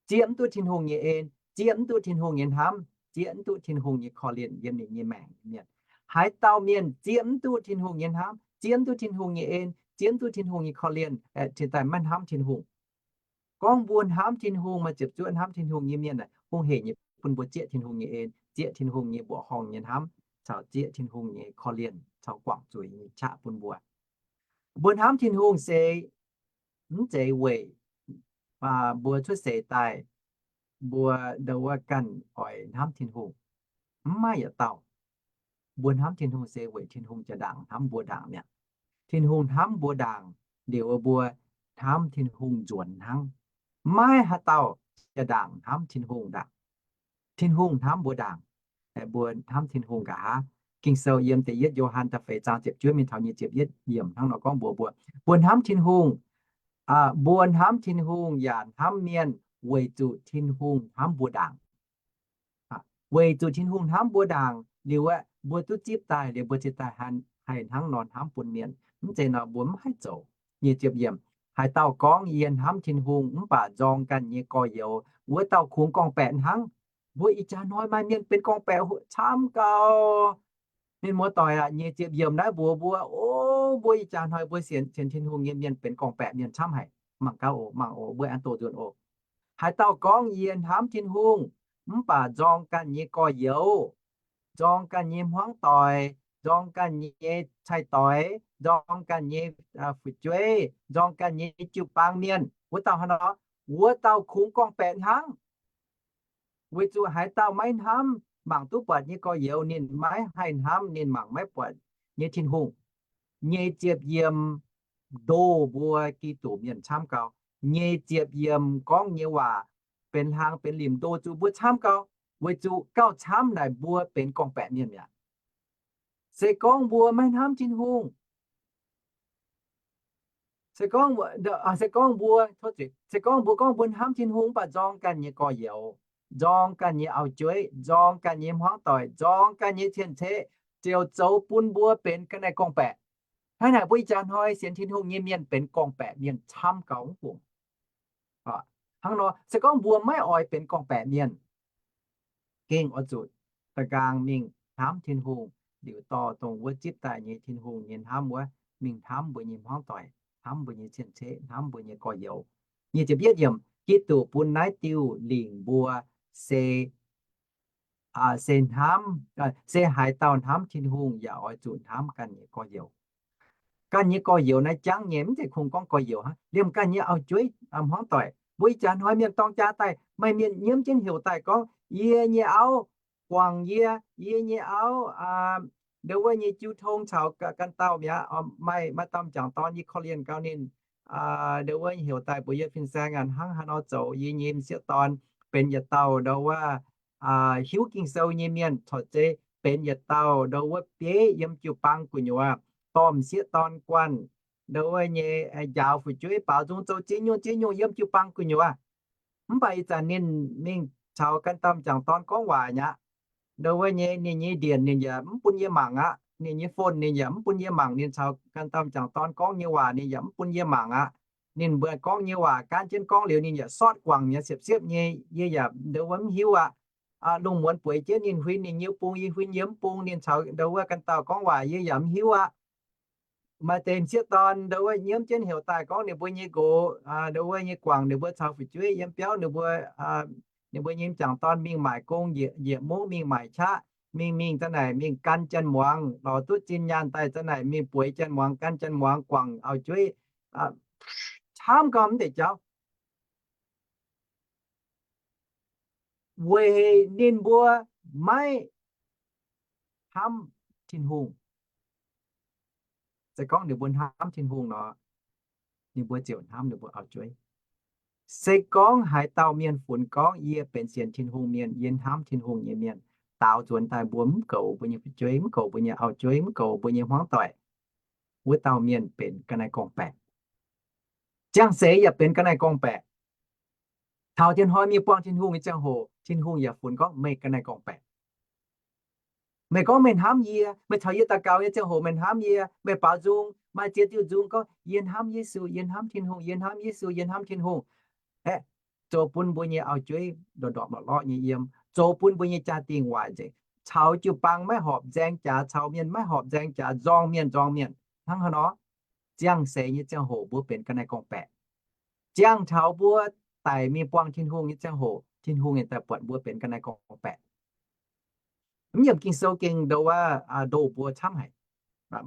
zieqv mv duqv Tin-Hungh nyei en, zieqv mv duqv Tin-Hungh nyei hnamv, zieqv mv duqv Tin-Hungh nyei korv-lienh yiem ninh nyei maengc nyei mienh. Haaix dauh mienh zieqv mv duqv Tin-Hungh nyei hnamv, zieqv mv duqv Tin-Hungh nyei en, zieqv mv duqv Tin-Hungh nyei korv-lienh, cingx daaih maiv hnamv Tin-Hungh. Gorngv mbuo hnamv Tin-Hungh, maaih ziepc zuoqv hnamv Tin-Hungh nyei mienh, hungh hec nyei bun mbuo zieqv Tin-Hungh nyei en, zieqv Tin-Hungh nyei mbuoqc horngh nyei hnamv, caux zieqv Tin-Hungh nyei korv-lienh caux guangc zuiz nyei qaqv bun mbuo. Mbuo hnamv Tin-Hungh se mv zeiz weic mbuo cuotv seix daaih mbuo ndo wuov ganh oix hnamv Tin-Hungh. Mv maaih yietc dauh. Mbuo hnamv Tin-Hungh se weic Tin-Hungh jaa-ndaangc hnamv mbuo ndaangc mi'aqv. Tin-Hungh hnamv mbuo ndaangc liuz, mbuo hnamv Tin-Hungh nzuonx hnangv. Maiv haaix dauh jaa-ndaangc hnamv Tin-Hungh ndaangc. Tin-Hungh hnamv mbuo ndaangc. Mbuo hnamv Tin-Hungh nqa'haav. Ging-Sou yiem da'yietv Yo^han da'feix zaang ziepc juov mingh taux nyic ziepc yietv yiemc hnangv nor gorngv mbuox mbuo, mbuo hnamv Tin-Hungh, mbuo hnamv Tin-Hungh yaac hnamv mienh weic zuqc Tin-Hungh hnamv mbuo ndaangc. Weic zuqc Tin-Hungh hnamv mbuo ndaangc liuz aeqv, mbuo duqv zipv daaih liuz mbuo ziouc daaih haih hnangv nor hnamv bun mienh. Mv zeiz nor mbuo mv haih zoux. Nyic ziepc yiemc, haaix dauh gorngv, Yie hnamv Tin-Hungh mv baac nzorng ganh nyei gorx-youz, wuov dauh kungx gorngv-baeqc hnangv. Mbuo ih jaax hnoi maaih mienh benx gorngv-baeqc camv gau. Mienh muoz-doic aac, nyic ziepc yiemc naaiv mbuox mbuo, o, mbuo ih jaax hnoi mbuo sienx, sienx Tin-Hungh nyei mienh benx gorngv-baeqc mienh camv haic. Mangc gaax oc, mangc oc, mbuo aengx doqc nzunc oc. Haaix dauh gorngv, Yie hnamv Tin-Hungh mv baac nzorng ganh nyei gorx-youz, nzorng ganh nyei hmuangv doic, nzorng ganh nyei cai-doix, nzorng ganh nyei fu'jueiv, nzorng ganh nyei jiu-baang mienh, wuov dauh hnangv nor, wuov dauh kungx gorngv-baeqc hnangv. Weic zuqc haaix dauh maiv hnamv mangc duqv buatc nyei gorx-youz, ninh maiv haih hnamv ninh mangc maiv buatc nyei Tin-Hungh. Nyei ziepc yiem ndoh mbuo Giduc mienh camv gau. Nyei ziepc yiem gorngv nyei waac benx hlang benx limc ndoh zuqc mbuo camv gau. Weic zuqc gauh camv naaic mbuo benx gorngv-baeqc mienh mi'aqv. Se gorngv mbuo maiv hnamv Tin-Hungh, se gorngv, se gorngv mbuo, se gorngv mbuo gorngv mbuo hnamv Tin-Hungh mv baac nzorng ganh nyei gorx-youz, nzorng ganh nyei auv-jueiv, nzorng ganh nyei hmuangv doic, nzorng ganh nyei cien-ceqv, ziouc zoux bun mbuo benx ga'naaiv gorngv-baeqc. Hnangv naaic mbuo ih jaax hnoi sienx Tin-Hungh nyei mienh benx gorngv-baeqc mienh camv gau mv fungc. Hnangv nor se gorngv mbuo maiv oix benx gorngv-baeqc mienh, gengh oix zuqc da'nqaang mingh hnamv Tin-Hungh, liuz dorh dongh wuov zipv daaih nyei Tin-Hungh nyei hnamv wuov mingh hnamv mbuo nyei hmuangv doic, hnamv mbuo nyei cien-ceqv, hnamv mbuo nyei gorx-youz. Nyic ziepc yietv yiemc, Giduc bun naaiv diuh lingc mbuo se se hnamv, se haaix dauh hnamv Tin-Hungh yaac oix zuqc hnamv ganh nyei gorx-youz. Ganh nyei gorx-youz naaiv jangv nyei, mv zeiz kungx gorngv gorx-youz hnangv, liemh ganh nyei auv-jueiv, hmuangv doic. Mbuo ih jaax hnoi mienh dorng jaa daaih, maaih mienh nyiemv jienv heuc daaih gorngv, Yie nyei auv, guangc yie, yie nyei auv, ndo wuov nyei jiu tong caux ganh dauh mi'aqv. Maaih, maaih dauh m'jangc dorn yie korv-lienh gau ninh, ndo wuov heuc daaih mbuox yie fin-saeng hnangv haaix nor zoux. Yie nyei m'sieqv dorn benx yietc dauh ndo wuov hiuv Ging-Sou nyei mienh, corc zeiz benx yietc dauh ndo wuov bieiv yiem jiu-baang gu'nyuoz, dorh m'sieqv dorn guanh ndo wuov nyei njaaux fu'jueiv baaux nzung zoux ziex nyungc ziex nyungc yiem jiu-baang gu'nyuoz. Mv baac ih zanc ninh mingh caux ganh dauh m'jangc dorn gorngv waac mi'aqv. Ndo wuov nyei ninh nyei ndienc ninh yaac mv bun yie mangc aqv. Ninh nyei phone ninh yaac mv bun yie mangc. Ninh caux ganh dauh m'jangc dorn gorngv nyei waac ninh yaac mv bun yie mangc aqv. Ninh mbuo gorngv nyei waac gaanv jienv gorngv liuz ninh yaac sortv guangc nyei siepv-siepv nyei, yie yaac ndo wuov mv hiuv aqv. Lungh muonz bueix jienv ninh huin ninh nyei bung, yie huin yie mv bung, ninh caux ndo wuov ganh dauh gorngv waac yie yaac mv hiuv aqv. Maaih deix m'sieqv dorn ndo wuov nyiemv jienv heuc daaih gorngv ninh mbuo nyei nqox ndo wuov nyei guangc ninh mbuo caux fu'jueiv yiem biauv ninh mbuo, ninh mbuo nyei m'jangc dorn mingh maaic gong, njiec mungv mingh maaic qaqv, mingh mingh za'naaic mingh gan janx-muangz, lorz duqv zinh nyaanh daaih za'naaic mingh bueix janx-muangz, gan janx-muangz, guangc auv-jueiv, camv gau mv deix jauv. Weic ninh mbuo maiv hnamv Tin-Hungh. Se gorngv ninh mbuo hnamv Tin-Hungh nor, ninh mbuo ziouc hnamv ninh mbuo auv-jueiv. Se gorngv haaix dauh mienh funx gorngv, Yie benx sienx Tin-Hungh mienh, yie hnamv Tin-Hungh nyei mienh, daaux nzuonx daaih mbuo mv goux mbuo nyei fu'jueiv, mv goux mbuo nyei auv-jueiv, mv goux mbuo nyei hmuangv doic, wuov dauh mienh benx ga'naaiv gorngv-baeqc. Ziangh seix yaac benx ga'naaiv gorngv-baeqc. Taux dien hnoi mingh buangh Tin-Hungh nyei ziangh hoc, Tin-Hungh yaac funx gorngv, Meih ga'naaiv gorngv-baeqc. Meih gorngv meih hnamv yie, meih caux yie daux gaux nyei ziangh hoc meih hnamv yie, meih baaux nzung, maaih ziex diuh nzung gorngv, Yie hnamv Yesu, yie hnamv Tin-Hungh, yie hnamv Yesu, yie hnamv Tin-Hungh. Aeqv, zoux bun mbuo nyei auv-jueiv ndortv ndorpc lorqc lorqc nyei yiem, zoux bun mbuo nyei jaa-dingh waaic nzengc, caux jiu-baang maiv horpc nzaeng jaax, caux mienh maiv horpc nzaeng jaax, nzorng mienh nzorng mienh. Hnangv haaix nor? Ziangh seix nyei ziangh hoc mbuo benx ga'naaiv gorngv-baeqc. Ziangh taux mbuo daic mingh buangh Tin-Hungh nyei ziangh hoc, Tin-Hungh ninh daaih buatc mbuo benx ga'naaiv gorngv-baeqc. Mv yiemc Ging-Sou gengh ndo wuov, ndo mbuo camv haic.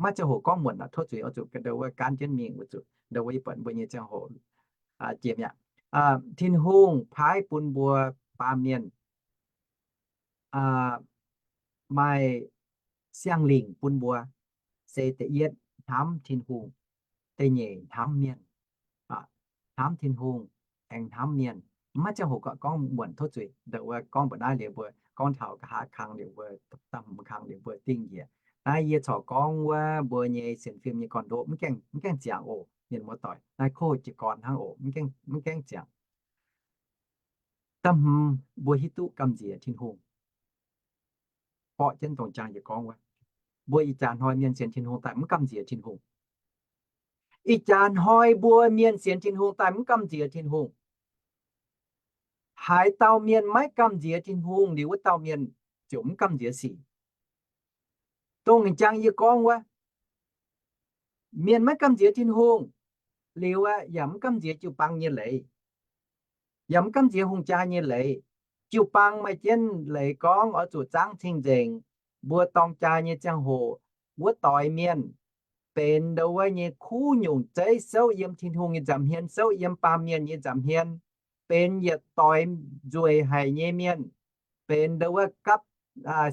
Maiv ziangh hoc gorngv muonc aqv, tov zuiz oix zuqc ndo wuov gaanv jienv mingh, oix zuqc ndo wuov yie buatc mbuo nyei ziangh hoc jiex mi'aqv. Tin-Hungh paaiv bun mbuo baamh mienh maaih siang-lingc bun mbuo, se da'yietv hnamv Tin-Hungh, da'nyeic hnamv mienh. Hnamv Tin-Hungh, aengx hnamv mienh. Mv maaih ziangh hoc gorngv muonc tov zuiz, ndongc wuov gorngv mbuoqc naaiv liuz mbuo gorngv taux nqa'haav kang liuz mbuo, da'hmz kang liuz mbuo dingh njiec. Naaiv yie corc gorngv wuov mbuo nyei sienx fim nyei gorn-ndoqv mv gaengh ziangx oc, mienh muoz-doic. Naaiv kov jiez gorn hnangv oc, mv gaengh ziangx. Da'hmz, mbuo hiuv duqv gamh nziex Tin-Hungh. Borqv jienv dongh jang yie gorngv wuov, mbuo ih jaax hnoi mienh sienx Tin-Hungh daaih mv gamh nziex Tin-Hungh. Ih jaax hnoi mbuo mienh sienx Tin-Hungh daaih mv gamh nziex Tin-Hungh. Haaix dauh mienh maiv gamh nziex Tin-Hungh liuz, wuov dauh mienh ziouc mv gamh nziex sic. Dongh jang yie gorngv wuov, mienh maiv gamh nziex Tin-Hungh liuz, yaac mv gamh nziex jiu-baang nyei leiz, yaac mv gamh nziex hungh jaa nyei leiz. Jiu-baang maaih jienv leiz gorngv oix zuqc zaangv cing-nzengc. Mbuo dorng jaa nyei ziangh hoc, wuov doix mienh benx ndau wuov nyei kuv nyungc zeiv souv yiem Tin-Hungh nyei nza'hmien, souv yiem baamh mienh nyei nza'hmien, benx yietc doix nzueic haic nyei mienh, benx ndau wuov gapv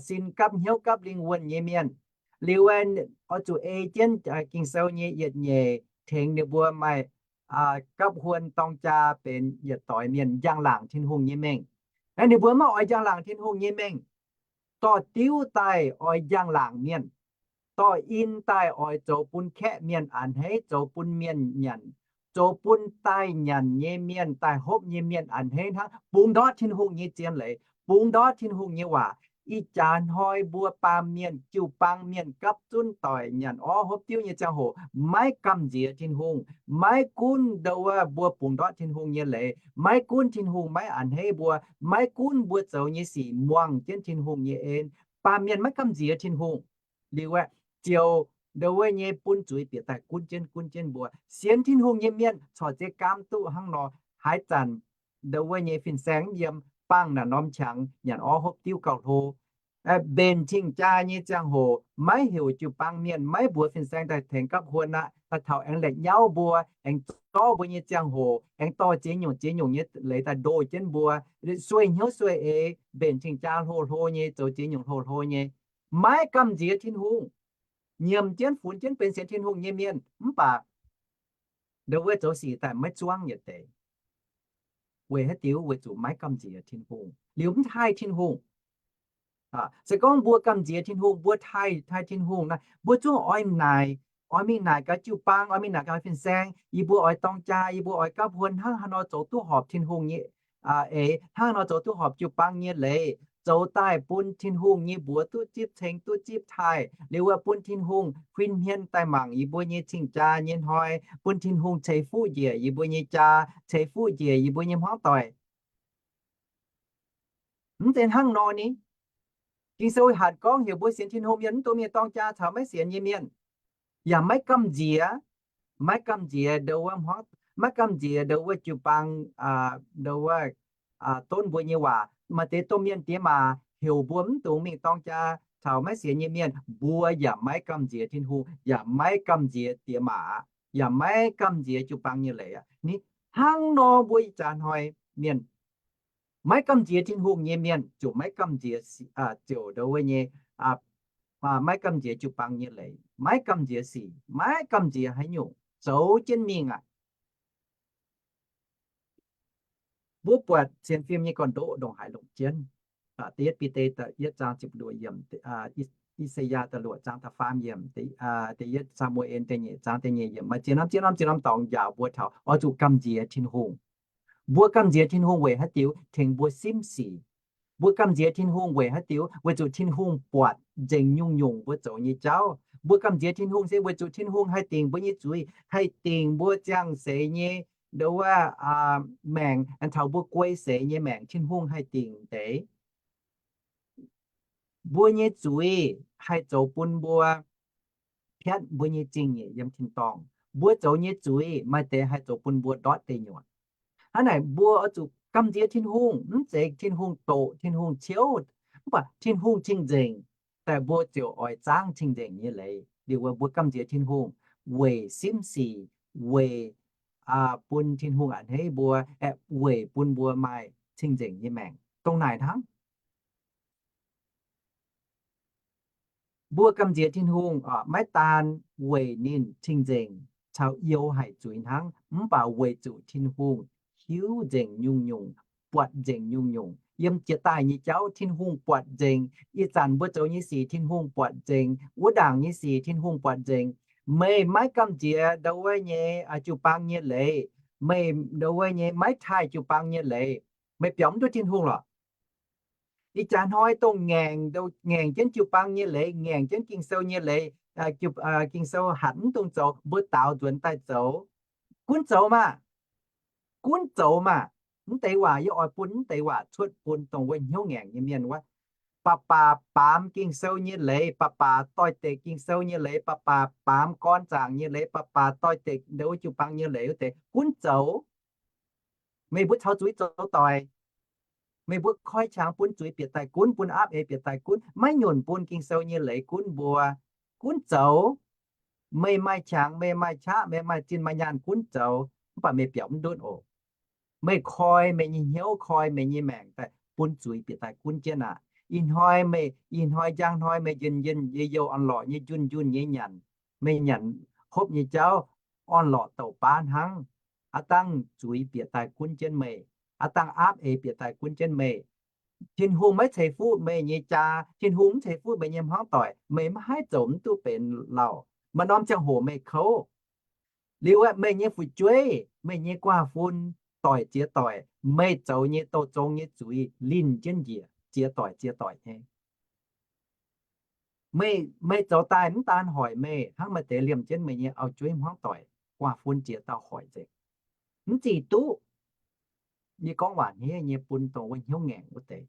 sin gapv hnyouv gapv lingh wuonh nyei mienh. Liuz oix zuqc ei jienv Ging-Sou nyei yietc nyeic tengx ninh mbuo maaih gapv huon dorng jaa benx yietc doix mienh njang-laangc Tin-Hungh nyei mengh. Aeqv, ninh mbuo maiv oix njang-laangc Tin-Hungh nyei mengh, dorh diuv daaih oix njang-laangc mienh, dorh in daaih oix zoux bun kaeqv mienh a'hneiv, zoux bun mienh nyanc, zoux bun daaih nyanc nyei mienh, daaih hopv nyei mienh a'hneiv hnangv, bungx ndortv Tin-Hungh nyei zien leiz, bungx ndortv Tin-Hungh nyei waac. Ih jaax hnoi mbuo baamh mienh, jiu-baang mienh gapv zunv doic nyanc orv hopv diuv nyei ziangh hoc maiv gamh nziex Tin-Hungh. Maiv gunv ndau wuov mbuo bungx ndortv Tin-Hungh nyei leiz, maiv gunv Tin-Hungh maiv a'hneiv mbuo, maiv gunv mbuo zoux nyei sic muangh jienv Tin-Hungh nyei en, baamh mienh maiv gamh nziex Tin-Hungh. Liuz aeqv, ziouc ndau wuov nyei bun zuiz bieqc daaih gunv jienv gunv jienv mbuo. Sienx Tin-Hungh nyei mienh corc zeiz gaam duqv hnangv nor, haaix zanc ndau wuov nyei fin-saeng mv yiem, bangh naaic norm qangx nyanc orv hopv diuv gauh hlo. Mbenc cing-jaa nyei ziangh hoc maiv heuc jiu-baang mienh, maiv mbuox fin-saeng daaih tengx gapv huon aqv. Daaih taux aengx la'nyauv mbuo, aengx zorv mbuo nyei ziangh hoc, aengx dorh ziex nyungc ziex nyungc nyei leiz daaih ndoh jienv mbuo, sueih hnyouv sueih eix, mbenc cing-jaa hlo hlo nyei, zoux ziex nyungc hlo hlo nyei, maiv gamh nziex Tin-Hungh. Nyiemc jienv funx jienv benx sienx Tin-Hungh nyei mienh mv baac ndau wuov zoux sic daaih maiv zuangv yietc deix. Weic haaix diuc? Weic zuqc maiv gamh nziex Tin-Hungh, liuz mv taaih Tin-Hungh. Se gorngv mbuo gamh nziex Tin-Hungh, mbuo taaih, taaih Tin-Hungh naaiv, mbuo zungv oix naaic, oix mingh naaic gaax jiu-baang, oix mingh naaic gaax fin-saeng, yie mbuo oix dorng jaa, yie mbuo oix gapv huon hnangv haaix nor zoux duqv horpc Tin-Hungh nyei eix, hnangv haaix nor zoux duqv horpc jiu-baang nyei leiz, zoux daaih bun Tin-Hungh nyei mbuox duqv zipv ceng, duqv zipv taaih, liuz wuov bun Tin-Hungh huin hmien daaih mangc yie mbuo nyei cing-jaa nyei hnoi, bun Tin-Hungh ceix fuqv njiec yie mbuo nyei jaa, ceix fuqv njiec yie mbuo nyei hmuangv doic. Mv zeiz hnangv nor ni. Ging-Sou hatc gorngv heuc mbuo sienx Tin-Hungh mienh, mv dungx mingh dorng jaa caux maiv sienx nyei mienh, yaac maiv gamh nziex, maiv gamh nziex ndau wuov hmuangv, maiv gamh nziex ndau wuov jiu-baang, ndau wuov donv mbuo nyei waac. Maaih deix domh mienh diex maac heuc mbuo mv dungx mingh dorng jaa caux maiv sienx nyei mienh, mbuo yaac maiv gamh nziex Tin-Hungh, yaac maiv gamh nziex diex maac, yaac maiv gamh nziex jiu-baang nyei leiz aqv. Ni, hnangv nor mbuo ih jaax hnoi mienh maiv gamh nziex Tin-Hungh nyei mienh ziouc maiv gamh nziex, ziouc ndau wuov nyei, maiv gamh nziex jiu-baang nyei leiz, maiv gamh nziex sic, maiv gamh nziex haaix nyungc, zoux jienv mingh aqv. Mbuo buatc sienx fim nyei gorn-ndoqv ndongc haaix longc jienv. Da'yietv Bide da'yietv zaang ziepc luoqc yiemc, I^saa^yaa da'luoqc zaang da'faam yiemc, da'yietv Saa^mu^en da'nyeic zaang da'nyeic yiemc, maaih ziex norm ziex norm ziex norm dorngx njaaux mbuo taux oix zuqc gamh nziex Tin-Hungh. Mbuo gamh nziex Tin-Hungh weic haaix diuc? Tengx mbuo simv sic. Mbuo gamh nziex Tin-Hungh weic haaix diuc? Weic zuqc Tin-Hungh buatc nzengc nyungc-nyungc mbuo zoux nyei jauv. Mbuo gamh nziex Tin-Hungh se weic zuqc Tin-Hungh haih dingc mbuo nyei zuiz, haih dingc mbuo ziangh seix nyei ndau wuov maengc, taux mbuo guei seix nyei maengc, Tin-Hungh haih dingc deix. Mbuo nyei zuiz haih zoux bun mbuo piatv mbuo nyei zingh nyeic yiem tin-dorngh. Mbuo zoux nyei zuiz maaih deix haih zoux bun mbuo ndortv deic nyuoqc. Hnangv naaic mbuo oix zuqc gamh nziex Tin-Hungh, mv zeiz Tin-Hungh doqc, Tin-Hungh ciouv, mv baac Tin-Hungh cing-nzengc, daaih mbuo ziouc oix zaangv cing-nzengc nyei leiz. Liuz wuov mbuo gamh nziex Tin-Hungh weic simv sic, weic bun Tin-Hungh a'hneiv mbuo, aeqv, weic bun mbuo maaih cing-nzengc nyei maengc. Dongh naaic hnangv. Mbuo gamh nziex Tin-Hungh maiv daan weic ninh cing-nzengc caux youx haic zuiz hnangv, mv baac weic zuqc Tin-Hungh hiuv nzengc nyungc-nyungc, buatc nzengc nyungc-nyungc. Yiem jiex daaih nyei jauv Tin-Hungh buatc nzengc. Ih zanc mbuo zoux nyei sic Tin-Hungh buatc nzengc. Wuov ndaangc nyei sic Tin-Hungh buatc nzengc. Meih maiv gamh nziex ndau wuov nyei jiu-baang nyei leiz. Meih ndau wuov nyei maiv taaih jiu-baang nyei leiz. Meih biaux mv duqv Tin-Hungh lorqc. Ih jaax hnoi dongh ngaengc, ngaengc jienv jiu-baang nyei leiz, ngaengc jienv Ging-Sou nyei leiz, Ging-Sou hatc mv dungx zoux, mbuo daaux nzuonx daaih zoux. Gunv zoux maah! Gunv zoux maah! Mv deix waac yie oix bun mv deix waac cuotv bun dongh wuov hnyouv ngaengc nyei mienh wuov. Baac baac baamz Ging-Sou nyei leiz, baac baac doix-dekc Ging-Sou nyei leiz, baac baac baamz gorn zaangc nyei leiz, baac baac doix-dekc ndau wuov jiu-baang nyei leiz wuov deix, gunv zoux. Meih mbuo caux zuiz zoux doic. Meih mbuo koi qangx bun zuiz bieqc daaih gunv, bun aapv eix bieqc daaih gunv, maiv nyunc bun Ging-Sou nyei leiz gunv mbuo. Gunv zoux. Meih maaih qangx, meih maaih qaqv, meih maaih zinh maaih nyaanh gunv zoux, mv baac meih biaux mv ndutv oc. Meih koi meih nyei hnyouv, koi meih nyei maengc daaih bun zuiz bieqc daaih gunv jienv aqv. Ih hnoi meih, ih hnoi njang hnoi meih njien-njien yie youh orn-lorqc nyei, njunh-njunh nyei nyanc, meih nyanc hopv nyei jauv orn-lorqc douc baav hnangv. Aav dangh zuiz bieqc daaih gunv jienv meih. Aav dangh aapv eix bieqc daaih gunv jienv meih. Tin-Hungh maiv ceix fuqv meih nyei jaa, Tin-Hungh mv ceix fuqv meih nyei hmuangv doic, meih maiv haih zoux mv duqv benx lauh. Maaih norm ziangh hoc meih kouv. Liuz aeqv, meih nyei fu'jueiv, meih nyei guaav fun, doic ziex doic, meih zoux nyei douh zong nyei zuiz linh jienv njiec ziex doic ziex doic nyei. Meih, meih zoux daaih mv daan hoic meih, hnangv maaih deix liemh jienv meih nyei auv-jueiv hmuangv doic, guaav fun ziex dauh hoic nzengc. Mv zingh duqv. Yie gorngv waac hniev nyei bun dongh wuov hnyouv ngaengc wuov deix.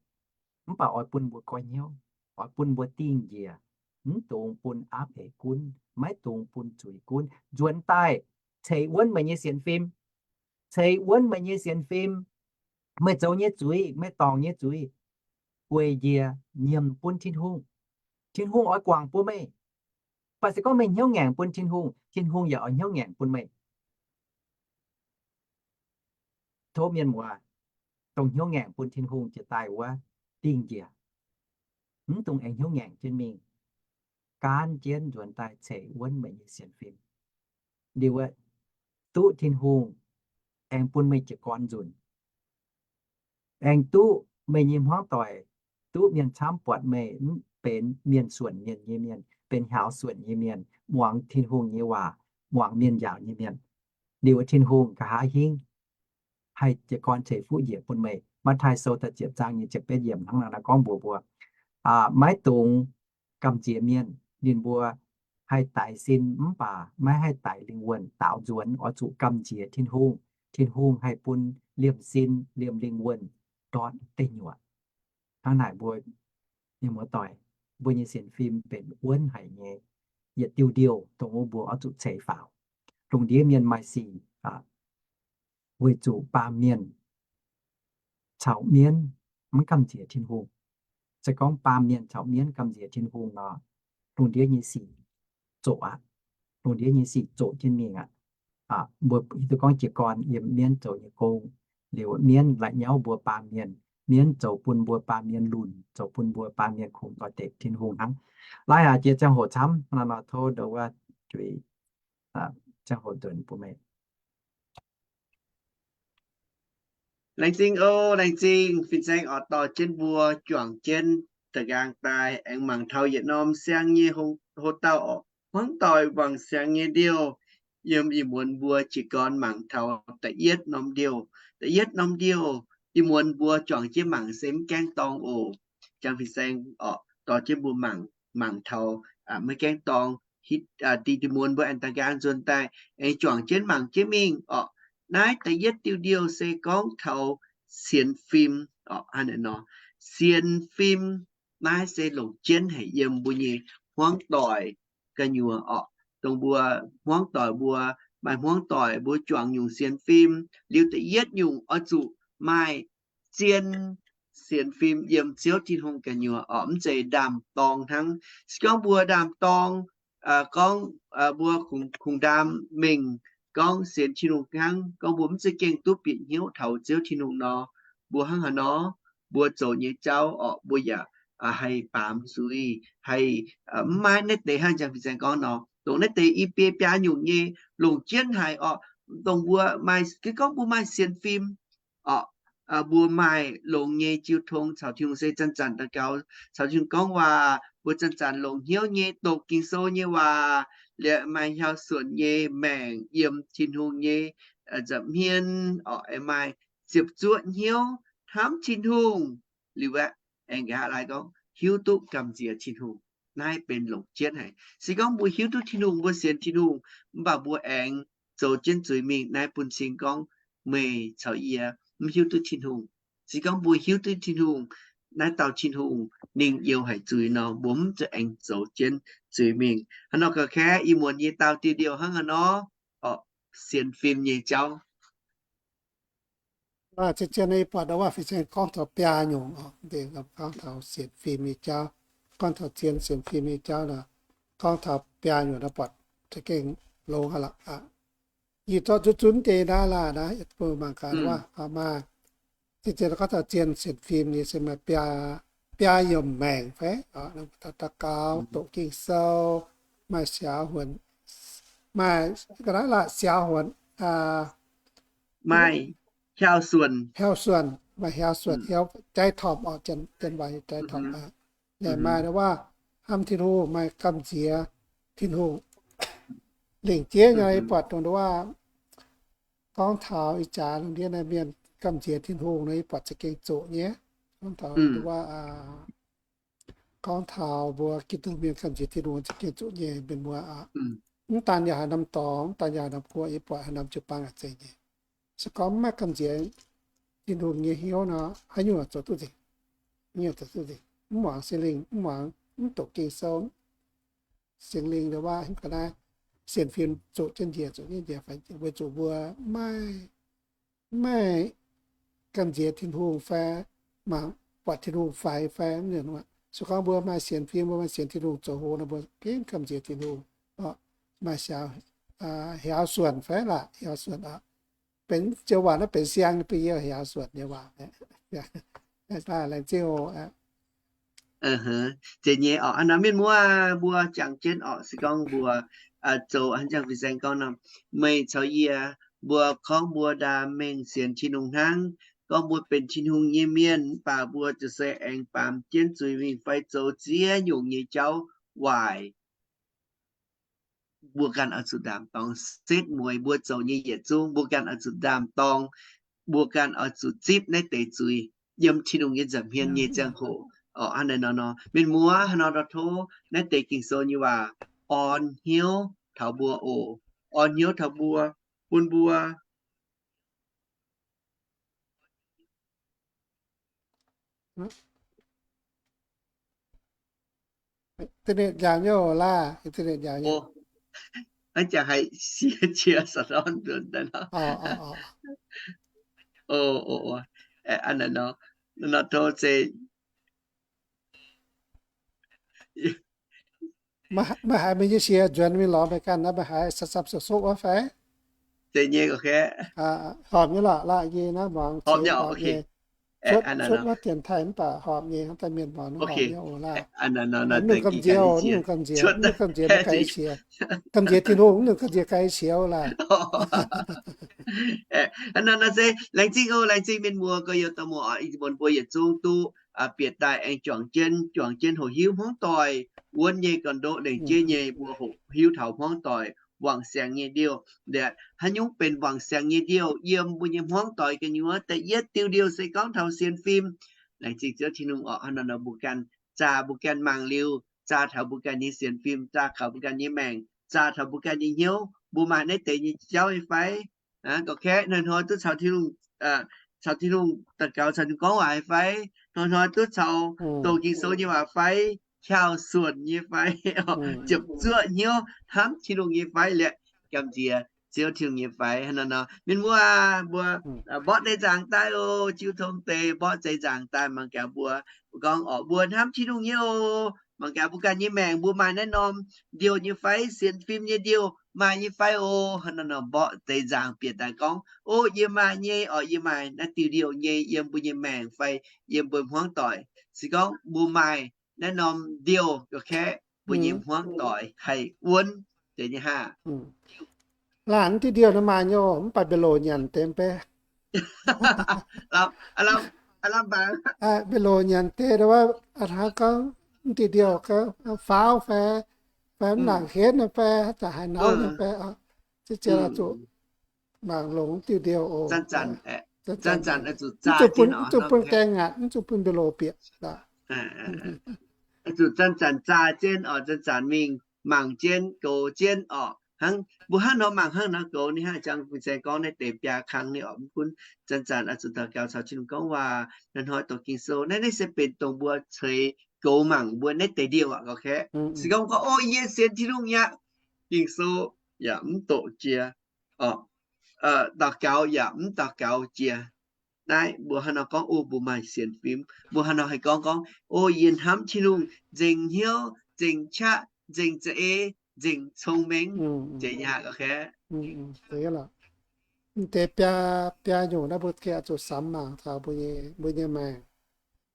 Mv baac oix bun mbuo goiv hnyouv, oix bun mbuo dingh njiec, mv dungx bun aapv eix gunv, maiv dungx bun zuiz gunv. Nzuonx daaih ceix wuonv meih nyei sienx fim. Ceix wuonv meih nyei sienx fim. Meih zoux nyei zuiz, meih dorngc nyei zuiz, gueic njiec nyiemc bun Tin-Hungh. Tin-Hungh oix guangc bun meih. Baac se gorngv meih hnyouv ngaengc bun Tin-Hungh, Tin-Hungh yaac oix hnyouv ngaengc bun meih. Tov mienh muoz, dongh hnyouv ngaengc bun Tin-Hungh jiex daaih wuov, dingh njiec. Mv dungx aengx hnyouv ngaengc jienv mingh. Gaanv jienv nzuonx daaih ceix wuonv meih nyei sienx fim. Liuz aeqv, duqv Tin-Hungh aengx bun meih jiez gorn nzunc. Aengx duqv meih nyei hmuangv doic, duqv mienh camv buatc meih mv benx mienh suonc mienh nyei mienh, benx hiaaux suonc nyei mienh, muangx Tin-Hungh nyei waac, muangx mienh njaaux nyei mienh. Liuz Tin-Hungh nqa'haav hingv haih jiez gorn ceix fuqv njiec bun meih. Matv^taai Sou da'ziepc zaang nyei ziepc betv yiemc hnangv naaiv gorngv mbuox mbuo, maiv dungx gamh nziex mienh. Ninh mbuo haih daix sin mv baac maiv haih daix lingh wuonh. Daaux nzuonx oix zuqc gamh nziex Tin-Hungh. Tin-Hungh haih bun liemh sin liemh lingh wuonh ndortv deic nyuoqc. Hnangv naaic mbuo nyei muoz-doic, mbuo nyei sienx fim benx wuonv haic nyei yietc diuh ndiouh dongh wuov mbuo oix zuqc ceix faaux. Lungh ndiev mienh maaih sic weic zuqc baamh mienh caux mienv mv gamh nziex Tin-Hungh. Se gorngv baamh mienh caux mienv gamh nziex Tin-Hungh nor, lungh ndiev nyei sic zoqc aqv. Lungh ndiev nyei sic zoqc jienv mingh aqv. Mbuo hiuv duqv gorngv jiez gorn yiem mienv zoux nyei gong, liuz mienv la'nyauv mbuo baamh mienh, mienv zoux bun mbuo baamh mienh lunc, zoux bun mbuo baamh mienh kungx doix-dekc Tin-Hungh hnangv. Laih haic jiex ziangh hoc camv nor, tov ndau wuov juix ziangh hoc nzunc bun meih. Laengz zingh oc, laengz zingh fin-saeng oc, dorh jienv mbuo juangc jienv da'nqaang daaih aengx mangc taux yietc norm siang nyei ho-, hoc-dauh oc. Hmuangv doic wangc siangx nyei ndiouh. Yiem ih muonz mbuo jiez gorn mangc taux da'yietv norm ndiouh. Da'yietv norm ndiouh, ih muonz mbuo juangc jienv mangc se mv gaengh dorng oc. Jang fin-saeng oc, dorh jienv mbuo mangc, mangc taux maiv gaengh dorng. Hitv, dih, dih muonz mbuo aengx da'nqaang nzuonx daaih aengx juangc jienv mangc jienv mingh oc. Naaiv da'yietv diuh ndiouh se gorngv taux sienx fim oc. Hnangv naaiv nor, sienx fim naaiv se longc jienv haic yiem mbuo nyei hmuangv doic gu'nyuoz oc. Dongh mbuo hmuangv doic mbuo, maaih hmuangv doic mbuo juangc nyungc sienx fim liuz, da'yietv nyungc oix zuqc maaih zien sienx fim yiem Ziouv Tin-Hungh gu'nyuoz oc. Mv zeiz ndaam-dorng hnangv. Se gorngv mbuo ndaam-dorng, gorngv mbuo kungx, kungx ndaam mengh gorngv sienx Tin-Hungh hnangv, gorngv mbuo mv za'gengh duqv bieqc hnyouv taux Ziouv Tin-Hungh nor, mbuo hnangv haaix nor, mbuo zoux nyei jauv oc, mbuo yaac haih baamz zuiz, haih mv maaih naaiv deix hnangv jang fin-saeng gorngv nor, dongh naaiv deix i biei biaa nyungc nyei longc jienv haic oc. Dongh mbuo maaih, gorngv mbuo maaih sienx fim, Orqc, mbuo maaih longx nyei jiu tong caux Tin-Hungh se zanc-zanc daux gaux, caux Tin-Hungh gorngv waac, mbuo zanc-zanc longc hnyouv nyei doqc Ging-Sou nyei waac, liepc maaih hiau suonc nyei maengc yiem Tin-Hungh nyei nza'hmien, orqc, aengx maaih ziepc zuoqv hnyouv hnamv Tin-Hungh. Liuz aeqv, aengx nqa'haav laai gorngv hiuv duqv gamh nziex Tin-Hungh. Naaiv benx longc jienv haic. Se gorngv mbuo hiuv duqv Tin-Hungh, mbuo sienx Tin-Hungh, mv baac mbuo aengx zoux jienv zuiz mingh, naaiv bun cing gorngv meih caux yie mv hiuv duqv Tin-Hungh. Se gorngv mbuo hiuv duqv Tin-Hungh, naaiv dauh Tin-Hungh ninh youx haic zuiz nor, mbuo mv zuqc aengx zoux jienv zuiz mingh. Hnangv nor ga'kaeqv, ih muonz yie dau diuh liouh hnangv haaix nor, orqc, sienx fim nyei jauv. Zien-zien yie buatc waac-fih saeng gorngv taux biaa nyungc, gorngv taux sienx fim nyei jauv, gorngv taux zien sienx fim nyei jauv nor, gorngv taux biaa nyungc nor buatc za'gengh longx haic lorqc. Yie zorqv zunv zunv deix naaiv laanh naaiv, mbuo mangc gaax waac maaih, zien-zien gorngv taux zien sienx fim nyei se maaih biaa, biaa yiemc maengc fai, daux gaux, doqc Ging-Sou, maaih siaaux huonc, maaih ga'naaiv laanh siaaux huonc, maaih hiau suonc, hiau suonc, maaih hiau suonc, hiau jaiv torngv orqc, janx waac jaiv torngv. Yaac maaih waac hnamv Tin-Hungh, maaih gamh nziex Tin-Hungh. Lengc jeiv nyei yie buatc dongh waac gorngv taux ih jaax lungh ndiev naaiv mienh gamh nziex Tin-Hungh nor, yie buatc za'gengh zoqc nyei. Gorngv taux waac, gorngv taux mbuo Giduc mienh gamh nziex Tin-Hungh za'gengh zoqc nyei, mienh muoz aqv. Mv daan yaac haaix norm dorngx, mv daan yaac haaix norm guoqv, yie buatc haaix norm jiu-baang aac zeiz nyei. Se gorngv mv maaih gamh nziex Tin-Hungh nyei hnyouv nor, haaix nyungc zoux duqv nzengc. Haaix nyungc zoux duqv nzengc. Mv muangx Singx Lingh, mv muangx, mv doqc Ging-Sou, Singx Lingh ndongc waac haaix ga'naaiv, sienx fim zoqc jienv njiec, zoqc jienv njiec, weic zuqc mbuo maiv, maiv gamh nziex Tin-Hungh fai mangc buatc Tin-Hungh faix fai mv nzunc. Se gorngv mbuo maaih sienx fim, mbuo maaih sienx Tin-Hungh zoux hlo nor, mbuo gengh gamh nziex Tin-Hungh. Maaih siaaux, hiaaux suonc fai laac hiaaux suonc aqv. Benx joux waac naaiv benx siang bun yie hiaaux suonc nyei waac. Laengz zingh oc. Zeiz nyei orqc. Hnangv naaic mienh muoz, mbuo jangx jienv orqc, se gorngv mbuo zoux hnangv jangx fin-saeng gorngv nor, meih caux yie, mbuo gorngv mbuo ndaam mengh sienx Tin-Hungh hnangv, gorngv mbuo benx Tin-Hungh nyei mienh, mv baac mbuo ziouc se aengx baamz jienv zuiz mingh fai zoux ziex nyungc nyei jauv waaic. Mbuo ganh oix zuqc ndaam-dorng setv mueiz mbuo zoux nyei yietc zungv, mbuo ganh oix zuqc ndaam-dorng, mbuo ganh oix zuqc zipv naaiv deix zuiz yiem Tin-Hungh nyei nza'hmien nyei ziangh hoc. Hnangv naaiv nor, mienh muoz, hnangv naaiv nor tov naaiv deix Ging-Sou nyei waac orn hnyouv taux mbuo oc. Orn hnyouv taux mbuo, bun mbuo Internet njaaux nyei oc laah, internet njaaux nyei. Hnangv jaax haiz sie jiex sa dorn nzuonx daaih nor. Ov, ov, ov, nor tov se Meih haiz meih nyei sie nzuonx mingh lorz meih ganh naaiv, meih haiz sapv sapv sopv sopv wuov fai? Deix nyei gorqv-kaeqv. Horpc nyei lorqc, laah yie naaiv muangx horpc nyei. Cuotv wuov dienx taaih mv baac horpc nyei, hnangv daaih mienh muangx horpc nyei oc laah. Mv nungx gamh nziex oc, mv nungx gamh nziex, mv nungx gamh nziex maiv gaengh siex. Gamh nziex Tin-Hungh, mv nungx gamh nziex gaengh siex oc laah. Hnangv naaiv nor se laengz zingh oc, laengz zingh mienh muoz, gorx-youz dorh muoz, ih muonz mbuo yietc zungv duqv bieqc daaih aengx juangc jienv, juangc jienv hoqc hiuv hmuangv doic wuonv nyei gorn-ndoqv lengc jeiv nyei, mbuo hoqc hiuv taux hmuangv doic wangc siangx nyei ndiouh. Haaix nyungc benx wangc siangx nyei ndiouh yiem mbuo nyei hmuangv doic gu'nyuoz? Da'yietv diuh ndiouh se gorngv taux sienx fim. Laengz zingh Ziouv Tin-Hungh oc, hnangv naaiv nor mbuo ganh zaah mbuo ganh mangc liuz, zaah taux mbuo ganh nyei sienx fim, zaah taux mbuo ganh nyei maengc, zaah taux mbuo ganh nyei hnyouv, mbuo maaih naaiv deix nyei jauv nyei fai? Gorqv-kaeqv hnoi-hnoi duqv caux Tin-Hungh, caux Tin-Hungh daux gaux, caux Tin-Hungh gorngv waac nyei fai? Hnoi-hnoi duqv caux doqc Ging-Sou nyei waac fai? Hiauv suonc nyei fai? Ziepc zuoqv hnyouv hnamv Tin-Hungh nyei fai? Liepc gamh nziex Ziouv Tin-Hungh nyei fai? Hnangv naaiv nor mienh muoz, mbuo mborqv deix nzaangc daaih oc. Jiu tong deix mborqv deix nzaangc daaih mangc gaax mbuo, mbuo gorngv orqc, mbuo hnamv Tin-Hungh nyei oc. Mangc gaax mbuo ganh nyei maengc mbuo maaih naaiv norm ndiouh nyei fai? Sienx fim nyei ndiouh maaih nyei fai oc? Hnangv naaiv nor mborqv deix nzaangc bieqc daaih gorngv, o, yie maaih nyei orqc, yie maaih naaiv diuh ndiouh nyei yiem mbuo nyei maengc fai yiem mbuo hmuangv doic. Se gorngv mbuo maaih naaiv norm ndiouh, gorqv-kaeqv mbuo nyei hmuangv doic haih wuonv deix nyei haah. Laanh diuh ndiouh nor maaih nyei oc, mv baac mbienc loc nyanc deix mv bei. Mbiauz-loc nyanc deix wuov, hnangv gorngv mv diuh ndiouh, faaux fai, fai mv nangc henv fai, zanc haaix nor fai, ziouc zuqc mangc longx diuh ndiouh oc. Mv zuqc bun gaengh ngaatc, mv zuqc bun mbiauz-loc bieqc. Zuqc zanc-zanc zaah jienv oc, zanc-zanc mingh mangc jienv, goux jienv oc. Hnangv mbuo hnangv nor mangc hnangv nor goux ninh hnangv jangx fin-saeng gorngv naaiv deix biaa kang ninh oc, mv gunv zanc-zanc oix zuqc daux gaux caux Tin-Hungh gorngv waac, hnoi-hnoi doqc Ging-Sou. Naaiv, naaiv se benx dongh mbuo ceix goux mangc mbuo naaiv deix ndiouh aqv. Ga'hlen se gorngv, gorngv, O, yie sienx Tin-Hungh yaac, Ging-Sou yaac mv doqc jiex, daux gaux yaac mv daux gaux jiex. Naaiv mbuo hnangv nor gorngv, O, mbuo maaih sienx fim. Mbuo hnangv nor haih gorngv, gorngv, O, yie hnamv Tin-Hungh nzengc hnyouv, nzengc qaqv, nzengc za'eix, nzengc cong-mengh. Zeiz nyei aqv. Mv deix biaa, biaa nyungc naaiv mbuo gengh oix zuqc samx mangc taux mbuo nyei, mbuo nyei maengc.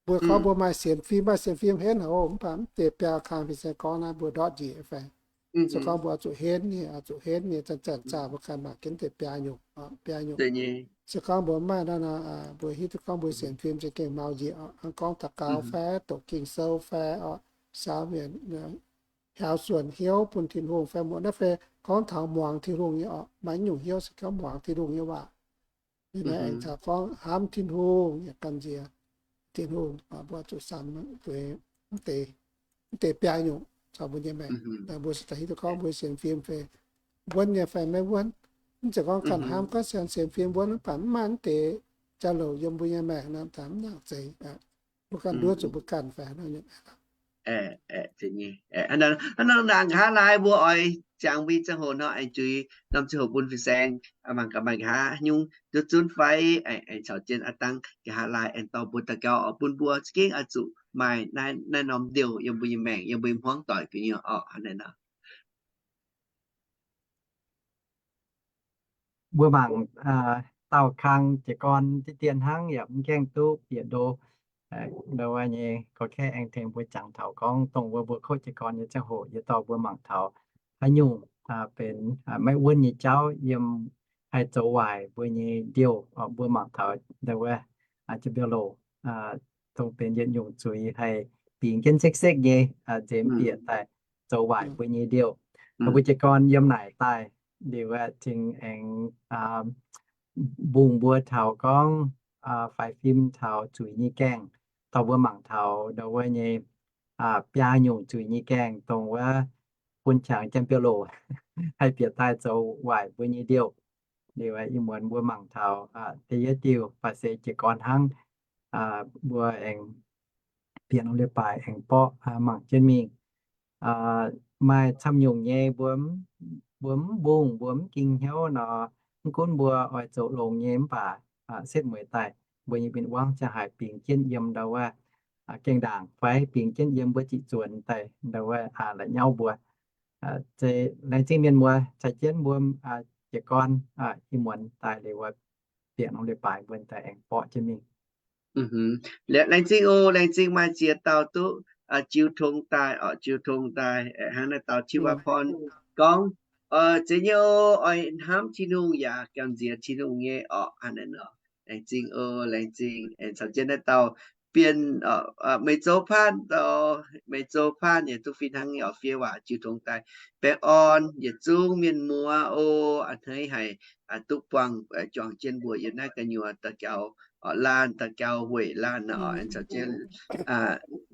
Mbuo gorngv mbuo maaih sienx fim, maaih sienx fim henv haic oc, mv baac mv deix biaa kang fin-saeng gorngv naaiv mbuo ndortv njiec fai. Se gorngv mbuo oix zuqc henv nyei, oix zuqc henv nyei, zanc-zanc zaah mbuo ganh mangc jienv deix biaa nyungc, biaa nyungc. Se gorngv mbuo mv maaih naaiv nor, mbuo hiuv duqv gorngv mbuo sienx fim za'gengh mau njiec oc. Hnangv gorngv daux gaux fai, doqc Ging-Sou fai oc, saaux mienc, hiaaux suonc hnyouv bun Tin-Hungh fai muoz naaiv fai gorngv taux muangx Tin-Hungh nyei oc. Maaih nyungc hnyouv se gorngv muangx Tin-Hungh nyei waac. Ninh aengx caux gorngv hnamv Tin-Hungh yaac gamh nziex Tin-Hungh. Mbuo zuqc samx mv deix biaa nyungc caux mbuo nyei maengc. Mbuo se daaih hiuv duqv gorngv mbuo sienx fim fai wuonv nyei fai maiv wuonv. Mv zeiz gorngv ganh hnamv gorngv sienx, sienx fim wuonv mv baac mv maaih mv deix jauv-louc yiem mbuo nyei maengc nor, mv nangc zeiz. Mbuo ganh nduov zuqc mbuo ganh fai hnangv nor. Hnangv nor nqa'haav laai mbuo oix jangx mbuo nyei ziangh hoc nor, aengx juix norm ziangh hoc bun fin-saeng mangc gaax, maaih nqa'haav nyungc nduov zunv fai, aengx caux jienv aav dangh nqa'haav laai aengx dorh mbuo daux gaux oc, bun mbuo za'gengh oix zuqc maaih naaiv norm ndiouh yiem mbuo nyei maengc, yiem mbuo nyei hmuangv doic gu'nyuoz oc. Hnangv naaiv nor. Mbuo mangc dauh kang jiez gorn diqv dien hnangv, yaac mv gaengh duqv bieqc ndo. Ndo wuov nyei gorx-kaeqv aengx tengx mbuo jangx taux gorngv dongh wuov mbuo kouv jiez gorn nyei ziangh hoc yie dorh mbuo mangc taux haaix nyungc benx maiv wuonv nyei jauv yiem haih zoux waaic mbuo nyei ndiouh. Mbuo mangc taux ndo wuov jiex mbiauz-loc, dongh benx yietc nyungc zuiz haih bingx jienv sekv-sekv nyei nzemx bieqc daaih zoux waaic mbuo nyei ndiouh. Mbuo jiez gorn yiem naaic daaih liuz aeqv, cingx aengx mbungh mbuo taux gorngv faix fim taux zuiz nyei gaengh, dorh mbuo mangc taux ndo wuov nyei biaa nyungc zuiz nyei gaengh, dongh wuov bun qangx jiex mbiauz-loc haih bieqc daaih zoux waaic mbuo nyei ndiouh. Liuz ih muonz mbuo mangc taux da'yietv diuh baac se jiez gorn hnangv. Mbuo aengx bieqc norm leiz-baaix aengx borqv mangc jienv mingh. Maaih camv nyungc nyei mbuo, mbuo mv mbungh, mbuo mv ging hnyouv nor, mv gunv mbuo oix zoux longx nyei mv baac setv mueiz daaih mbuo nyei win-wangv ziangh haaix bingx jienv yiem ndo wuov gaengh ndaangc fai bingx jienv yiem mbuo ziqc zuonx daaih ndo wuov la'nyauv mbuo. Laengz zingh mienh muoz caux jienv mbuo jiez gorn ih muonz daaih liuz wuov bieqc norm leiz-baaix mbuo daaih aengx borqv jienv mingh. Laengz zingh oc, laengz zingh maaih ziex dauh duqv jiu tong daaih oc, jiu tong daaih hnangv naaiv dauh Tiuv Aa Porn gorngv, zeiz nyei oc, oix hnamv Tin-Hungh yaac gamh nziex Tin-Hungh nyei oc. Hnangv naaiv nor, laengz zingh oc, laengz zingh. Caux jienv naaiv dauh Bienh, Meih Zoux Paanh, Meih Zoux Paanh yaac duqv fih hnangv nyei oc, fiev waac jiu tong daaih. Baengh orn yietc zungv mienh muoz oc, a'hneiv haic duqv buangh juangc jienv mbuo yiem naaiv gu'nyuoz daux gaux laanh, daux gaux weic laanh oc. Caux jienv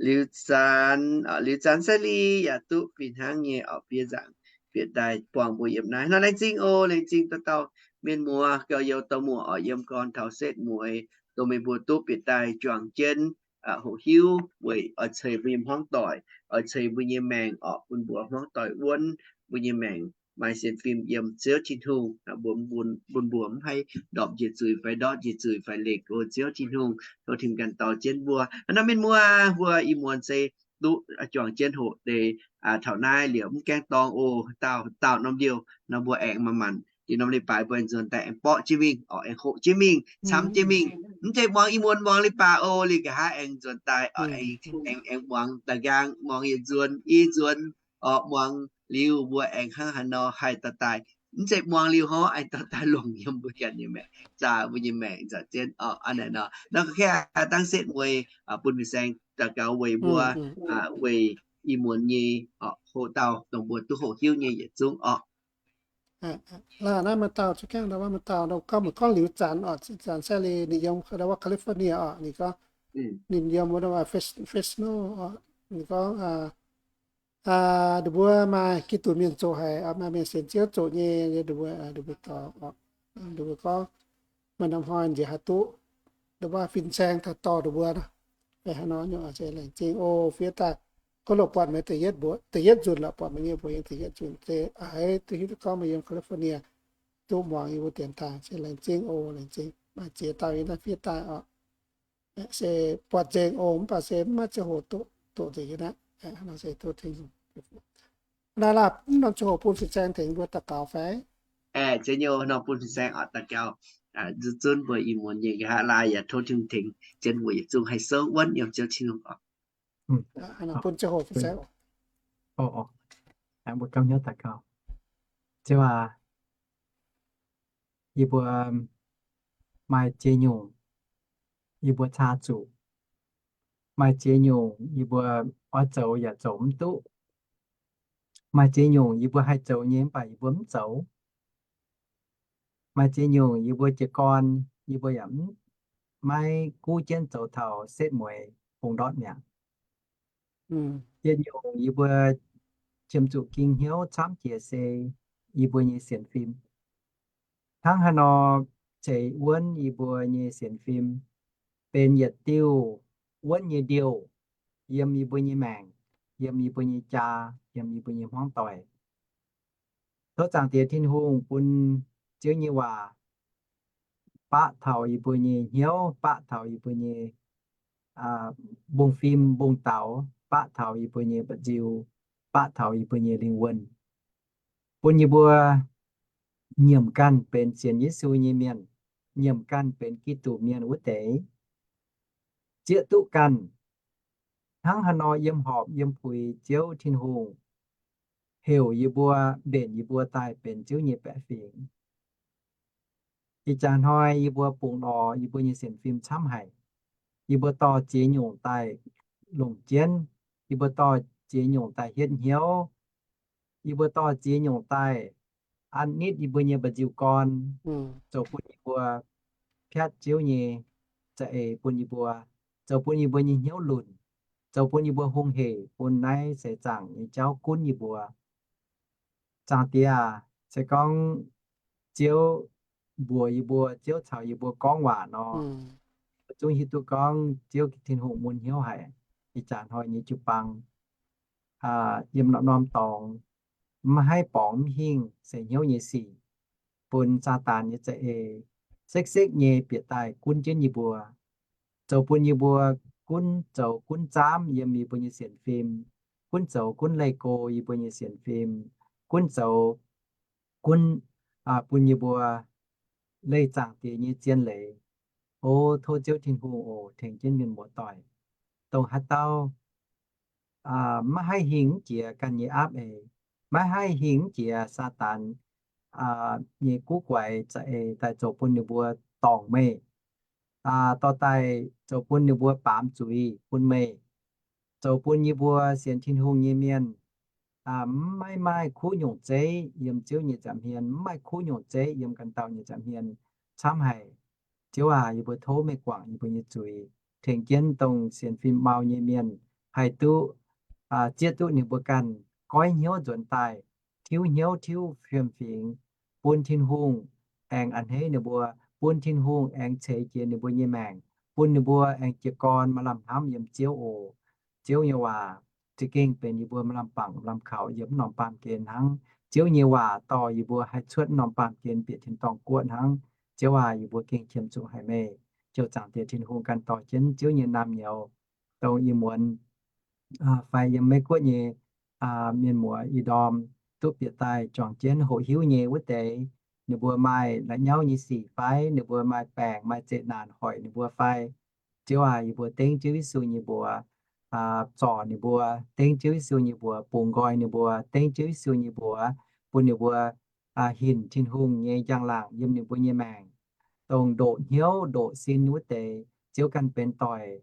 Liuz Zanx, Liuz Zanx Sai Li yaac duqv fih hnangv nyei oc, fiev nzaangc bieqc daaih buangh mbuo yiem naaiv nor. Laengz zingh oc, laengz zingh dauh dauh mienh muoz gauh youz dauh muoz oc, yiem gorn taux setv mueiz, dongh meih mbuo duqv bieqc daaih juangc jienv hoqc hiuv weic oix ceix mbuo nyei hmuangv doic, oix ceix mbuo nyei maengc oc, bun mbuo hmuangv doic wuonv, mbuo nyei maengc maaih sienx fim yiem Ziouv Tin-Hungh, bun mbuo mv haih ndorpc njiec zuiz fai ndortv njiec zuiz fai leih go Ziouv Tin-Hungh. Tov Tin-Hungh ganh dorh jienv mbuo. Hnangv nor mienh muoz, mbuo ih muonz se duqv juangc jienv hoqc deix taux naaiv liuz mv gaengh dorngx oc. Dauh dauh norm ndiouh nor mbuo aengx manc-manc deix norm leiz-baaix mbuo aengx nzuonx daaih aengx borqv jienv mingh oc, aengx hoqc jienv mingh, camv jienv mingh. Mv zeiz muangx ih muonz muangx leiz-baaix oc, liuz nqa'haav aengx nzuonx daaih oc, aengx muangx da'nqaang, muangx yietc nzuonx i nzuonx oc, muangx liuz mbuo aengx hnangv haaix nor haih daaih daaih mv zeiz muangx liuz hov, aengx dorh daaih longc yiem mbuo ganh nyei maengc, zaah mbuo nyei maengc nzauc jienv orqc. Aa, naaic nor, nor ga'naaiv dangv setv mueiz bun fin-saeng daux gaux weic mbuo, weic ih muonz nyei hoqc dauh dongh mbuo duqv hoqc hiuv nyei yietc zungv orqc. Laaix naaiv maaih dauh za'gengh ndau wuov maaih dauh ndau gorngv, meih gorngv liuz zanc orqc, zanc sai liuz ninh yiem ndau wuov California orqc, ninh gorngv, ninh yiem wuov Fresno orqc, ninh gorngv, ninh mbuo maaih Giduc mienh zoqc haic, maaih mienh sienx Ziouv zoqc nyei, ninh mbuo, ninh mbuo gorngv, maaih norm hnoi nziex haih duqv ndau wuov fin-saeng daaih dorh ninh mbuo nor. Haaix nor nyungc se laengz zingh oc, fiev daaih. Kov loc buatc meih da'yietv mbuox, da'yietv nzunc lorqc, buatc meih nyei mbuox yiem da'yietv nzunc se a'heiv duqv hiuv duqv gorngv meih yiem California duqv muangx yie mbuo dienx daaih, se laengz zingh oc, laengz zingh. Maaih ziex dauh yie naaiv fiev daaih orqc. Se buatc nzengc oc, mv baac se mv maaih ziangh hoc doqc nzengc yie naaiv. Nor se doqc tengx. Naaiv laaix mv norm ziangh hoc bun fin-saeng tengx mbuo daux gaux fai? Ziex nyei nor bun fin-saeng orqc daux gaux. Zunv zunv mbuo ih muonz nyei nqa'haav laai yaac tov Tin-Hungh tengx jienv mbuo yietc zungh haih souv wuonv yiem Ziouv Tin-Hungh orqc. Bun ziangh hoc fin-saeng. Mbuo gapv hnyouv daux gaux. Ziouv aac, yie mbuo maaih ziex nyungc yie mbuo caa zuqc. Maaih ziex nyungc yie mbuo oix zoux yaac zoux mv duqv. Maaih ziex nyungc yie mbuo haih zoux nyei mv baac yie mbuo mv zoux. Maaih ziex nyungc yie mbuo jiez gorn, yie mbuo yaac mv, maiv guv jienv zoux taux setv mueiz bung ndortv mi'aqv. Ziex nyungc yie mbuo qiemx zuqc ging hnyouv camv jiex se yie mbuo nyei sienx fim. Hnangv haaix nor ceix wuonv yie mbuo nyei sienx fim, benx yietc diuh wuonv nyei ndiouh yiem yie mbuo nyei maengc, yiem yie mbuo nyei jaa, yiem yie mbuo nyei hmuangv doic. Tov Zaangc Diex Tin-Hungh bun Ziouv nyei waac baqv taux yie mbuo nyei hnyouv, baqv taux yie mbuo nyei mbungv-fim mbungv-daux, baqv taux yie mbuo nyei mba'nziu, baqv taux yie mbuo nyei lingh wuonh, bun yie mbuo nyiemc ganh benx sienx Yesu nyei mienh, nyiemc ganh benx Giduc mienh wuov deix, zieqv duqv ganh hnangv haaix nor yiem horpc yiem puix Ziouv Tin-Hungh heuc yie mbuo, mbenc yie mbuo daaih benx Ziouv nyei baeqc fingx. Ih jaax hnoi yie mbuo bungx lorz yie mbuo nyei sienx fim camv haic. Yie mbuo dorh ziex nyungc daaih longc jienv. Yie mbuo dorh ziex nyungc daaih hietv hnyouv. Yie mbuo dorh ziex nyungc daaih an nitv yie mbuo nyei mba'nziu gorn, zoux bun yie mbuo piatv Ziouv nyei za'eix bun yie mbuo, zoux bun yie mbuo nyei hnyouv lunc, zoux bun yie mbuo hungh hec bun naaiv seix zaangc nyei jauv gunv yie mbuo. Zaangc Diex aac, se gorngv Ziouv mbuox yie mbuo, Ziouv caux yie mbuo gorngv waac nor, zungv hiuv duqv gorngv Ziouv Tin-Hungh mun hnyouv haic. Ih jaax hnoi nyei jiu-baang, yiem norm-norm dorngx, maiv haih borngz mv hingh seix hnyouv nyei sic, bun Saadaan nyei za'eix sekv-sekv nyei bieqc daaih gunv jienv yie mbuo, zoux bun yie mbuo gunv zoux gunv zaamv yiem yie mbuo nyei sienx fim, gunv zoux gunv leih go yie mbuo nyei sienx fim, gunv zoux gunv bun yie mbuo leih Zaangc Diex nyei zien leiz. O tov Ziouv Tin-Hungh oc, tengx jienv mienh muoz-doic, dongh haaix dauh maiv haih hingh mv jiex ganh nyei aapv eix, maiv haih hingh mv jiex Saadaan nyei guv guaix za'eix daaih zoux bun ninh mbuo dorngc meih, dorh daaih zoux bun ninh mbuo baamz zuiz bun meih, zoux bun yie mbuo sienx Tin-Hungh nyei mienh maiv maaih kuv nyungc zeiv yiem Ziouv nyei nza'hmien, maiv maaih kuv nyungc zeiv yiem ganh dauh nyei nza'hmien camv haic. Ziouv aac, yie mbuo tov meih guangc yie mbuo nyei zuiz, tengx jienv dongh sienx fim mau nyei mienh haih duqv zieqv duqv ninh mbuo ganh goiv hnyouv nzuonx daaih, tiuv hnyouv tiuv fiem-fingx, bun Tin-Hungh aengx a'hneiv ninh mbuo, bun Tin-Hungh aengx ceix jiez ninh mbuo nyei maengc, bun ninh mbuo aengx jiez gorn maaih lamh hnamv yiem Ziouv oc. Ziouv nyei waac za'gengh benx yie mbuo maaih lamh bangc lamh kaux yiem mv norm baamh gen hnangv. Ziouv nyei waac dorh yie mbuo haih cuotv mv norm baamh gen bieqc tin-dorngh guoqv hnangv. Ziouv aac, yie mbuo gengh qiemx zuqc haic meih. Ziouv Zaangc Diex Tin-Hungh ganh dorh jienv Ziouv nyei naamh nyouz dongh ih muonz fai yiem Meiv Guoqv nyei mienh muoz ih ndorm duqv bieqc daaih juangc jienv hoqc hiuv nyei wuov deix, ninh mbuo maaih la'nyauv nyei sic fai, ninh mbuo maaih baengc maaih zeqc naanc hoic ninh mbuo fai, Ziouv aac, yie mbuo dengv Ziouv Yesu nyei mbuox zorc ninh mbuo, dengv Ziouv Yesu nyei mbuox bungx nqoi ninh mbuo, dengv Ziouv Yesu nyei mbuox bun ninh mbuo hinc Tin-Hungh nyei njang-laangc yiem ninh mbuo nyei maengc, dongh ndoqc hnyouv ndoqc sin wuov deix, Ziouv ganh benx doic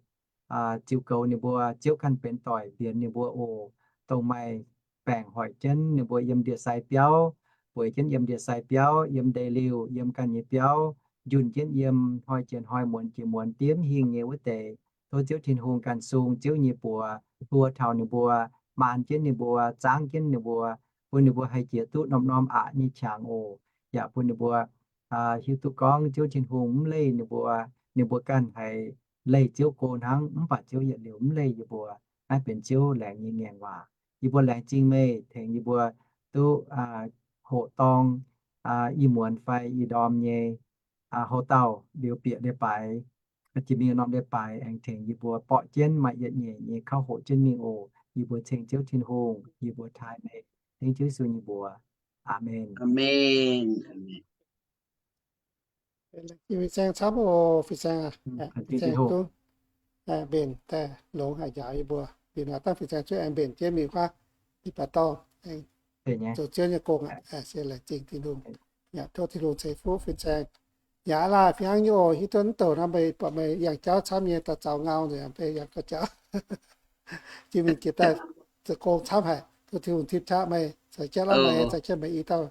ziux goux ninh mbuo, Ziouv ganh benx doic mbienx ninh mbuo oc. Dongh maaih baengc hoic jienv ninh mbuo yiem ndie-sai biauv, bueix jienv yiem ndie-sai biauv, yiem ndeic-liuh, yiem ganh nyei biauv, njunh jienv yiem hnoi jiex hnoi, muonz jiex muonz, diemv hingh nyei wuov deix, tov Ziouv Tin-Hungh ganh sung Ziouv nyei buoz hluo taux ninh mbuo, maan jienv ninh mbuo, zaangv jienv ninh mbuo, bun ninh mbuo haih jiex duqv norm-norm aqc nyei qangx oc. Yaac bun ninh mbuo hiuv duqv gorngv Ziouv Tin-Hungh mv leih ninh mbuo, ninh mbuo ganh haiz leih Ziouv go hnangv, mv baac Ziouv yietc liuz mv leih yie mbuo. Naaiv benx Ziouv laengz nyei ngaengc waac. Yie mbuo laengz zingh meih tengx yie mbuo duqv hoqc dorng i muonz fai i ndorm nyei houc dauh liuz bieqc leiz-baaix, jiex mingh norm leiz-baaix aengx tengx yie mbuo borqv jienv maaih yietc nyeic nyei kauv hoqc jienv mingh oc. Yie mbuo ceng Ziouv Tin-Hungh, yie mbuo taaih meih, dengv Ziouv Yesu nyei mbuox. Aamen. Fin-saeng camv oc, fin-saeng aac. Fin-saeng duqv mbenc daaih longx haic njaaux yie mbuo. Liuz nor dangh fin-saeng cuotv aengx mbenc jienv mingh wuov i baac dorngh zoux Ziouv nyei gong aqv. Se laengz zingh Tin-Hungh. Yaac tov Tin-Hungh ceix fuqv fin-saeng. Yaac laaih fih hnangv nyei oc. Hiuv duqv mv douc nor meih buatc meih yangh jauv camv nyei, daaih zaux ngau nzengc, meih yangh gauh jauv. Jiex mingh jiex daaih zoux gong camv haic. Tov Tin-Hungh tipv qaqv meih, caux jienv meih, caux jienv meih i dauh,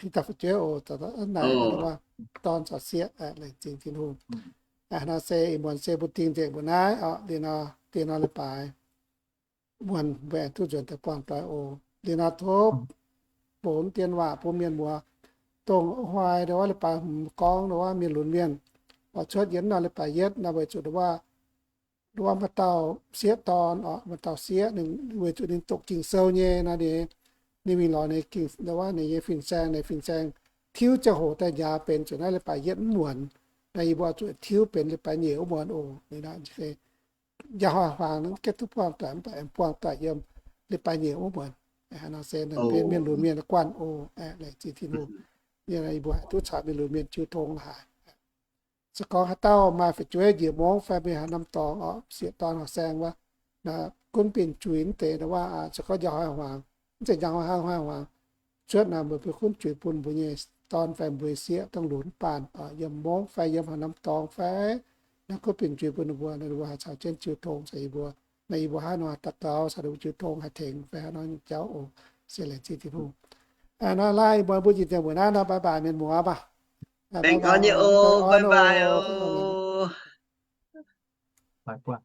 i dauh fu'jueiv oc, naaic dorn caux sieqv, laengz zingh Tin-Hungh. Naaiv se ih muonz se mbuo dingh nzengc mbuo naaiv oc. Liuz nor, dingh nor leiz-baaix muonz mbuo aengx duqv nzuonx daaih buangh doic oc. Liuz nor tov bungx dien waac bun mienh muoz, dongh hnoi ndongc wuov leiz-baaix hmz gorngv ndongc wuov mienh lunx mienh oix cuotv yietc norm leiz-baaix yietv nor, weic zuqc ndongc wuov, ndongc wuov maaih dauh sieqv dorn oc, maaih dauh sieqv ninh weic zuqc ninh doqc Ging-Sou nyei nor, ninh, ninh mingh lorz ninh Ging, ndongc wuov ninh nyei fin-saeng, ninh fin-saeng tiuv ziangh hoc daaih njaaux benx zuqc naaiv leiz-baaix yietv mv muonz. Naaiv yie mbuo zuqc tiuv benx leiz-baaix nyeic wuov muonz oc. Njang hnoi hmuangx gengh duqv buangh doic, mv baac aengx buangh doic yiem leiz-baaix nyeic wuov muonz. Haaix nor se mienh lunx mienh guanh oc. Laengz zingh Tin-Hungh. Yie mbuo haih duqv caux mienh lunx mienh jiu tong haic. Se gorngv haaix dauh maaih fu'jueiv njiec mungv fai mbuo haaix norm dorngx oc, sieqv dorn horqc saeng wuov, gunv binc juix mv deix ndongc wuov, se gorngv njang hnoi hmuangx, mv zeiz njang hnoi hmuangx, cuotv naaic mbuo gunv juix bun mbuo nyei dorn fai mbuo nyei sieqv dongh lunx baanh yiem mungv fai yiem haaix norm dorngx fai, naaiv gunv binc juix bun ninh mbuo, ninh mbuo haih caux jienv jiu tong caux yie mbuo. Naaiv yie mbuo hnangv nor daux gaux caux ninh mbuo jiu tong haih tengx fai hnangv nor nyei jauv oc. Se laengz zingh Tin-Hungh. Nor laih mbuo mbuo njiec nzengc mbuo naaiv nor, bye bye mienh muoz maah. Baengh orn nyei oc, bye bye oc.